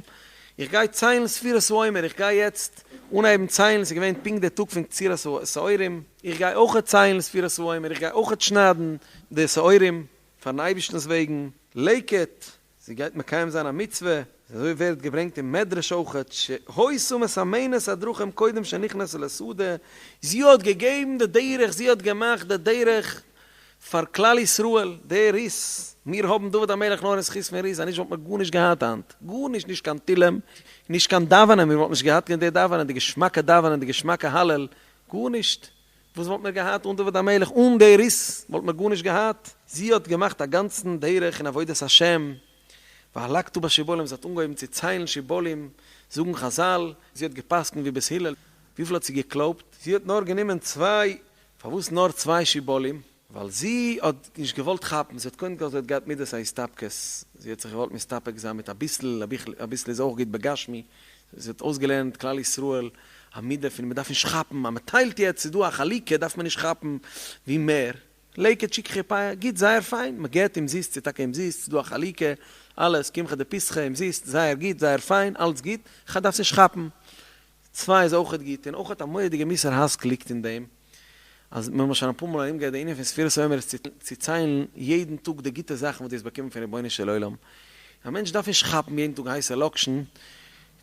איך גיי ציילן ספירת העומר, איך גיי יעצט אנהייבן ציילן, ס'איז געווען פונקט דער טאג פון קצירת השעורים, איך גיי אויכעט ציילן ספירת העומר, איך גיי אויכעט שניידן די שעורים פארן אייבערשטנ'ס וועגן, לקט, זי גייט מקיים זיין א מצוה, אזוי ווערט געברענגט אין מדרש אויכעט, שהיתה מסמנת הדרכים קודם שנכנסה לשדה, זי האט געגעבן די דרך, זי האט געמאכט די דרך פאר כלל ישראל, די רות, מיר האבן דוד המלך נאר אין זכות פון רות, אנישט וואלט מען גארנישט געהאט היינט, גארנישט, נישט קיין תהלים, נישט קיין דאווענען, מיר וואלטן נישט געהאט קיין די דאווענען, די געשמאקע דאווענען, די געשמאקע הלל, גארנישט, וואס וואלט מיר געהאט אן דוד המלך, אן די רות וואלט מיר גארנישט געהאט, זי האט געמאכט א גאנצן דרך אין עבודת השם, ואלקטה בשיבולים, זי האט אנגעהויבן צו ציילן שיבולים, זאגן חזל, זי האט גע'פסק'נט ווי בית הלל, וויפיל האט זי געקלויבט? זי האט נאר גענומען צוויי, פארוואס נאר צוויי שיבולים? ווייל זי האט נישט געוואלט כאפן, זי האט קודם כל זי האט געהאט מידת ההסתפקות, זי האט זיך געוואלט מסתפק זיין מיט אביסל, אביסל איז אויך גוט בגשמי, זי האט אויסגעלערנט כלל ישראל א מידה פון מען דארף נישט כאפן, אז מען טיילט יעצט ס'איז דא א חלוקה דארף מען נישט כאפן ווי מער, לקט שכחה פאה, גוט זייער פיין, מען געבט אומזיסט ס'איז טאקע אומזיסט, ס'איז דא א חלוקה, אלעס קמחא דפסחא אומזיסט, זייער גוט זייער פיין, אלץ גוט, כ'דארף נישט כאפן. צוויי איז אויכעט גוט, און אויכעט א מורא'דיגע מוסר השכל ליגט אין דעם, אז מיר האבן שוין אפאר מאל ארומגערעדט די ענין פון ספירת העומר איז צו ציילן יעדן טאג די גוטע זאכן וואס דו האסט באקומען פון רבונו של עולם, א מענטש דארף נישט כאפן יעדן טאג הייסע לאקשן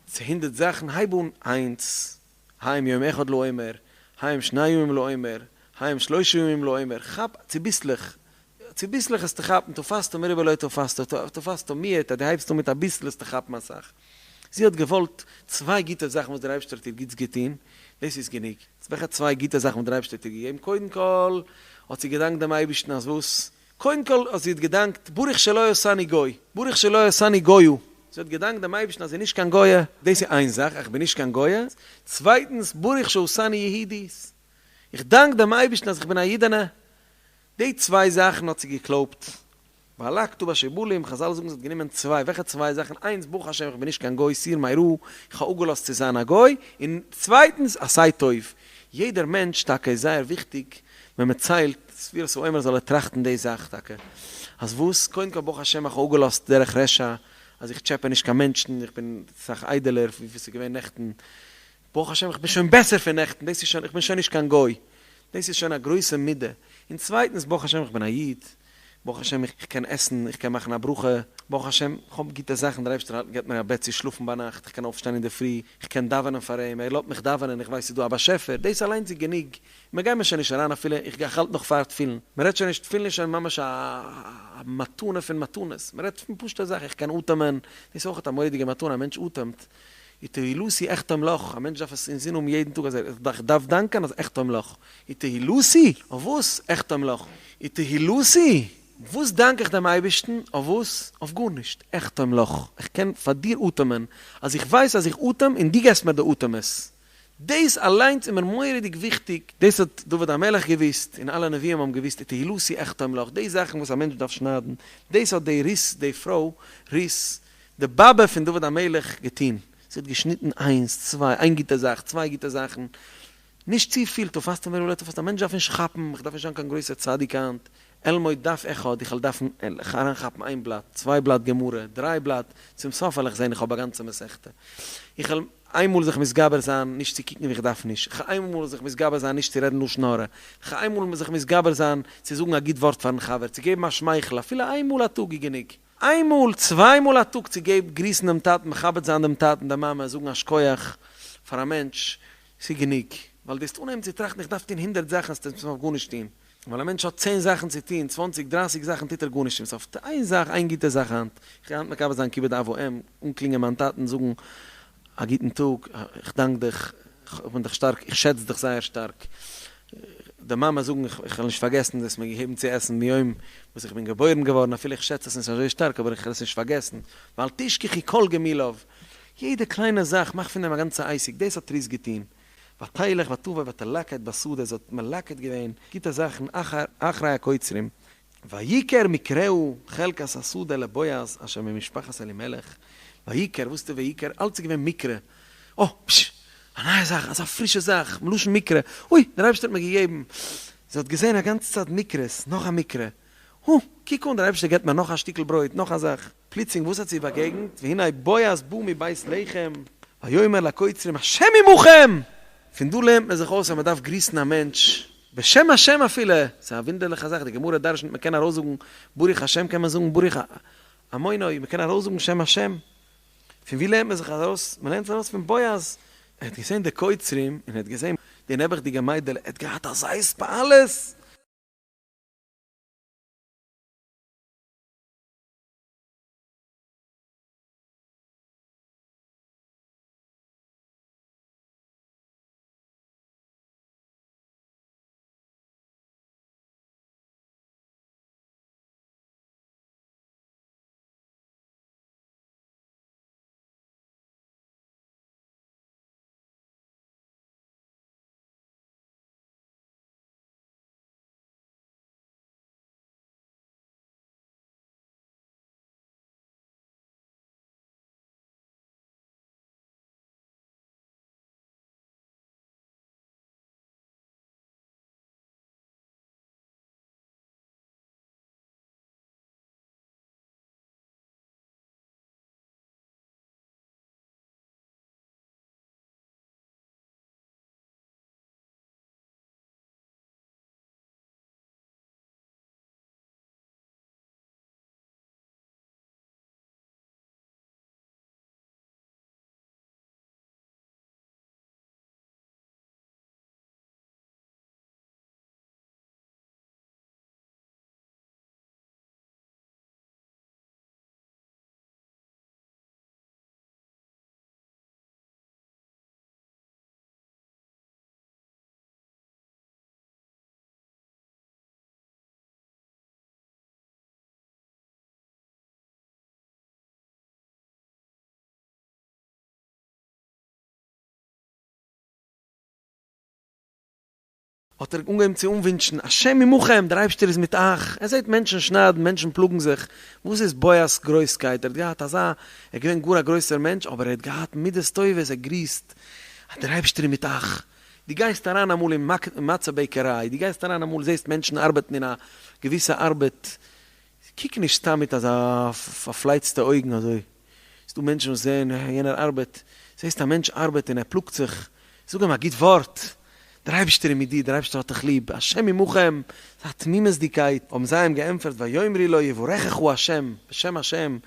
צו הונדערט זאכן, הייב אן איינס, היום יום אחד לעומר, היום שני ימים לעומר, היום שלושה ימים לעומר, כאפ צוביסלעך, צוביסלעך עסטו כאפן, תפסת מרובה לא תפסת, תפסת מועט, אז דו הייבסט אן מיט אביסל עסטו כאפן אסאך. זי האט געוואלט צוויי גוטע זאכן וואס דער אייבערשטער האט איר גוטס געטון, דאס איז גענוג. וועלכע צוויי גוטע זאכן וואס דער אייבערשטער האט איר געגעבן? קודם כל האט זי געדאנקט דעם אייבערשטן אז וואס? קודם כל אז זי האט געדאנקט ברוך שלא עשני גוי, ברוך שלא עשני גויה, זי האט געדאנקט דעם אייבערשטן אז זי איז נישט קיין גויה, דאס איז איין זאך, איך בין נישט קיין גויה, צווייטנס ברוך שעשני יהודית, איך דאנק דעם אייבערשטן אז איך בין א אידענע. די צוויי זאכן האט זי געקלויבט. וילקטה בשיבולים, חזל זאגן זי האט גענומען צוויי, וועלכע צוויי זאכן? איינס, ברוך השם איך בין נישט קיין גוי, סור מרע, איך האב אפגעלאזט צו זיין א גוי, און צווייטנס, עשה טוב. יעדער מענטש טאקע איז זייער וויכטיג ווען מען ציילט ספירת העומר זאל ער טראכטן די זאך טאקע, אז וואס? קודם כל ברוך השם איך האב אפגעלאזט דרך רשע, אז איך טשעפע נישט קיין מענטשן, איך בין אסאך איידעלער ווי ס'איז געווען נעכטן, ברוך השם איך בין שוין בעסער פון נעכטן, דאס איז שוין, איך בין שוין נישט קיין גוי, דאס איז שוין א גרויסע מידה, און צווייטנס ברוך השם איך בין א איד, ברוך השם איך קען עסן, איך קען מאכן א ברכה, ברוך השם איך האב גוטע זאכן, דער אייבערשטער געבט מיר א בעט צו שלאפן ביינאכט, איך קען אויפשטיין אינדערפרי, איך קען דאווענען פאר אים, ער לאזט מיך דאווענען, איך ווייס ס'איז דא א באשעפער, דאס אליינס איז גענוג, מיר גיימער שוין נישט אריין אפילו, איך האלט נאך פאר תפילין, מען רעדט שוין נישט, תפילין איז שוין ממש א מתנה פון מתנות, מען רעדט פון פשוטע זאכן, איך קען אטעמען, דאס איז אויך א מורא'דיגע מתנה, א מענטש אטעמט, ותהילתי אחטם לך, א מענטש דארף עס אינזין האבן יעדן טאג אז ער דארף דאנקען אז אחטם לך, ותהילתי, אויף וואס אחטם לך? ותהילתי, וואס דאנק איך דעם אייבערשטן? אויף וואס? אויף גארנישט, אחטם לך, איך קען פאר דיר אטעמען, אז איך ווייס אז איך אטעם און דו געבסט מיר די אטעמעס, דאס אליינס איז מיר מורא'דיג וויכטיג, דאס האט דוד המלך געוואוסט, און אלע נביאים האבן געוואוסט ותהילתי אחטם לך, די זאכן וואס א מענטש דארף שניידן, דאס האט די רות, די פרוי רות, די באבע פון דוד המלך געטון, זי האט געשניטן איינס, צוויי, איין גוטע זאך, צוויי גוטע זאכן, נישט צופיל, תפסת מרובה לא תפסת, א מענטש דארף נישט כאפן, איך דארף נישט זיין קיין גרויסער צדיק היינט, אלמוד דף אחד, איך וועל דארפן אריינכאפן איין בלאט, צוויי בלאט גמרא, דריי בלאט, צום סוף וועל איך זען איך האב א גאנצע מסכתא. איך וועל איינמאל זיך מתגבר זיין נישט צו קוקן ווי איך דארף נישט, איך וועל איינמאל זיך מתגבר זיין נישט צו רעדן לשון הרע, איך וועל איינמאל זיך מתגבר זיין צו זאגן א גוט ווארט פארן חבר, צו געבן א שמייכל, אפילו איינמאל א טאג איז גענוג. איינמאל, צוויי מאל א טאג צו געבן, גריסן דעם טאטן, מכבד זיין דעם טאטן, די מאמע, זאגן א שכוח פאר א מענטש, ס'איז גענוג. ווייל דו וועסט אנהייבן צו טראכטן איך דארף טון הונדערט זאכן, וועסטו צום סוף גארנישט טון. ווייל א מענטש האט צען זאכן צו טון, צוואנציג, דרייסיג זאכן טוט ער גארנישט צום סוף. טו איין זאך, איין גוטע זאך היינט. איך גיי היינט מקבל זיין כיבוד אב ואם, אנקלינגען מיין טאטן, זאגן א גוטן טאג, איך דאנק דיך, איך בין דיך שטארק, איך שעץ דיך זייער שטארק. די מאמע זאגן, איך וועל נישט פארגעסן דו האסט מיר געגעבן צו עסן מיום וואס איך בין געבוירן געווארן, אפילו איך שעץ עס נישט אזוי שטארק, אבער איך וועל עס נישט פארגעסן, ואל תשכחי כל גמוליו. יעדע קליינע זאך, מאך פון דעם א גאנצע עסק, דאס האט רות געטון. ותלך ותבא ותלקט בשדה, זי האט מלקט געווען גוטע זאכן אחרי הקוצרים. ויקר מקרהו חלקת השדה לבועז אשר ממשפחת אלימלך, ויקר, וואס איז די ויקר? אלץ איז געווען מקרה, אה, פשש, א נייע זאך, אזא פרישע זאך, מלשון מקרה, אוי, דער אייבערשטער האט מיר געגעבן, זי האט געזען א גאנצע צייט מקרות, נאך א מקרה, הו, קוק אן, דער אייבערשטער געבט מיר נאך א שטיקל ברויט, נאך א זאך. פלוצלינג וואס האט זי באגעגנט? והנה בועז בא מבית לחם, ויאמר לקוצרים השם עמכם! פון דא לערנט מען זיך אויס אז מען דארף גריסן א מענטש בשם השם אפילו, ס'איז א וואונדערליכע זאך, די גמרא דרשנ'ט מען קען ארויסזאגן ברוך השם קען מען זאגן ברוך אמונו, מען קען ארויסזאגן שם השם, פון וואו לערנט מען זיך ארויס? מען לערנט עס ארויס פון בועז, ער האט געזען די קוצרים און ער האט געזען די נעבעכדיגע מיידעלע, ער האט געהאט אזא התפעלות! האט ער אנגעהויבן צו אנווינטשן, השם עמכם, דער אייבערשטער איז מיט אייך, ער זעט מענטשן שניידן, מענטשן פלאגן זיך, וואס איז בועז גרויסקייט, ער האט געהאט אזא, ער איז געווען גאר א גרויסער מענטש, אבער ער האט געהאט מידות טובות, ער גריסט, אז דער אייבערשטער איז מיט אייך, דו גייסט אריין אמאל אין מצה בעקעריי, דו גייסט אריין אמאל זעסט מענטשן ארבעטן אין א געוויסע ארבעט, קוק נישט סתם מיט אזא פארפלייצטע אויגן אזוי, ס'דא מענטשן וואס זעען יענער ארבעט, זעסט א מענטש ארבעט און ער פלאגט זיך, זאג אים א גוט ווארט, דער אייבערשטער איז מיט דיר, דער אייבערשטער האט דיך ליב, השם עמכם, ס'איז א תמימות'דיגקייט, האבן זיי אים געענטפערט ויאמרו לו יברכך השם, בשם השם,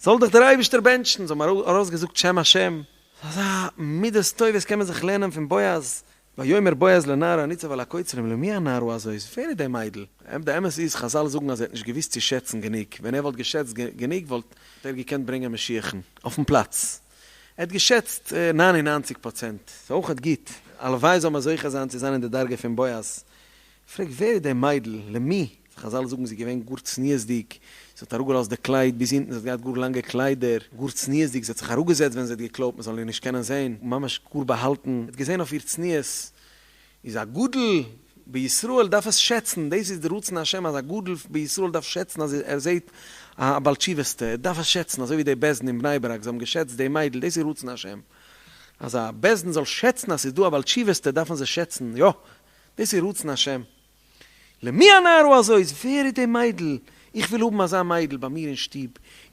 זאל דיך דער אייבערשטער בענטשן, זיי האבן ארויסגעזאגט שם השם. אזא מידות טובות קען מען זיך לערנען פון בועז, ויאמר בועז לנערה הניצב על הקוצרים למי הנערה הזאת, ווער איז די מיידל? די אמת איז חזל זאגן אז ער האט נישט געוואוסט צו שעצן גענוג, ווען ער וואלט געשעצט גענוג וואלט ער געקענט ברענגען משיח'ן אויפן פלאץ, ער האט געשעצט 99%, ס'איז אויכעט גוט, הלוואי זאל מען זוכה זיין צו זיין אין די דרגה פון בועז, פרעגט ווער איז די מיידל? למי? חזל זאגן זי איז געווען גאר צניעות'דיג, זי האט אראפגעלאזט די קלייד ביז אונטן, זי האט געהאט גאר לאנגע קליידער, גאר צניעות'דיג, זי האט זיך אראפגעזעצט ווען זי האט געקלויבט מען זאל איר נישט קענען זען, ממש גאר באהאלטן, מען האט געזען אויף איר צניעות, איז א גדול בישראל דארף עס שעצן, דאס איז די רצון השם אז א גדול בישראל דארף שעצן אז ער זעט א בעל תשובה'סטע, ער דארף עס שעצן, אזוי ווי די בית דין אין בני ברק, זיי האבן געשעצט די מיידל, דאס איז רצון השם, אז א בית דין זאל שעצן אז ס'איז דא א בעל תשובה'סטע דארפן זיי שעצן, יא! דאס איז רצון השם. למי הנערה הזאת, ווער איז די מיידל? איך וויל האבן אזא מיידל ביי מיר אין שטוב,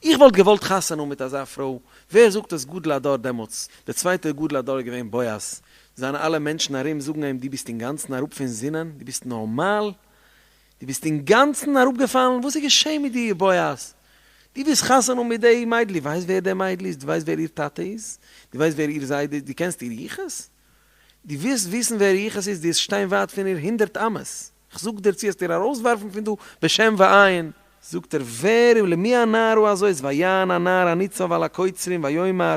איך וואלט געוואלט חתונה האבן מיט אזא פרוי, ווער זאגט עס גדול הדור דעמאלטס? דער צווייטער גדול הדור איז געווען בועז, זיינע אלע מענטשן ארום זאגן אים דו ביסט אינגאנצן אראפ פון זינען, דו ביסט נארמאל? דו ביסט אינגאנצן אראפגעפאלן? וואס איז געשען מיט דיר בועז? דו ווילסט חתונה האבן מיט די מיידל, דו ווייסט ווער די מיידל איז? דו ווייסט ווער איר טאטע איז? דו ווייסט ווער איר זיידע איז? דו קענסט איר יחוס? דו ווילסט וויסן ווער יחוס איז, דו וועסט שטיין ווייט פון איר הונדערט אמות, כ'זאג דיר צו וועסט איר ארויסווארפן פון דא בשן ועין. זאגט ער, ווער און למי הנערה הזאת, ויען הנער הניצב על הקוצרים ויאמר,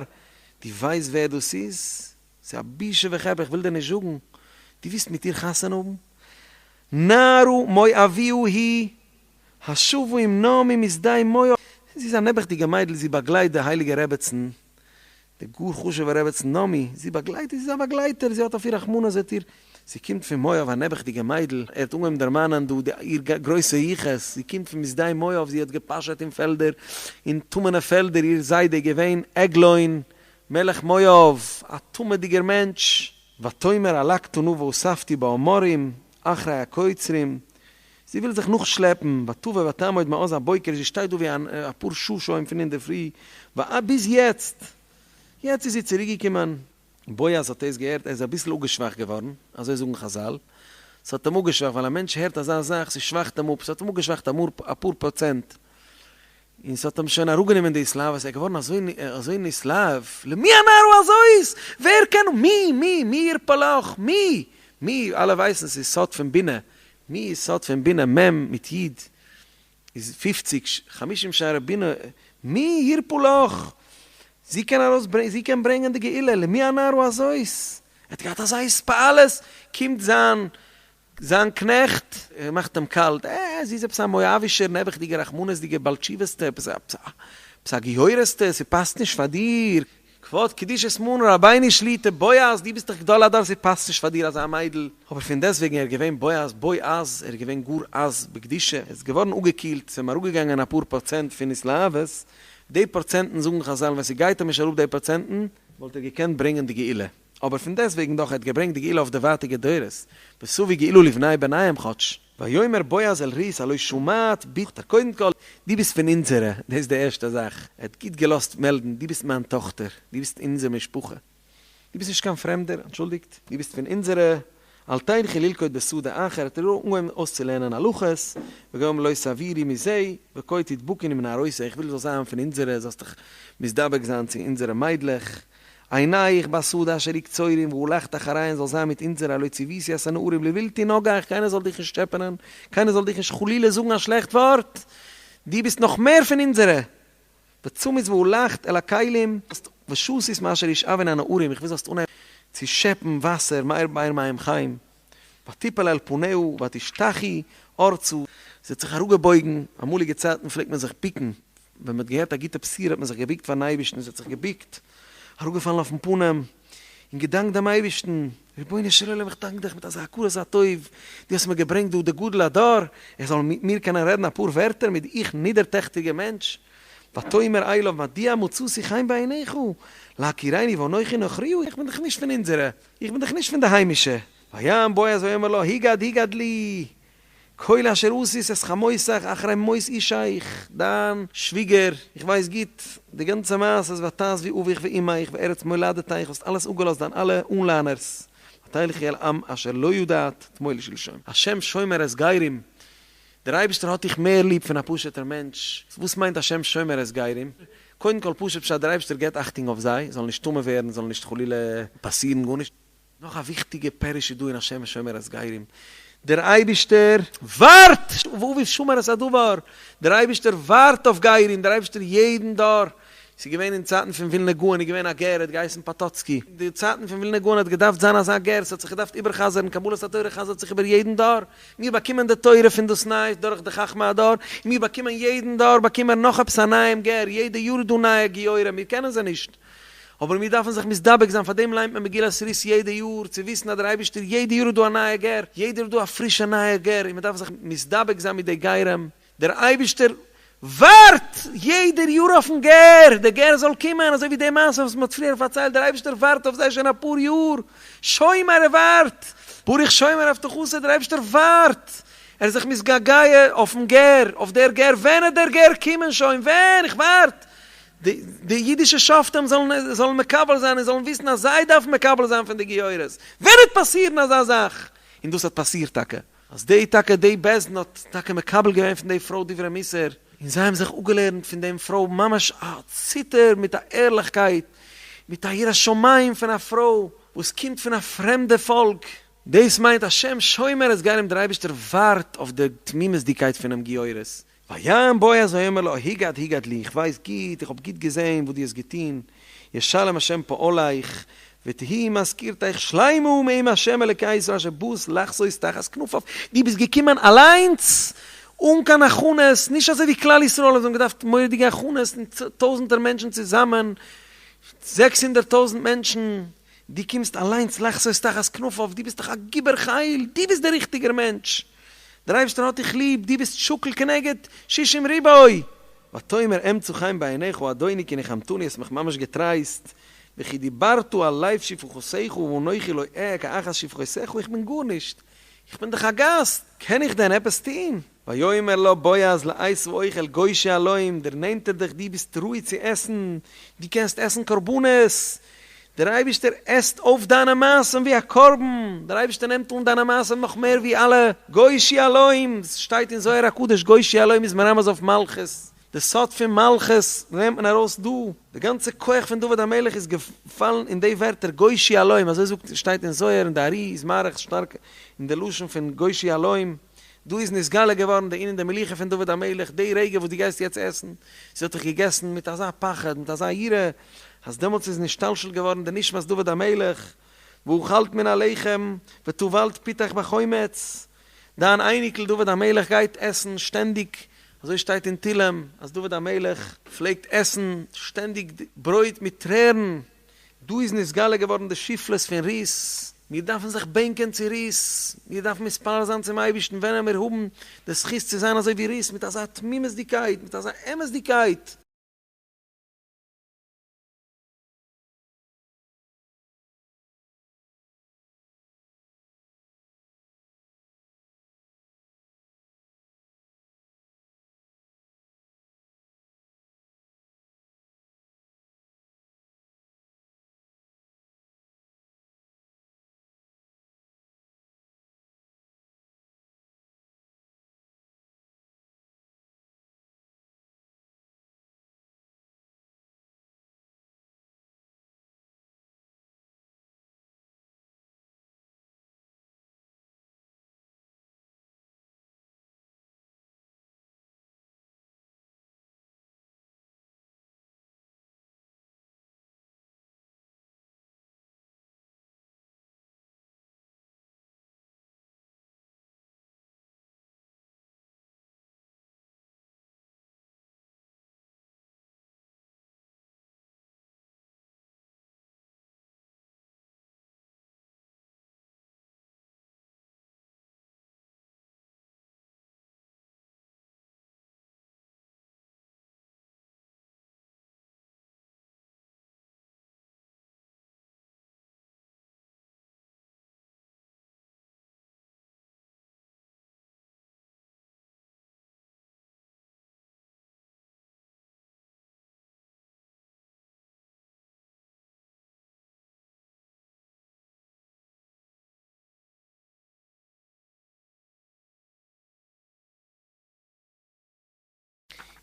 דו ווייסט ווער דאס איז? ס'איז א בושה וחרפה, איך וויל דיר נישט זאגן, דו ווילסט מיט איר חתונה האבן? נערה מואביה היא, השבה עם נעמי משדה מואב, זי איז א נעבעכדיגע מיידל, זי באגלייט די הייליגע רעבעצן, די גאר חשוב'ע רעבעצן נעמי, זי באגלייט איר, זי איז א באגלייטער, זי האט אויף איר רחמנות, זעט איר, זי קומט פון מואב, א נעבעכדיגע מיידל, ער האט אנגעהויבן דערמאנען דא די איר גרויסע יחוס, זי קומט פון משדה מואב, זי האט געפאשעט אין פעלדער, אין טמא'נע פעלדער, איר זיידע איז געווען עגלון, מלך מואב, א טמא'דיגער מענטש. ותאמר אלקטה נא ואספתי בעמרים, אחרי הקוצרים, זי וויל זיך נאכשלעפן, ותבא ותעמוד מאז הבוקר, זי שטייט דא ווי אפאר שעה שוין פון אינדערפרי, ביז יעצט, יעצט איז זי צוריקגעקומען. בועז האט דאס געהערט, ער איז אביסל אפגעשוואכט געווארן, אזוי זאגן חזל, ס'האט אים אפגעשוואכט, ווייל א מענטש הערט אזא זאך, ס'שוואכט אים אפ, ס'האט אים אפגעשוואכט אפאר פראצענט, און ס'האט אים שוין אראפגענומען די התלהבות, ער איז געווארן אזוי אזוי נתלהב, למי הנערה הזאת? ווער קען, מי, מי, מי ירפא לך, מי, מי, אלע ווייסן ס'איז סוד פון בינה, מי איז סוד פון בינה, מ' מיט י' איז פופציג, חמישים שערי בינה, מי ירפא לך, זי קען ארויס זי קען ברענגען די גאולה, למי הנערה הזאת? ער האט געהאט אזא התפעלות, קומט זיין זיין קנעכט, ער מאכט אים קאלט, אה, זי איז עפעס א מואבישער נעבעכדיגע רחמנות'דיגע בעל תשובה'סטע, עפעס עפעס א גיורת'טע, ס'פאסט נישט פאר דיר, כבוד קדושת מרן רבינו שליט"א, בועז, דו ביסט דאך גדול הדור, ס'פאסט נישט פאר דיר אזא מיידל. אבער פון דעסטוועגן ער איז געווען בועז, בועז, ער איז געווען גאר עז בקדושה, ער איז געווארן אפגעקילט, ס'איז אים אראפגעגאנגען אפאר פראצענט פון התלהבות, די פראצענטן זאגן חזל ווען ס'גייט אים נישט אראפ די פראצענטן, וואלט ער געקענט ברענגען די גאולה. אבער פון דעסטוועגן דאך ער האט געברענגט די גאולה אויף די ווייטיגע דורות, ותביא גאולה לבני בניהם כאטש. ויאמר בועז אל רות הלא שמעת בת קודם כל דו ביסט פון אונזערע, דאס איז די ערשטע זאך, ער האט גוט געלאזט מעלדן, דו ביסט מיין טאכטער, דו ביסט אונזער משפחה, דו ביסט נישט קיין פרעמדער, אנטשולדיגט, דו ביסט פון אונזערע, אל תלכי ללקוט בשדה אחר, האט ער אנגעהויבן אויסצולערנען הלכות, וגם לא תעבירי מזה, וכה תדבקי עם נערותי, איך וויל זאלסט זיין פון אונזערע, זאלסט דיך מזדבק זיין צו אונזערע מיידלעך, עיניך בשדה אשר יקצורים והלכת אחריהן זאל זיין מיט אונזערע הלא צויתי את הנערים לבלתי נגעך קיינער זאל דיך נישט טשעפענען, קיינער זאל דיך נישט חלילה זאגן א שלעכט ווארט, דו ביסט נאך מער פון אונזערע. וצמית והלכת אל הכלים ושתית מאשר ישאבון הנערים איך וויל זאלסט אנהייבן צו שעפן וואסער מאר באר מים חיים ותפל על פניה ותשתחי ארצה זי האט זיך אראפגעבויגן, אמאליגע צייטן פלעגט מען זיך בוקן ווען מען האט געהערט א גוטע בשורה האט מען זיך געבוקט פארן אייבערשטן, זי האט זיך געבוקט, אראפגעפאלן אויפן פנים, און געדאנקט דעם אייבערשטן, רבונו של עולם איך דאנק דיך מיט אזא הכרת הטוב, דו האסט מיר געברענגט דא די גדול הדור, ער זאל מיט מיר קענען רעדן אפאר ווערטער מיט איך נידערטעכטיגער מענטש, ותאמר אליו מדוע מצאתי חן בעיניך להכירני ואנכי נכריה, איך בין דאך נישט פון אונזערע, איך בין דאך נישט פון די היימישע, ויען בועז ויאמר לה הגד הגד לי כל אשר עשית את חמותך אחרי מות אישך, דיין שוויגער, איך ווייס גוט די גאנצע מעשה, ותעזבי אביך ואמך וארץ מולדתך, האסט אלעס אפגעלאזט דיין אלע אנליינערס, ותלכי אל עם אשר לא ידעת תמול שלשום. השם שומר את גרים, דער אייבערשטער האט דיך מער ליב פון א פשוט'ער מענטש, וואס מיינט השם שומר את גרים? קודם כל פשוט פשט דער אייבערשטער געבט אכטונג אויף זיי, זאלן נישט טמא ווערן, זאלן נישט חלילה פאסירן גארנישט. נאך א וויכטיגע פירוש איז דא אין השם שומר את גרים, דער אייבישטער ווארט, ואביו שמר את הדבר, דער אייבישטער ווארט אויף גרים, דער אייבישטער יעדן דור, ס'איז געווען אין צייטן פון ווילנא גאון איז געווען א גר האט געהייסן פאטאצקי, אין די צייטן פון ווילנא גאון האט געדארפט זיין אזא גר, ס'האט זיך געדארפט איבער'חזר'ן, קבלת התורה חזר'ט זיך איבער יעדן דור, מיר באקומען די תורה פון דאס ניי דורך די חכמי הדור, און מיר באקומען יעדן דור באקומען מיר נאך עפעס א נייעם גר, יעדע יאר איז דא נייע גיורים, מיר קענען זיי נישט. אבער מיר דארפן זיך מתדבק זיין, פארדעם ליינט מען מגילת רות יעדע יאר, צו וויסן אז דער אייבערשטער יעדע יאר איז דא א נייע גר, יעדע יאר איז דא א פרישע נייע גר, און מען דארף זיך מתדבק זיין מיט די גרים, דער אייבערשטער ווארט יעדער יאר אויפן גר, דער גר זאל קומען, אזוי ווי די מעשה וואס מען האט פריער פארציילט, דער אייבערשטער ווארט אויף זיי שוין אפאר יאר, שומר ער ווארט, ברוך שומר הבטחתו, דער אייבערשטער ווארט, ער איז זיך מתגעגע אויפן גר, אויף דער גר, ווען וועט דער גר קומען שוין, ווען, איך ווארט, די אידישע שופטים זאלן זאלן מקבל זיין און זאלן וויסן אז זיי דארפן מקבל זיין פון די גיורות, ווען וועט פאסירן אזא זאך? און דאס האט פאסירט טאקע, אז די טאקע די בית דין האט טאקע מקבל געווען פון די פרוי דברי מוסר, און זיי האבן זיך אפגעלערנט פון דעם פרוי ממש א ציטער מיט א ערליכקייט, מיט א יראת שמים פון א פרוי וואס קומט פון א פרעמדע פאלק, דאס מיינט השם שומר את גרים דער אייבערשטער ווארט אויף די תמימות'דיגקייט פונעם גיורת, ויען בועז ויאמר לה הגד הגד לי, איך ווייס גוט, איך האב גוט געזען וואס דו האסט געטון, ישלם השם פעלך, ותהי משכורתך שלימה מעם השם אלוקי ישראל אשר באת לחסות תחת כנפיו, דו ביסט געקומען אליינס אן קיין הכנות, נישט אזוי ווי כלל ישראל וואס האבן געדארפט מורא'דיגע הכנות און טויזנטער מענטשן צוזאמען, 600,000 מענטשן, דו קומסט אליינס לחסות תחת כנפיו, דו ביסט דאך א גיבור חיל, דו ביסט דער ריכטיגער מענטש, דער אייבערשטער האט דיך ליב, דו ביסט שקול כנגד שישים ריבוא. ותאמר אמצא חן בעיניך אדוני כי נחמתני האסט מיך ממש געטרייסט, וכי דיברת על לב שפחותיך ואנכי לא אהיה כאחת שפחותיך, איך בין גארנישט, איך בין דאך א גאסט, קען איך דען עפעס טון? ויאמר לה בועז לעת האוכל גושי הלום, דערנענטער דיך, דו ביסט ראוי צו עסן, דו קענסט עסן קרבנות, דער אייבערשטער עסט אויף דיינע מעשים ווי א קרבן, דער אייבערשטער נעמט אן דיינע מעשים נאך מער ווי אלע גושי הלום, עס שטייט אין זוהר הקדוש גושי הלום איז מרמז אויף מלכות, די סוד פון מלכות נעמט מען ארויס דא, די גאנצע כח פון דוד המלך איז געפאלן אין די ווערטער גושי הלום, אזוי זאגט שטייט אין זוהר און די ארי איז מאריך שטארק אין די לשון פון גושי הלום. דא איז נתגלה געווארן די ענין די מלוכה פון דוד המלך, די רגע וואס דו גייסט יעצט עסן, זי האט דאך געגעסן מיט אזא פחד, מיט אזא יראה, אז דעמאלטס איז נשתלשל געווארן די נשמת דוד המלך, ואכלת מן הלחם וטבלת פתך בחומץ, דיין אייניקל דוד המלך גייט עסן שטענדיג, אזוי שטייט אין תהלים אז דוד המלך פלעגט עסן שטענדיג ברויט מיט טרערן, דא איז נתגלה געווארן די שפלות פון רות, מיר דארפן זיך בענקען צו רות, מיר דארפן מתפלל זיין צום אייבערשטן ווען וועלן מיר האבן די זכות צו זיין אזוי ווי רות, מיט אזא תמימות'דיגקייט, מיט אזא אמת'דיגקייט.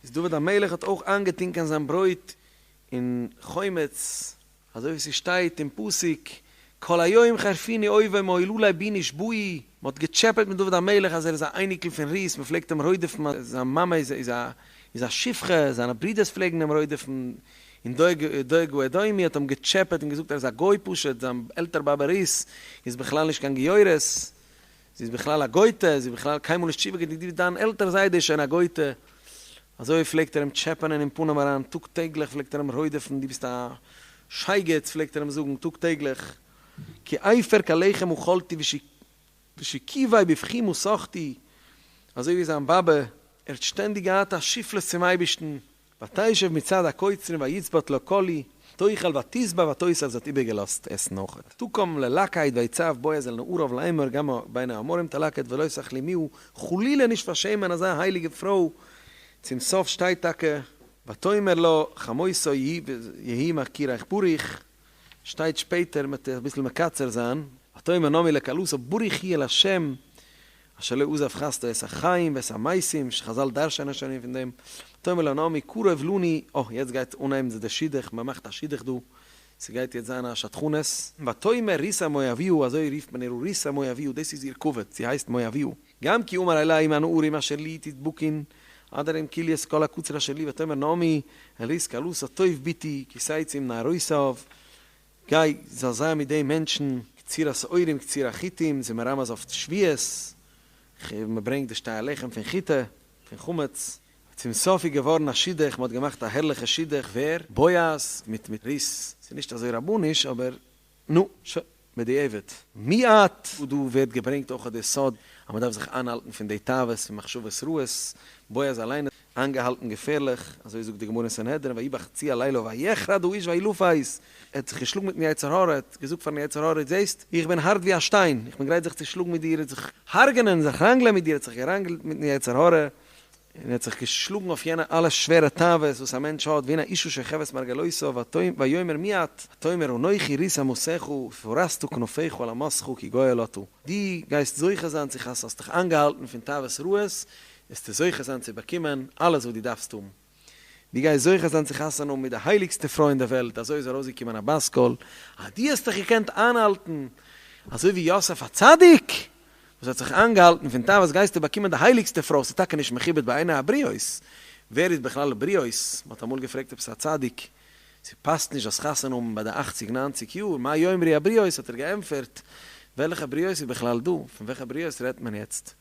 איז דוד המלך האט אויך איינגעטונקען זיין ברויט אין חומץ, אזוי ווי ס'שטייט אין פסוק, כל היום חרפוני אויבי מעוללי בי נשבעו, מ'האט געטשעפעט מיט דוד המלך אז ער איז א אייניקל פון רות, מ'פלעגט אים רודפ'ן אז זיין מאמע איז א שפחה, זיינע ברודערס פלעגן אים רודפ'ן, און דואג האדומי האט אים געטשעפעט און געזאגט ער איז א גוי פשוט, זיין עלטער באבע רות איז בכלל נישט קיין גיורת, זי איז בכלל א גויטע, זי איז בכלל קיינמאל נישט תשובה געטון, דיין עלטער זיידע איז שוין א גויטע, אזוי פלעגט ער אים טשעפענען אין פנים אריין, טאג טעגליך פלעגט ער אים רודפ'ן, דו ביסט א שייגעץ פלעגט ער אים זאגן טאג טעגליך, כי אפר כלחם אכלתי ושכיבי בבכי מסכתי, אזוי ווי זיין באבע, ער האט שטענדיג געהאט א שפלות צום אייבערשטן, ותשב מצד הקוצרים ויצבת לה קלי, תאכל ותשבע ותוסף זי האט איבערגעלאזט עסן אויך. ותקם ללקט ויצו בועז אל נעריו לאמור גם בין העמרים תלקט ולא תכלימוה, חלילה נישט פארשעמען אזא הייליגע פרוי, צום סוף שטייט טאקע ותאמר לה חמותו יהי מכירך ברוך, שטייט שפעטער מ'וועט אביסל מקצר זיין, ותאמר נעמי לכלתה ברוך הוא אל השם אשר לא עזב חסדו את החיים ואת המתים, חזל דרש'ענען שוין פון דעם, ותאמר לה נעמי קרוב לנו, אה יעצט גייט אנהייבן די שידוך, מען מאכט א שידוך דא, ס'גייט יעצט זיין א שדכנות, ותאמר רות המואביה, אזוי רופט מען איר רות המואביה, דאס איז איר כבוד, זי הייסט מואביה, גם כי אמר אלי עם הנערים אשר לי תדבקון, עד הרים כלית כל הקציר אשר לי, ותאמר נעמי אל רות כלתה טוב בתי כי תצאי עם נערותיו, גיי, זאל זיין מיט די מענטשן, קציר השעורים קציר החיטים, ס'איז מרמז אויף שבועות, מען ברענגט די שתי הלחם פון חיטה, פון חמץ. צום סוף איז געווארן א שידוך, מען האט געמאכט א הערליכע שידוך, ווער? בועז מיט מיט רות, ס'איז נישט אזוי רבניש אבער נו, שוין, בדיעבד. מיעט, דא ווערט געברענגט אויך די סוד אז מען דארף זיך איינהאלטן פון די תאוות פון מחשבות רעות, בועז אליין האט איינגעהאלטן געפערליך, אזוי זאגט די גמרא אין סנהדרין, ויהי בחצי הלילה ויחרד האיש וילפס, ער האט זיך געשלאגן מיטן יצר הרע, ער האט געזאגט פארן יצר הרע, זעסט, איך בין הארט ווי א שטיין, איך בין גרייט זיך צו שלאגן מיט דיר, זיך הרג'נען, זיך ראנגלען מיט דיר, ער האט זיך געראנגלט מיטן יצר הרע, און ער האט זיך געשלאגן אויף יענע אלע שווערע תאוות וואס א מענטש האט, והנה אשה שוכבת מרגלותיו, ויאמר מי את? ותאמר אנכי רות אמתך, ופרשת כנפיך על אמתך כי גואל אתה. דו גייסט זוכה זיין צו חס האסט דיך איינגעהאלטן פון תאוות רעות, וועסטו זוכה זיין צו באקומען אלעס וואס דו דארפסט האבן. דו גייסט זוכה זיין צו חתונה האבן מיט די הייליגסטע פרוי אין דער וועלט, אזוי איז ארויסגעקומען א בת קול, אז דו האסט דיך געקענט איינהאלטן, אזוי ווי יוסף הצדיק, וואס האט זיך איינגעהאלטן פון תאוות גייסטו באקומען די הייליגסטע פרוי, ס'איז טאקע נישט מכובד בעיני הבריות, ווער איז בכלל בריות, מ'האט אמאל געפרעגט עפעס א צדיק, ס'פאסט נישט זאלסט חתונה האבן ביי די אכציג ניינציג יאר, מה יאמרו הבריות, האט ער געענטפערט, וועלכע בריות איז בכלל דא, פון וועלכע בריות רעדט מען יעצט,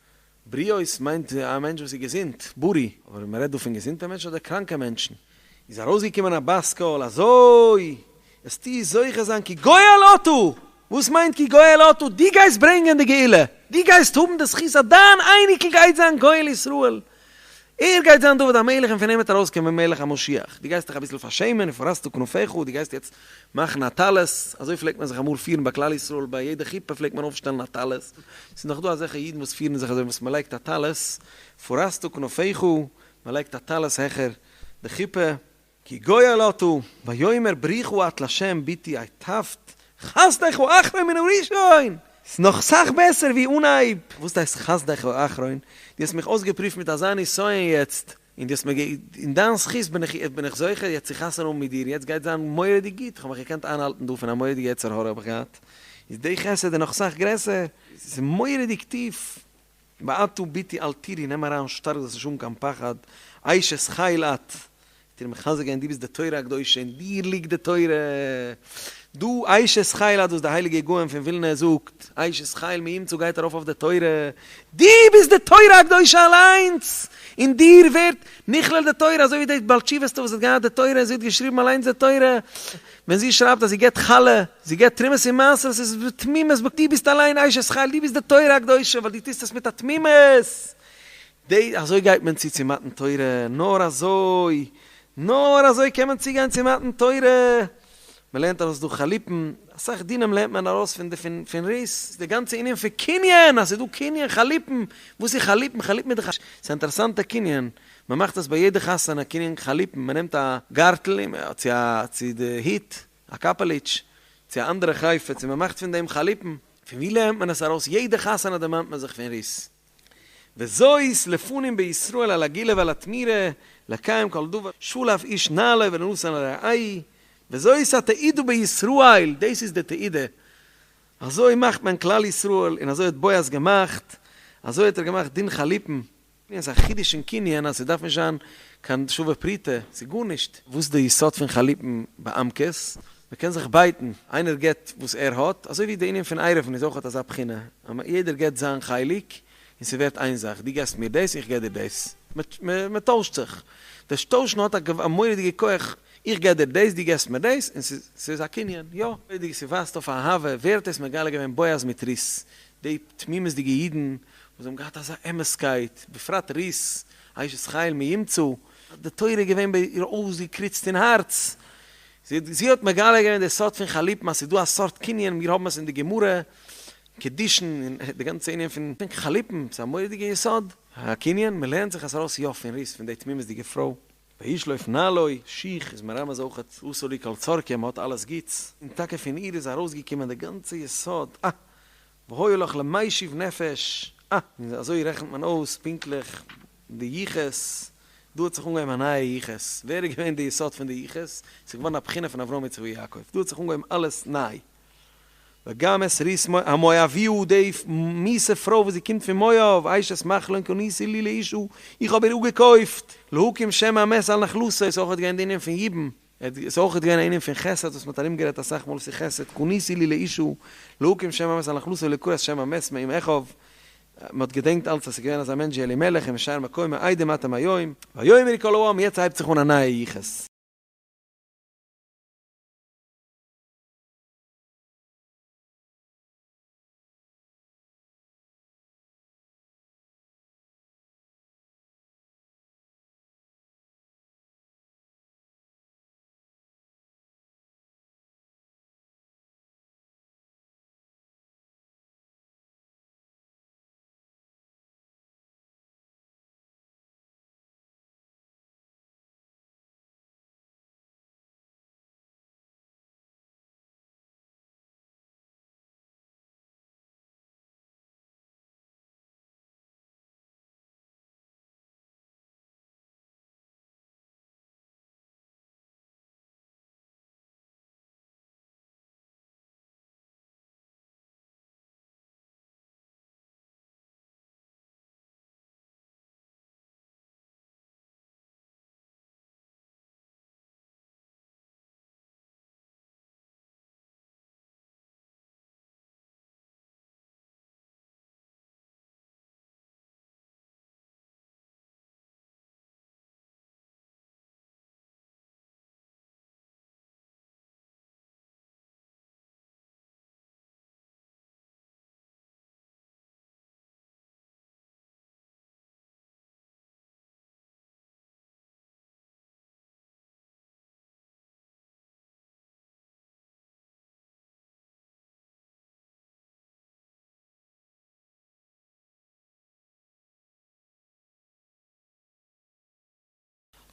בריות מיינט א מענטש וואס איז געזונט, בריא, אבער מען רעדט דא פון געזונטע מענטשן אדער קראנקע מענטשן? איז ארויסגעקומען א בת קול אזוי, וועסטו זוכה זיין כי גואל אתה! וואס מיינט כי גואל אתה? דו גייסט ברענגען די גאולה! דו גייסט האבן די זכות אז דיין אייניקל גייט זיין גואל ישראל! ער גייט זיין דוד המלך און פון אים וועט ארויסקומען מלך המשיח. דו גייסט דיך אביסל פארשעמען ופרשת כנפיך, דו גייסט יעצט מאכן א טלית, אזוי פלעגט מען זיך אמאל פירן ביי כלל ישראל, ביי יעדע חופה פלעגט מען אויפשטעלן א טלית, ס'איז נאך דא אזעלכע אידן וואס פירן זיך אזוי וואס מען לייגט א טלית, ופרשת כנפיך, מען לייגט א טלית העכער די חופה, כי גואל אתה, ויאמר ברוכה את לה' בתי היטבת חסדך אחרון מן הראשון! ס'איז נאך סאך בעסער ווי אנהייב! וואס הייסט חסדך אחרון? דו האסט מיך אויסגעפרואווט מיט אזא נסיון יעצט, און דו האסט מיר גע. אין דיין זכות בין איך בין איך זוכה יעצט צו חתונה האבן מיט דיר, יעצט גייט זיין מורא'דיג גוט, איך האב מיך געקענט איינהאלטן דא פון א מורא'דיגע יצר הרע האב איך געהאט, איז די חסד איז נאך סאך גרעסער, ס'איז מורא'דיג טיף, ועתה בתי אל תיראי נעם אריין שטארק זאלסט נישט האבן קיין פחד, אשת חיל את, האט איר מחזק געווען דו ביסט די תורה הקדושה אין דיר ליגט די תורה, דו אשת חיל את וואס די הייליגע גאון פון ווילנע זאגט, אשת חיל מי ימצא גייט ארויף אויף די תורה, דו ביסט די תורה הקדושה אליינס, אין דיר ווערט נכלל די תורה, אזוי ווי די בעל תשובה'סטע וואס האט געהאט די תורה און זי האט געשריבן אליינס די תורה, ווען זי שרייבט אז זי געבט חלה, זי געבט תרומות און מעשרות, איז בתמימות, דו ביסט אליין אשת חיל, דו ביסט די תורה הקדושה, ווייל דו טוסט עס מיט א תמימות, די אזוי גייט מען צו צו מתן תורה, נאר אזוי, נאר אזוי קען מען צוגיין צו מתן תורה, מען לערנט ארויס דא חליפין, אסאך דינים לערנט מען ארויס פון די פון פון רות, די גאנצע ענין פון קנין, אז ס'איז דא קנין חליפין, וואס איז חליפין? חליפין איז דאך א, ס'איז א אינטערעסאנטע קנין, מען מאכט עס ביי יעדע חתונה קנין חליפין, מען נעמט א גארטל און מען צו א צו די היט, א קאפעליטש, צו א אנדערע חפץ און מען מאכט פון דעם חליפין, פון ווי לערנט מען עס ארויס? יעדע חתונה דערמאנט מען זיך פון רות. וזאת לפנים בישראל על הגאולה ועל התמורה, לקיים כל דבר שלף איש נעלו ונתן לרעהו, וזאת התעודה בישראל, דאס איז די תעודה, אזוי מאכט מען כלל ישראל, און אזוי האט בועז געמאכט, אזוי האט ער געמאכט דין חליפין. ס'איז א חידוש אין קנין אז ס'דארף נישט זיין קיין שווה פרוטה, ס'איז גארנישט. וואס איז די יסוד פון חליפין בעמקות? מ'קען זיך בייטן, איינער געבט וואס ער האט, אזוי ווי די ענין פון עירובין איז אויך אזא בחינה, אז יעדער געבט זיין חלק און ס'ווערט איין זאך, דו געבסט מיר דאס, איך געב דיר דאס, מ'טוישט זיך, דאס טוישן האט א מורא'דיגע כח, איך געב דיר דאס, דו געבסט מיר דאס, און ס'איז א קנין, יא, מורא'דיג, ס'ווייזט אויף אהבה, ווער האט דאס מגלה געווען בועז מיט רות, די תמימות'דיגע אידן וואס האבן געהאט אזא אמת'קייט, בפרט רות, אשת חיל מי ימצא, די תורה איז געווען ביי איר אויסגעקריצט אין הארץ, זי האט מגלה געווען די סוד פון חליפין אז ס'איז דא א סארט קנין, מיר האבן עס אין די גמרא, קידושין, און די גאנצע ענין פון חליפין, ס'איז א מורא'דיגע יסוד, א קנין, מ'לערנט זיך עס ארויס יא פון רות, פון די תמימות'דיגע פרוי. וישלוף נעלו, שיך איז מרמז אויך עשה לי כל צרכי, מ'האט אלעס גוטס, און טאקע פון איר איז ארויסגעקומען די גאנצע יסוד, אה! והיה לך למשיב נפש, אה! און אזוי רעכנט מען אויס פונקטליך די יחוס, דא האט זיך אנגעהויבן א נייע יחוס, ווער איז געווען די יסוד פון די יחוס? ס'איז געווארן א בחינה פון אברהם יצחק ויעקב, דא האט זיך אנגעהויבן אלעס ניי, וגם את רות המואביה, די מיאוסע פרוי וואס זי קומט פון מואב, אשת מחלון קניתי לי לאשה, איך האב איר אפגעקויפט, להקים שם המת על נחלתו, ס'איז אויך געווען די ענין פון יבום. עס איז אויך געווען א ענין פון חסד וואס מען האט ארומגערעדט אסאך מאל ס'איז חסד קניתי לי לאשה להקים שם המת על נחלתו ולקרוא את שם המת מעם אחיו, מען האט געדענקט אלץ אז ס'איז געווען אזא מענטש ווי אלימלך און משאר מקומו עדים אתם היום, ויאמרו כל העם יעצט הייבט זיך אן א נייע יחוס.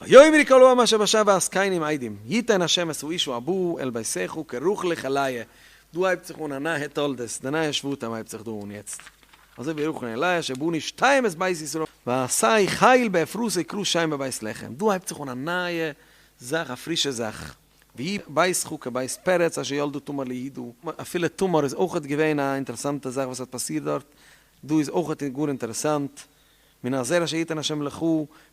ויאמרו כל העם אשר בשב והזקנים עדים, יתן השם את האשה הבאה אל ביתך כרחל וכלאה, דא הייבט זיך אן א נייע תולדות, די נייע שבטים הייבט זיך דא אן יעצט, אזוי ווי רחל און לאה אשר בנו שתיהם את בית ישראל, ועשהו חיל באפרתה וקרא שם בבית לחם, דא הייבט זיך אן א נייע זאך, א פרישע זאך, ויהי ביתך כבית פרץ אשר ילדה תמר ליהודה, אפילו תמר איז אויכעט געווען א אינטערעסאנטע זאך וואס האט פאסירט דארט, דא איז אויכעט גאר אינטערעסאנט, מן הזרע אשר יתן השם לך,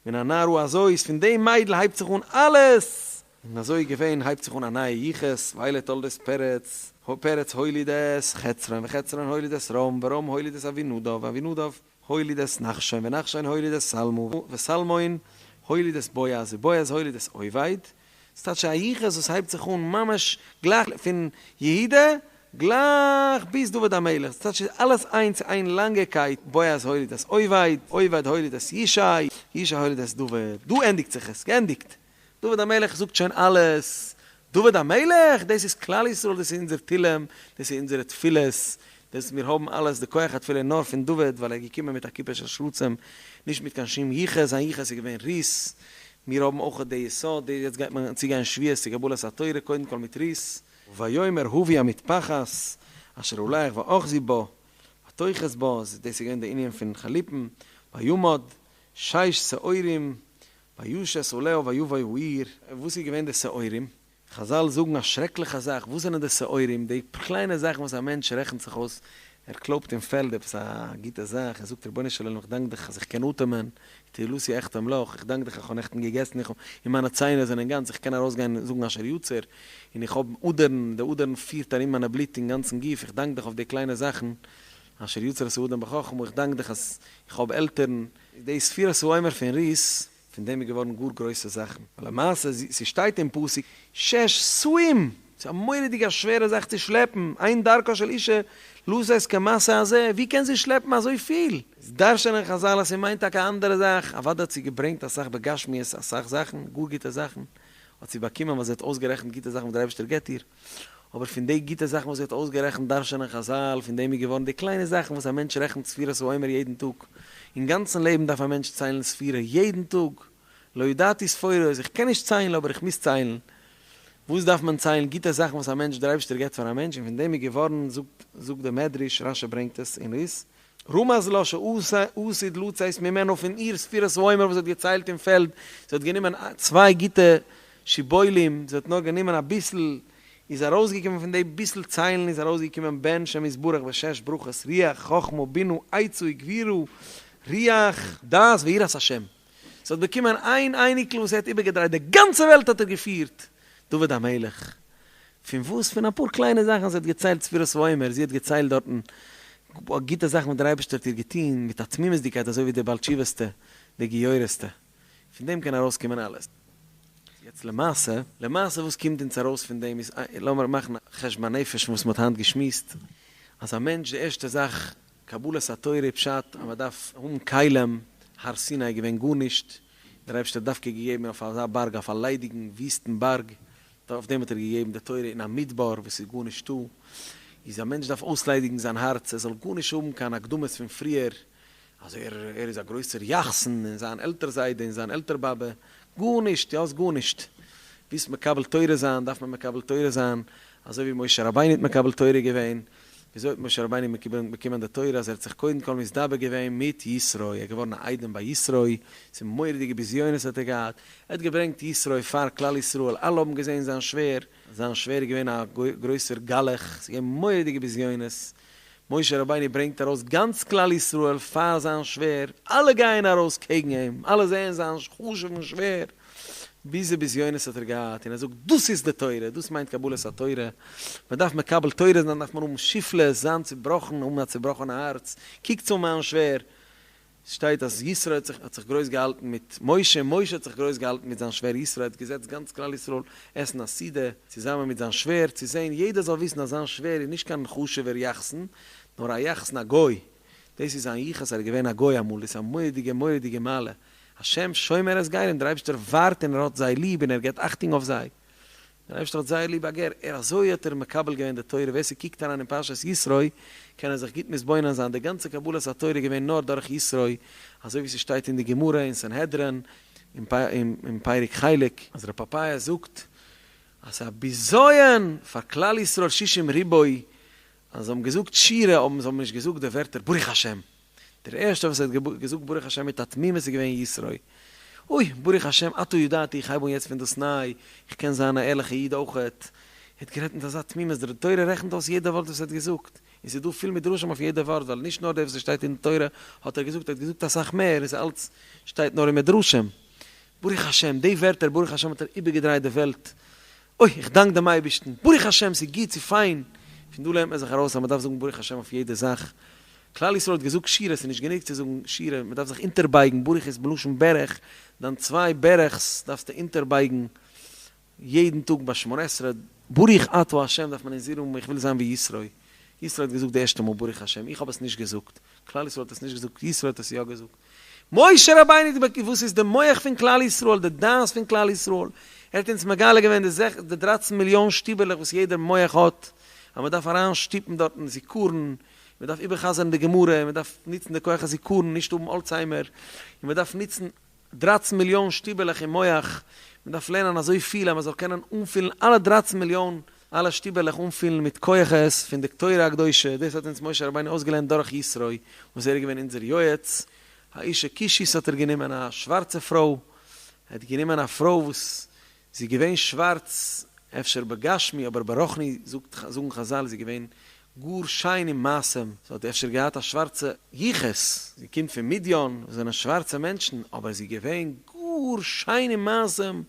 מן הנערה הזאת, פון דעם מיידל הייבט זיך אן אלעס! און אזוי איז געווען, הייבט זיך אן א נייע יחוס, ואלה תולדות פרץ, פרץ הוליד את חצרון, וחצרון הוליד את רם, ורם הוליד את אבינדב, ואבינדב הוליד את נחשון, ונחשון הוליד את שלמה, ושלמון הוליד את בועז, ובועז הוליד את עובד, ס'טייטש א יחוס וואס הייבט זיך אן ממש גלייך פון יהודה גלייך ביז דוד המלך, ס'טייטש ס'איז אלעס איינס איין לאנגע קייט, בועז הוליד את עובד, עובד הוליד את ישי, ישי הוליד את דוד, דא ענדיגט זיך עס, געענדיגט, דוד המלך זאגט שוין אלעס, דוד המלך? דאס איז כלל ישראל, דאס איז אונזער תהלים, דאס איז אונזערע תפילות, דאס מיר האבן אלעס, די כח התפילה נאר פון דוד, ווייל ער איז געקומען מיט א קופה של שרצים, נישט מיט קיין שום יחוס, זיין יחוס איז געווען רות, מיר האבן אויך די יסוד, יעצט גייט מען צוגיין שבועות צו קבלת התורה, קודם כל מיט רות. ויאמר הבו המטפחת אשר עליך ואחזי בה ותאחז בה, דאס איז געווען די ענין פון חליפין, וימד שש שעורים. וישת עליה ויבא העיר, וואס איז געווען די שעורים? חזל זאגן א שרעקליכע זאך, וואס זענען די שעורים? די קליינע זאכן וואס א מענטש רעכנט זיך אויס, ער קלויבט אין פעלד עפעס א גוטע זאך, ער זאגט רבונו של עולם איך דאנק דיך אז איך קען אטעמען, תהלתי אחטם לך, איך דאנק דיך איך האב נעכטן געגעסן, איך האב, און מיינע ציינער זענען גאנץ, איך קען ארויסגיין זאגן אשר יצר, און איך האב אדערן, די אדערן פירט ארום מיינע בלוט אין גאנצן גוף, איך דאנק דיך אויף די קליינע זאכן, אשר יצר את האדם בחכמה, איך דאנק דיך אז איך האב עלטערן. די ספירת העומר פון רות, פון דעם איז געווארן גאר גרויסע זאכן, ווייל למעשה ס'שטייט אין פסוק שש סאים, ס'איז א מורא'דיגע שווערע זאך צו שלעפן, אין דרכה של אישה לשאת כמשא הזה, ווי קען זי שלעפן אזוי פיל? איז דרש'נען חזל אז ס'מיינט טאקע א אנדערע זאך, אוודאי האט זי געברענגט אסאך בגשמיות אסאך זאכן, גאר גוטע זאכן האט זי באקומען ווייל זי האט אויסגערעכנט גוטע זאכן וואס דער אייבערשטער געבט איר, אבער פון די גוטע זאכן וואס זי האט אויסגערעכנט דרש'נען חזל, פון דעם איז געווארן די קליינע זאכן וואס א מענטש רעכנט ספירת העומר יעדן טאג. אין גאנצן לעבן דארף א מענטש ציילן ספירה יעדן טאג. לא ידעתי ספורות, איך קען נישט ציילן אבער איך מוז ציילן. וואס דארף מען ציילן? גוטע זאכן וואס א מענטש דער אייבערשטער געבט פאר א מענטש, און פון דעם איז געווארן, זאגט זאגט דער מדרש, רשי ברענגט עס אין רות, רמז לה שעתיד לצאת ממנה פון איר ספירת העומר וואס זי האט געציילט אין פעלד, זי האט גענומען צוויי גוטע שיבולים, זי האט נאר גענומען אביסל, איז ארויסגעקומען פון די ביסל ציילן איז ארויסגעקומען בן שמתברך בשש ברכות רוח חכמה בינה עצה וגבורה רוח דעת ויראת השם, זי האט באקומען איין אייניקל וואס ער האט איבערגעדרייט די גאנצע וועלט האט ער געפירט, דוד המלך. פון וואס? פון אפאר קליינע זאכן, זי האט געציילט ספירת העומר, זי האט געציילט דארטן גוטע זאכן וואס דער אייבערשטער האט איר געטון, מיט א תמימות'דיגקייט אזוי ווי די בעל תשובה'סטע, די גיורת'טע. פון דעם קען ארויסקומען אלעס. יעצט למעשה, למעשה וואס קומט אונז ארויס פון דעם איז, לאמיר מאכן א חשבון הנפש פון וואס מען האט היינט געשמועסט, אז א מענטש די ערשטע זאך, קבלת התורה איז פשט אז מען דארף האבן כלים, הר סיני איז געווען גארנישט, דער אייבערשטער האט דווקא געגעבן אויף אזא בארג, אויף א ליידיגן וויסטן בארג, אויף דעם האט ער געגעבן די תורה אין א מדבר וואו ס'איז גארנישטא, איז א מענטש דארף אויסליידיגן זיין הארץ, ער זאל גארנישט האבן קיין הקדמות פון פריער, אז ער ער איז א גרויסער יחסן און זיין עלטער זיידע און זיין עלטער באבע, גארנישט, יא גארנישט, ווילסט מקבל תורה זיין דארף מען מקבל תורה זיין אזוי ווי משה רבינו האט מקבל תורה געווען, וויאזוי האט משה רבינו באקומען די תורה אז ער האט זיך קודם כל מתדבק געווען מיט יתרו, ער איז געווארן א איידעם ביי יתרו, ס'איז מורא'דיגע בזיונות האט ער געהאט, ער האט געברענגט יתרו פאר כלל ישראל, אלע האבן געזען זיין שווער, זיין שווער איז געווען א גרויסער גלח, ס'איז געווען מורא'דיגע בזיונות, משה רבינו ברענגט ארויס גאנץ כלל ישראל פאר זיין שווער, אלע גייען ארויס קעגן אים, אלע זעען זיין חשוב'ן שווער, ביזי בזיונות האט ער געהאט, און ער זאגט דאס איז די תורה, דאס מיינט קבלת התורה, מען דארף מקבל תורה זיין דארף מען האבן שפלות, זיין צובראכן, האבן א צובראכענע הארץ, קוקטס אן מיין שווער, שטייט אז יתרו האט זיך האט זיך גרויס געהאלטן מיט משה, משה האט זיך גרויס געהאלטן מיט זיין שווער יתרו האט געזעצט גאנץ כלל ישראל עסן א סעודה צוזאמען מיט זיין שווער, צו זען יעדער זאל וויסן אז זיין שווער איז נישט קיין חשוב'ער יחסן, נאר א יחסן א גוי, דאס איז זיין יחוס ער איז געווען א גוי אמאל, דאס איז א מורא'דיגע מורא'דיגע מעלה, השם שומר את גרים, דער אייבערשטער ווארט און ער האט זיי ליב און ער געבט אכטונג אויף זיי. דער אייבערשטער האט זייער ליב א גר, ער אזוי האט ער מקבל געווען די תורה, ווער ס'קוקט אריין אין פרשת יתרו קען ער זיך גוט מתבונן זיין, די גאנצע קבלת התורה איז געווען נאר דורך יתרו, אזוי ווי ס'שטייט אין די גמרא אין סנהדרין אין פרק חלק, אז ר' פפאיה זאגט אז ס'איז א בזיון פאר כלל ישראל שישים ריבוא אז זיי האבן געזאגט שירה אבער זיי האבן נישט געזאגט די ווערטער ברוך השם, דער ערשטער וואס האט געזאגט ברוך השם מיט א תמימות איז געווען יתרו, אוי ברוך השם עתה ידעתי איך הייב אן יעצט פון דאס ניי, איך קען זיין א ערליכע איד אויכעט, ער האט גערעדט מיט אזא תמימות, די תורה רעכנט אויס יעדע ווארט וואס ער האט געזאגט, און ס'איז דא פיל מדרשים אויף יעדע ווארט, ווייל נישט נאר דאס וואס שטייט אין תורה האט ער געזאגט, ער האט געזאגט אסאך מער, און ס'איז אלץ שטייט נאר אין מדרשים. ברוך השם, די ווערטער ברוך השם האט ער איבערגעדרייט די וועלט, אוי, איך דאנק דעם אייבערשטן, ברוך השם, ס'איז גוט, ס'איז פיין, פון דא לערנט מען זיך ארויס אז מ'דארף זאגן ברוך השם אויף יעדע זאך, כלל ישראל האט געזאגט שירה, ס'איז נישט גענוג צו זאגן שירה, מ'דארף זיך אונטערבייגן, ברוך איז מלשון ברך, דיין צוויי ברכ'ס דארפסטו אונטערבייגן יעדן טאג ביי שמונה עשרה, ברוך אתה ה' דארף מען אינזין האבן, איך וויל זיין ווי יתרו, יתרו האט געזאגט די ערשטע מאל ברוך השם, איך האב עס נישט געזאגט, כלל ישראל האט עס נישט געזאגט, יתרו האט עס יא געזאגט. משה רבינו די וואס איז די מח פון כלל ישראל, די דעת פון כלל ישראל, ער האט אונז מגלה געווען די זעכ די דרייצן מיליאן שטיבעלעך וואס יעדער מח האט, אז מען דארף אריין שטופן דארטן זיכרון, מען דארף איבערחזר'ן די גמרא, מען דארף נוצן די כח הזיכרון, נישט האבן אלצהיימער, און מען דארף נוצן דרייצן מיליאן שטיבעלעך אין מח, מען דארף לערנען אזוי פיל אז מען זאל קענען אנפילן אלע דרייצן מיליאן, אלע שטיבעלעך אנפילן מיט כוחות פון די תורה הקדושה, דאס האט אונז משה רבינו אויסגעלערנט דורך יתרו, וואס ער איז געווען אונזער יועץ, האשה כושית האט ער גענומען א שווארצע פרוי, ער ער האט גענומען א פרוי וואס זי איז געווען שווארץ, אפשר בגשמי אבער ברוחני זאגט זאגן חזל איז זי געווען גאר שיין אין מעשים, זי האט אפשר געהאט א שווארצע יחוס, זי קומט פון מדיין וואס זענען שווארצע מענטשן, אבער זי איז געווען גאר שיין אין מעשים.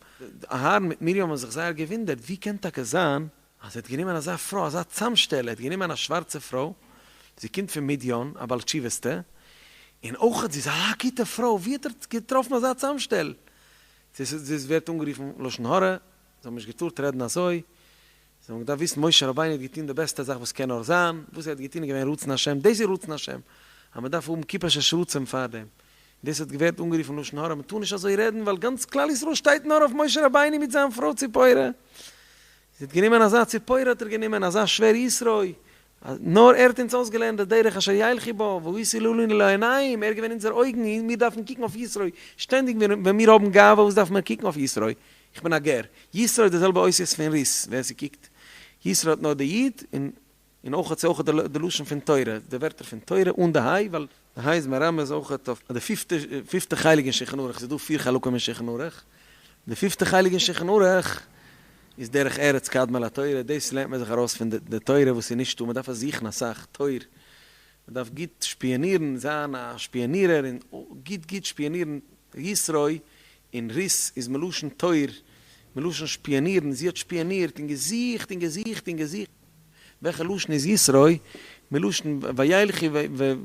אהרן מיט מרים האבן זיך זייער געוואונדערט, ווי קען טאקע זיין אז ער האט גענומען אזא פרוי, אזא צאמשטעל, ער האט גענומען א שווארצע פרוי, זי קומט פון מדיין, א בעל תשובה'סטע, און אויכעט זי איז אזא גוטע פרוי, ווי האט ער געטראפן אזא צאמשטעל? דאס ווערט אנגערופן לשון הרע, זיי האבן נישט געטארט רעדן אזוי, זיי האבן געדארפט וויסן משה רבינו האט געטון די בעסטע זאך וואס קען נאר זיין, וואס ער האט געטון איז געווען רצון השם, דאס איז רצון השם, אז מען דארף האבן קופה של שרצים פאר דעם, דאס האט געווערט אנגערופן לשון הרע, מען טאר נישט אזוי רעדן ווייל גאנץ כלל ישראל שטייט נאר אויף משה רבינו מיט זיין פרוי ציפורה, זי האט גענומען אזא ציפורה האט ער גענומען אזא שווער יתרו, נאר ער האט אונז אויסגעלערנט די דרך אשר ילכו בה, והיית לנו לעיניים, ער איז געווען אונזער אויגן און מיר דארפן קוקן אויף יתרו, שטענדיג ווען מיר האבן גאווה וואס דארפן מיר קוקן אויף יתרו, איך בין א גר, יתרו איז די זעלבע אותיות פון רות, ווער ס'קוקט, יתרו האט נאר די י' און און אויך האט זי אויך די לשון פון תורה, די ווערטער פון תורה אן די היי, ווייל די היי איז מרמז אויך אויף די פיפטע פיפטע חלק אין שולחן ערוך, ס'איז דא פיר חלקים אין שולחן ערוך, די פיפטע חלק אין שולחן ערוך איז דרך ארץ קדמה לתורה, דאס לערנט מען זיך ארויס פון די תורה וואס איז נישטא, מען דארף עס זוכן אסאך, תור, מען דארף גוט שפיאנירן, זיין א שפיאנירער און גוט גוט שפיאנירן, יתרו און רות איז מלשון תור, מלשון שפיאנירן, זי האט שפיאנירט און געזוכט און געזוכט און געזוכט. וועלכע לשון איז יתרו? מלשון וילכו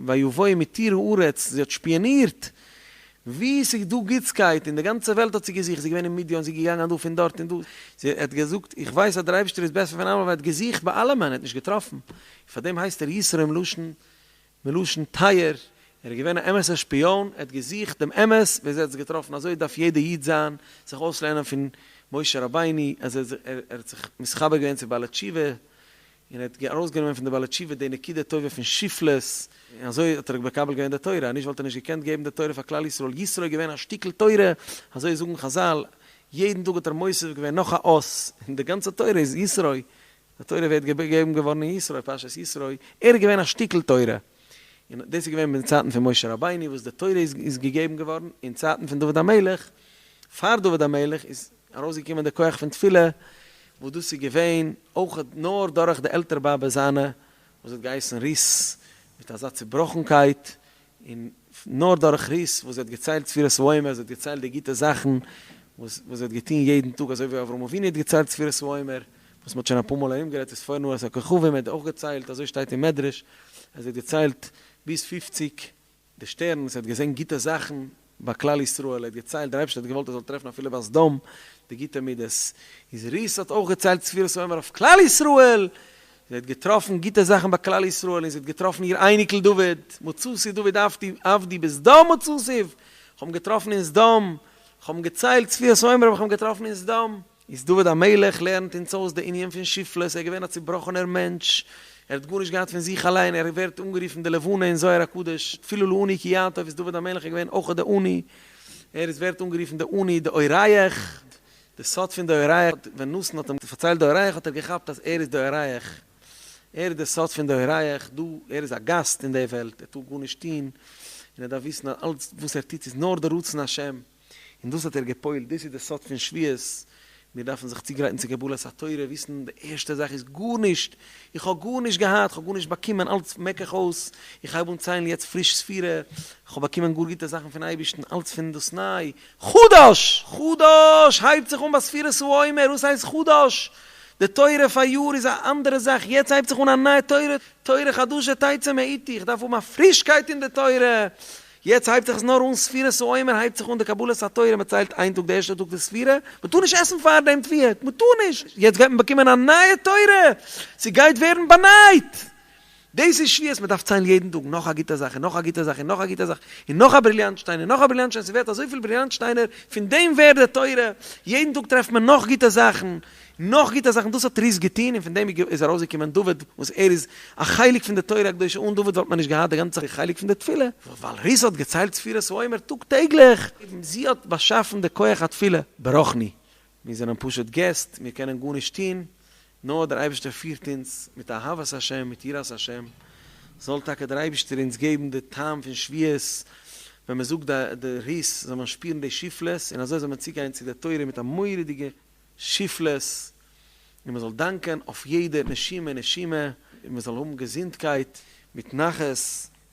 ויבואו מתור הארץ, זי האט שפיאנירט וואו ס'איז דא גוטסקייט, אין די גאנצע וועלט האט זי געזוכט, זי איז געווען אין מדיין, זי איז געגאנגען דא פון דארט און דא, זי האט געזאגט איך ווייס אז דער אייבערשטער איז בעסער פון אלעמען, ווייל ער האט געזוכט ביי אלעמען, ער האט נישט געטראפן, פארדעם הייסט ער יתרו מלשון מלשון תייר, ער איז געווען א אמת'ער שפיאן, ער האט געזוכט דעם אמת ביז ער האט עס געטראפן, אזוי דארף יעדער איד זיין, זיך אויסלערנען פון משה רבינו, אז ער האט זיך מתחבר געווען צו בעלי תשובה, און ער האט ארויסגענומען פון די בעלי תשובה די נקודה טובה פון שפלות, און אזוי האט ער מקבל געווען די תורה, אנישט וואלט ער נישט געקענט געבן די תורה פאר כלל ישראל, יתרו איז געווען א שטיקל תורה, אזוי זאגן חזל, יעדן טאג האט ער מוסיף געווען נאך א אות, און די גאנצע תורה איז יתרו, די תורה ווערט געגעבן געווארן אין יתרו, פרשת יתרו, ער איז געווען א שטיקל תורה, און דאס איז געווען אין צייטן פון משה רבינו וואס די תורה איז געגעבן געווארן, אין צייטן פון דוד המלך, פאר דוד המלך איז ארויסגעקומען די כח פון תפילה, וואס דאס איז געווען אויך נאר דורך די עלטער באבע זיינע וואס האט געהייסן רות, מיט אזא צובראכנקייט, און נאר דורך רות וואס זי האט געציילט ספירת העומר, זי האט געציילט די גוטע זאכן וואס זי האט געטון יעדן טאג, אזוי ווי אברהם אבינו האט געציילט ספירת העומר, וואס מען האט שוין אפאר מאל ארומגערעדט וספור נא את הכוכבים, ער האט אויך געציילט, אזוי שטייט אין מדרש, אז ער האט געציילט ביז פופציג די שטערנס, ער האט געזען גוטע זאכן ביי כלל ישראל, ער האט געציילט, דער אייבערשטער האט געוואלט ער זאל טרעפן אפילו ביי סדום די גוטע מידות, איז רות האט אויך געציילט ספירת העומר אויף כלל ישראל, זי האט געטראפן גוטע זאכן ביי כלל ישראל און זי האט געטראפן איר אייניקל דוד, מצאתי דוד עבדי עבדי בסדום מצאתיו, איך האב אים געטראפן אין סדום, איך האב אים געציילט ספירת העומר אבער איך האב אים געטראפן אין סדום. איז דוד המלך לערנט אונז אויס די ענין פון שפלות, ער איז געווען א צובראכענער מענטש, ער האט גארנישט געהאט פון זיך אליין, ער ווערט אנגערופן די לבנה אין זוהר הקדוש, תפילה לעני כי יעטוף איז דוד המלך איז געווען אויך די עני, ער איז ווערט אנגערופן די עני, די אורח, די סוד פון די אורח, ווען נתן האט אים פארציילט די אורח האט ער געכאפט אז ער איז די אורח, ער איז די סוד פון די אורח, דא, ער איז א גאסט אין די וועלט, ער טאר גארנישט טון, און ער דארף וויסן אז אלץ וואס ער טוט איז נאר די רצון השם. און דאס האט ער גע'פועל'ט, דאס איז די סוד פון שבועות, מיר דארפן זיך צוגרייטן צו קבלת התורה, וויסן די ערשטע זאך איז גארנישט, איך האב גארנישט געהאט, איך האב גארנישט באקומען, אלץ מעק איך אויס, איך הייב אן ציילן יעצט פריש ספירה, איך האב באקומען גאר גוטע זאכן פון אייבערשטן, אלץ פון דאס ניי, חדש! חדש! הייבט זיך אן ביי ספירת העומר, וואס הייסט חדש? די תורה פאר יאר איז א אנדערע זאך, יעצט הייבט זיך אן א נייע תורה, תורה חדשה תצא מאתי, איך דארף האבן א פרישקייט אין די תורה, יעצט הייבט זיך עס נאר אן ספירת העומר הייבט זיך אן די קבלת התורה מען ציילט איין טאג די ערשטע טאג די ספירה, מען טאר נישט עסן פאר דעם תבואה, מען טאר נישט, יעצט גייט מען באקומען א נייע תורה, ס'גייט ווערן באנייט, דאס איז שבועות, מען דארף ציילן יעדן טאג נאך א גוטע זאך און נאך א גוטע זאך און נאך א גוטע זאך און נאך א בריליאנט שטיין און נאך א בריליאנט שטיין, ס'ווערט אזויפיל בריליאנט שטיינער, פון דעם ווערט די תורה, יעדן טאג טרעפט מען נאך גוטע זאכן, נאך גוטע זאכן, דאס האט רות געטון און פון דעם איז ארויסגעקומען דוד וואס ער איז א חלק פון די תורה הקדושה, אן דוד וואלט מען נישט געהאט די גאנצע חלק פון די תפילה, ווייל רות האט געציילט ספירת העומר טאג טעגליך, זי האט באשאפן די כח התפילה. ברוחני, מיר זענען פשוט געסט, מיר קענען גארנישט טון, נאר דער אייבערשטער פירט אונז מיט אהבת השם, מיט יראת השם, זאל טאקע דער אייבערשטער אונז געבן די טעם פון שבועות, ווען מען זאגט די רות זאל מען שפירן די שפלות, און אזוי זאל מען צוגיין צו די תורה מיט א מורא'דיגע שפלות, און מען זאל דאנקען אויף יעדע נשימה נשימה, און מען זאל האבן געזונטקייט מיט נחת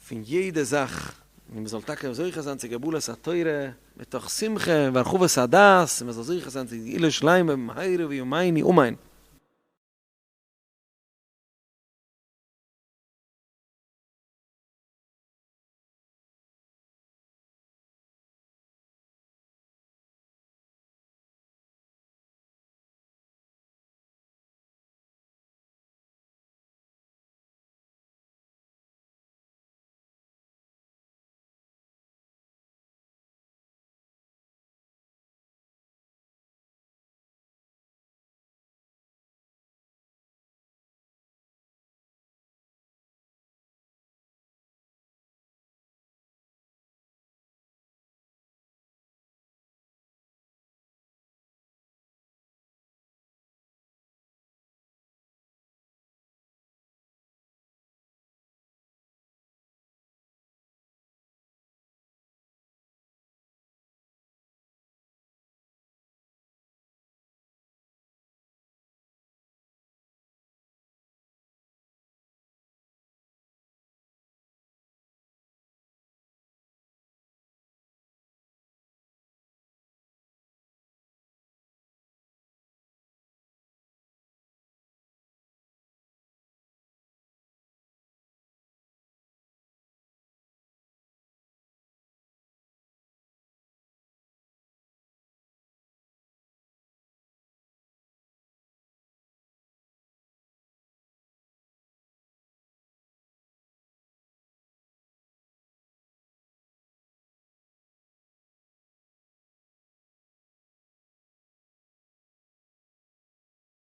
פון יעדע זאך, און מען זאל טאקע זוכה זיין צו קבלת התורה מתוך שמחה והרחבת הדעת, און מען זאל זוכה זיין צו גאולה שלימה במהרה בימינו אמן.